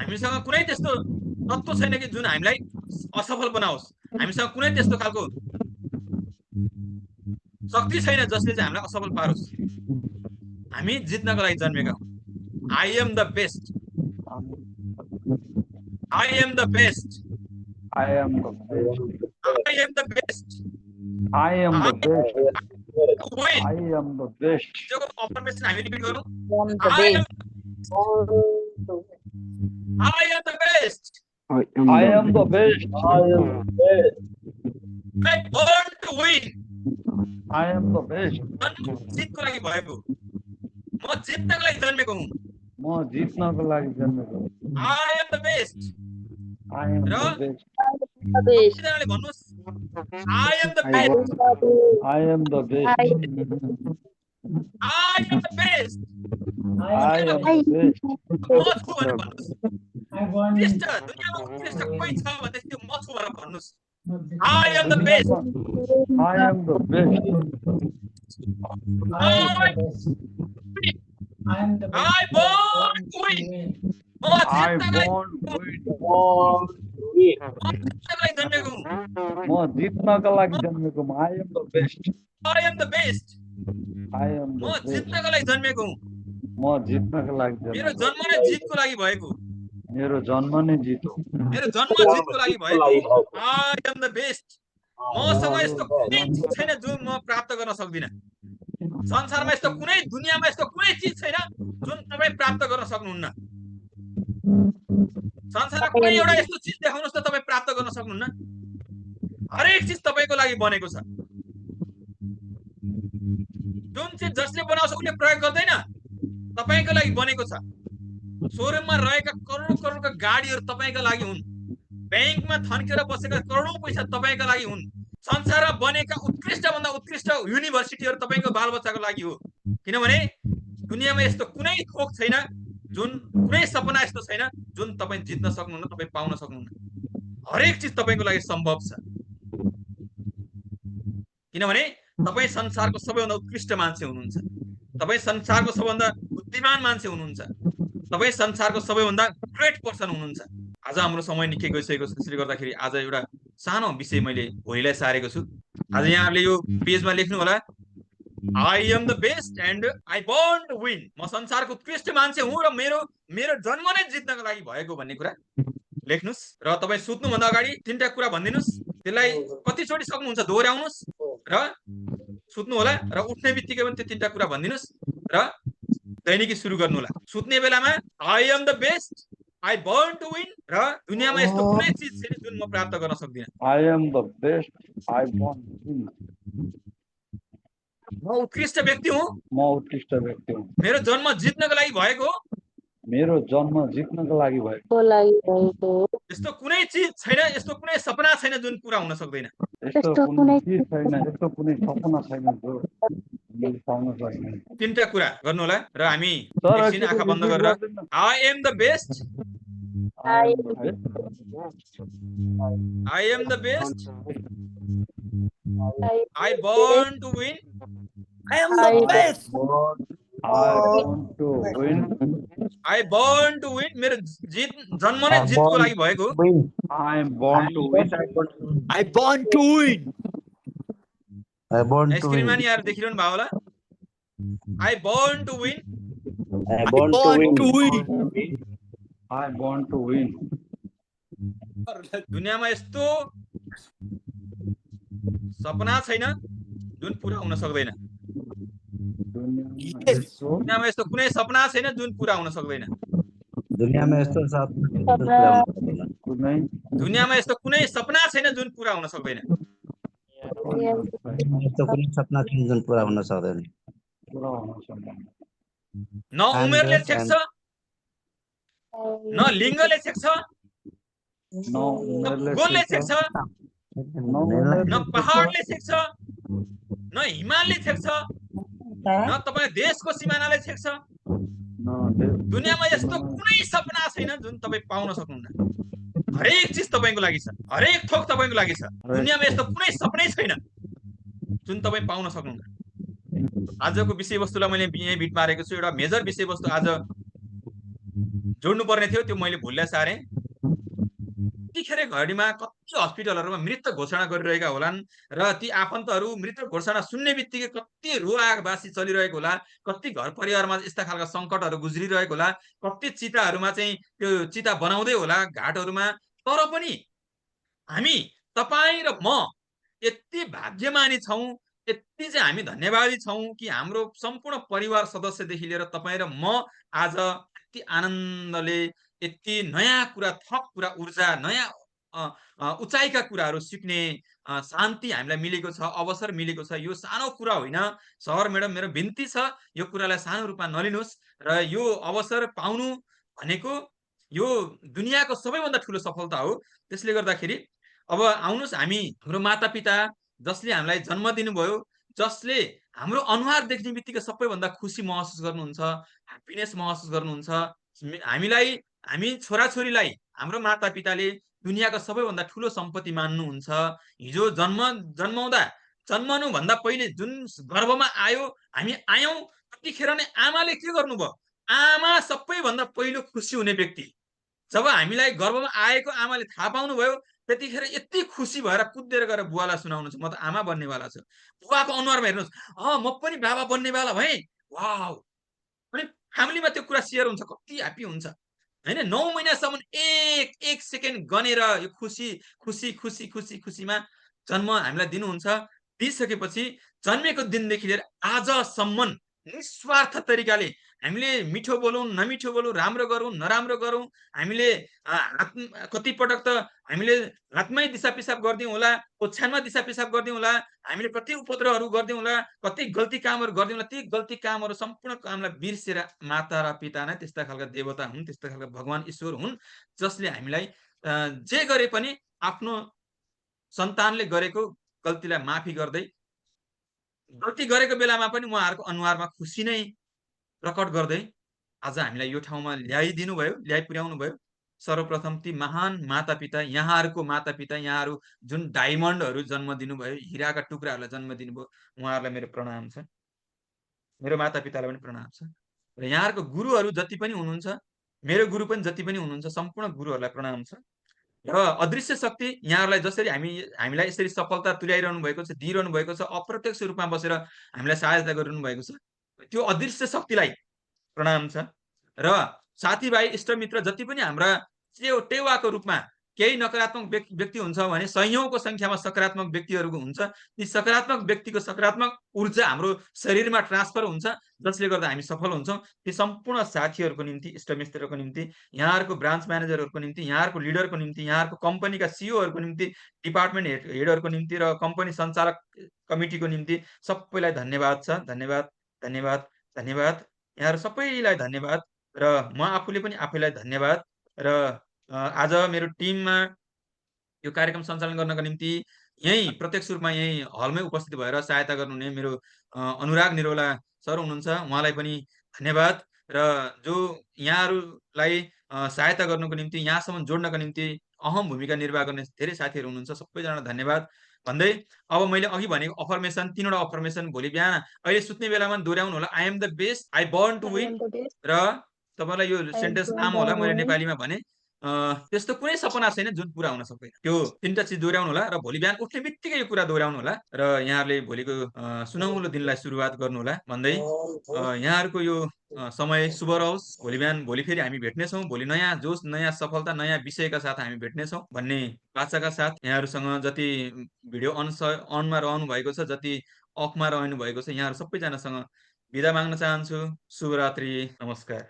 हामीसँग कुनै त्यस्तो तत्त्व छैन कि जुन हामीलाई असफल बनाओस्। हामीसँग कुनै त्यस्तो खालको शक्ति छैन जसले चाहिँ हामीलाई असफल पारोस्। हामी जित्नको लागि जन्मेका हौं। I am the best. I am the best.
I am the best.
I am the best.
I am the best.
Win.
I am the best.
जो अफर्मेसन हामी रिपिट गरौँ। I am the best.
I am the best. I am the best.
I born to win.
I am the best.
जितको लागि भएको। म जित्नको लागि जन्मेको हुँ।
म जित्नको लागि जन्मेको हुँ।
I am the best.
I am the best.
सबैजनाले भन्नुस् I am the best.
I am the best.
I am the best.
I am the best.
म छु भनेर भन्नुस्। उत्कृष्ट, दुनियाँमा उत्कृष्ट कोही छ भनेदेखि त्यो म छु भनेर भन्नुस्। I am the best.
I am the best.
I born to win. म
I
जित्नको लागि जन्मेको हुँ।
म जित्नको लागि जन्मेको हुँ। I am the best.
I am the best.
I am
म
the best.
जित्नको लागि जन्मेको हुँ।
म जित्नको लागि
मेरो
जन्मेको
जन्म नै जितको लागि भएको।
मेरो जन्म नै जित हो।
मेरो जन्म जितको लागि भएको। I am the best. मसँग यस्तो कुनै चिज छैन जो म प्राप्त गर्न सक्दिन। संसारमा यस्तो कुनै, दुनियाँमा यस्तो कुनै चिज छैन जुन तपाईँ प्राप्त गर्न सक्नुहुन्न। संसारमा कुनै एउटा यस्तो चिज देखाउनुस् त तपाईँ प्राप्त गर्न सक्नुहुन्न। हरेक चिज तपाईको लागि बनेको छ। जुन चिज जसले बनाउँछ उसले प्रयोग गर्दैन, तपाईको लागि बनेको छ। शोरूममा रहेका करोडौं गाडीहरू तपाईका लागि हुन्। बैंकमा थन्केर बसेका करोडौं पैसा तपाईका लागि हुन्। संसारमा बनेका उत्कृष्ट भन्दा उत्कृष्ट युनिभर्सिटीहरू तपाईको बालबच्चाको लागि हो। किनभने दुनियाँमा यस्तो कुनै थोक छैन, जुन कुनै सपना यस्तो छैन जुन तपाईँ जित्न सक्नुहुन्न, तपाईँ पाउन सक्नुहुन्न। हरेक चिज तपाईको लागि सम्भव छ। किनभने तपाईँ संसारको सबैभन्दा उत्कृष्ट मान्छे हुनुहुन्छ। तपाईँ संसारको सबैभन्दा बुद्धिमान मान्छे हुनुहुन्छ। तपाईँ संसारको सबैभन्दा ग्रेट पर्सन हुनुहुन्छ। आज हाम्रो समय निकै गइसकेको छ। त्यसले गर्दाखेरि आज एउटा सानो विषय मैले भोलिलाई सारेको छु। आज यहाँहरूले यो पेजमा लेख्नु होला, I am the best and I born to win. म संसारको उत्कृष्ट मान्छे हुँ र मेरो जन्म नै जित्नको लागि भएको भन्ने कुरा लेख्नुस्। र तपाईँ सुत्नुभन्दा अगाडि तीनटा कुरा भनिदिनुस्। त्यसलाई कतिचोटि सक्नुहुन्छ दोहोर्याउनुस् र सुत्नु होला र उठ्ने बित्तिकै पनि त्यो तीनटा कुरा भनिदिनुस् र दैनिकी सुरु गर्नु होला। सुत्ने बेलामा I am the best, I born to win र दुनियामा यस्तो कुनै चिज छैन जुन म प्राप्त गर्न सक्दिनँ।
I am the best. I want win.
म उत्कृष्ट व्यक्ति हुँ।
म उत्कृष्ट व्यक्ति हुँ।
मेरो जन्म जित्नको लागि भएको हो।
मेरो जन्म जित्नको लागि भएको।
यस्तो कुनै चिज छैन, यस्तो कुनै सपना छैन जुन पूरा हुन सक्दैन।
यस्तो कुनै चिज छैन, यस्तो कुनै सपना छैन जो हामीले पाउन सक्दैन।
तीनटा कुरा गर्नु होला र हामी
सर
एकछिन आँखा बन्द गरेर I am the best,
I am the best.
I am the best, I born to win,
I want to win.
I born to win। मेरो जित जन्म नै जितको लागि भएको हो।
I am born to win.
I born to win. I born to
स्क्रिनमा
win.
नि यार देखिरहनु भयो होला। I born to win,
I born to win.
I born to win.
दुनियामा यस्तो सपना छैन जुन पूरा हुन सक्दैन। दुनियामा यस्तो कुनै सपना छैन जुन पूरा हुन सक्दैन।
दुनियामा यस्तो
दुनियामा यस्तो कुनै सपना छैन जुन पूरा हुन सक्दैन।
कुनै सपना छैन जुन पूरा हुन सक्दैन।
न उमेरले छेक्छ, न लिङ्गले छेक्छ, न भूगोलले छेक्छ, न पहाडले छेक्छ, न हिमालले छेक्छ, न तपाईँ देशको सिमानाले छेक्छ। दुनियामा यस्तो कुनै सपना छैन जुन तपाईँ पाउन सक्नुहुन्न। हरेक चिज तपाईँको लागि छ, हरेक थोक तपाईँको लागि छ। दुनियामा यस्तो कुनै सपनै छैन जुन तपाईँ पाउन सक्नुहुन्न। आजको विषयवस्तुलाई मैले यहीँ बिट मारेको छु। एउटा मेजर विषयवस्तु आज जोड्नु पर्ने थियो, त्यो मैले भुल्दै सारेँ। यतिखेर घडीमा कति हस्पिटलहरूमा मृत घोषणा गरिरहेका होलान् र ती आफन्तहरू मृत घोषणा सुन्ने बित्तिकै कति रुवाबासी चलिरहेको होला, कति घर परिवारमा यस्ता खालका सङ्कटहरू गुज्रिरहेको होला, कति चिताहरूमा चाहिँ त्यो चिता बनाउँदै होला घाटहरूमा। तर पनि हामी तपाईँ र म यति भाग्यमानी छौँ, यति चाहिँ हामी धन्यवादी छौँ कि हाम्रो सम्पूर्ण परिवार सदस्यदेखि लिएर तपाईँ र म आज यति आनन्दले यति नयाँ कुरा, थप कुरा, ऊर्जा, नयाँ उचाइका कुराहरू सिक्ने शान्ति हामीलाई मिलेको छ, अवसर मिलेको छ। यो सानो कुरा होइन। सर म्याडम, मेरो बिन्ती छ यो कुरालाई सानो रूपमा नलिनुहोस् र यो अवसर पाउनु भनेको यो दुनियाँको सबैभन्दा ठुलो सफलता हो। त्यसले गर्दाखेरि अब आउनुहोस्, हामी हाम्रो मातापिता जसले हामीलाई जन्म दिनुभयो, जसले हाम्रो अनुहार देख्ने बित्तिकै सबैभन्दा खुसी महसुस गर्नुहुन्छ, ह्याप्पिनेस महसुस गर्नुहुन्छ। हामी छोराछोरीलाई हाम्रो मातापिताले दुनियाँको सबैभन्दा ठुलो सम्पत्ति मान्नुहुन्छ। हिजो जन्मनुभन्दा पहिले जुन गर्भमा आयो, हामी आयौँ, त्यतिखेर नै आमाले के गर्नुभयो? आमा सबैभन्दा पहिलो खुसी हुने व्यक्ति। जब हामीलाई गर्भमा आएको आमाले थाहा पाउनुभयो, त्यतिखेर यति खुसी भएर कुदेर गएर बुवालाई सुनाउनुहुन्छ, म त आमा बन्नेवाला छु। बुवाको अनुहारमा हेर्नुहोस्, म पनि बाबा बन्नेवाला भएँ, वाउ। अनि फ्यामिलीमा त्यो कुरा सेयर हुन्छ, कति ह्याप्पी हुन्छ होइन। 9 महिनासम्म एक सेकेन्ड गनेर यो खुसीमा जन्म हामीलाई दिनुहुन्छ। दिइसकेपछि जन्मेको दिनदेखि लिएर आजसम्म निस्वार्थ तरिकाले हामीले मिठो बोलौँ, नमिठो बोलौँ, राम्रो गरौँ, नराम्रो गरौँ, हामीले कति पटक त हामीले हातमै दिसा पिसाब गरिदिउँ होला, ओछ्यानमा दिसा पिसाब गरिदिउँ होला, हामीले कति उपद्रवहरू गरिदिउँ होला, कति गल्ती कामहरू गरिदिउँ होला। ती गल्ती कामहरू सम्पूर्ण कामलाई बिर्सेर माता र पिता नै त्यस्ता खालका देवता हुन्, त्यस्ता खालका भगवान ईश्वर हुन्, जसले हामीलाई जे गरे पनि आफ्नो सन्तानले गरेको गल्तीलाई माफी गर्दै, गल्ती गरेको बेलामा पनि उहाँहरूको अनुहारमा खुसी नै प्रकट गर्दै आज हामीलाई यो ठाउँमा ल्याइदिनु भयो, ल्याइ पुर्याउनु भयो। सर्वप्रथम ती महान मातापिता, यहाँहरूको मातापिता, यहाँहरू जुन डायमन्डहरू जन्म दिनुभयो, हिराका टुक्राहरूलाई जन्म दिनुभयो, उहाँहरूलाई मेरो प्रणाम छ। मेरो मातापितालाई पनि प्रणाम छ। र यहाँहरूको गुरुहरू जति पनि हुनुहुन्छ, मेरो गुरु पनि जति पनि हुनुहुन्छ, सम्पूर्ण गुरुहरूलाई प्रणाम छ। र अदृश्य शक्ति यहाँहरूलाई जसरी हामीलाई यसरी सफलता तुल्याइरहनु भएको छ, दिइरहनु भएको छ, अप्रत्यक्ष रूपमा बसेर हामीलाई सहायता गरिरहनु भएको छ, त्यो अदृश्य शक्तिलाई प्रणाम छ। र साथीभाइ, इष्टमित्र जति पनि हाम्रा टेवाको रूपमा केही नकारात्मक व्यक्ति हुन्छ भने सयौंको संख्यामा सकारात्मक व्यक्तिहरूको हुन्छ। ती सकारात्मक व्यक्तिको सकारात्मक ऊर्जा हाम्रो शरीरमा ट्रान्सफर हुन्छ, जसले गर्दा हामी सफल हुन्छौँ। ती सम्पूर्ण साथीहरूको निम्ति, इष्टमित्रहरूको निम्ति, यहाँहरूको ब्रान्च म्यानेजरहरूको निम्ति, यहाँहरूको लिडरको निम्ति, यहाँहरूको कम्पनीका सिइओहरूको निम्ति, डिपार्टमेन्ट हेडहरूको निम्ति र कम्पनी सञ्चालक कमिटीको निम्ति सबैलाई धन्यवाद छ। धन्यवाद, धन्यवाद, धन्यवाद। यहाँहरू सबैलाई धन्यवाद र म आफूले पनि आफैलाई धन्यवाद। र आज मेरो टिममा यो कार्यक्रम सञ्चालन गर्नका निम्ति यहीँ प्रत्यक्ष रूपमा यहीँ हलमै उपस्थित भएर सहायता गर्नुहुने मेरो अनुराग निरौला सर हुनुहुन्छ, उहाँलाई पनि धन्यवाद। र जो यहाँहरूलाई सहायता गर्नुको निम्ति, यहाँसम्म जोड्नका निम्ति अहम भूमिका निर्वाह गर्ने धेरै साथीहरू हुनुहुन्छ, सबैजना धन्यवाद भन्दै अब मैले अघि भनेको अफर्मेसन, 3 वटा अफर्मेसन भोलि बिहान अहिले सुत्ने बेलामा दोहोऱ्याउनु होला। I am the best, I born to win. र तपाईँलाई यो सेन्टेन्स आम होला, मैले नेपालीमा भने त्यस्तो कुनै सपना छैन जुन पुरा हुन सक्दैन। त्यो 3टा चिज दोहोऱ्याउनु होला र भोलि बिहान उठ्ने बित्तिकै यो कुरा दोहोऱ्याउनु होला र यहाँहरूले भोलिको सुनौलो दिनलाई सुरुवात गर्नु होला भन्दै यहाँहरूको यो समय शुभ रहोस्। भोलि बिहान भोलि फेरि हामी भेट्नेछौँ। भोलि नयाँ जोस, नयाँ सफलता, नयाँ विषयका साथ हामी भेट्नेछौँ भन्ने आशाका साथ यहाँहरूसँग जति भिडियो अनमा रहनु भएको छ, जति अफमा रहनु भएको छ, यहाँहरू सबैजनासँग बिदा माग्न चाहन्छु। शुभरात्रि, नमस्कार।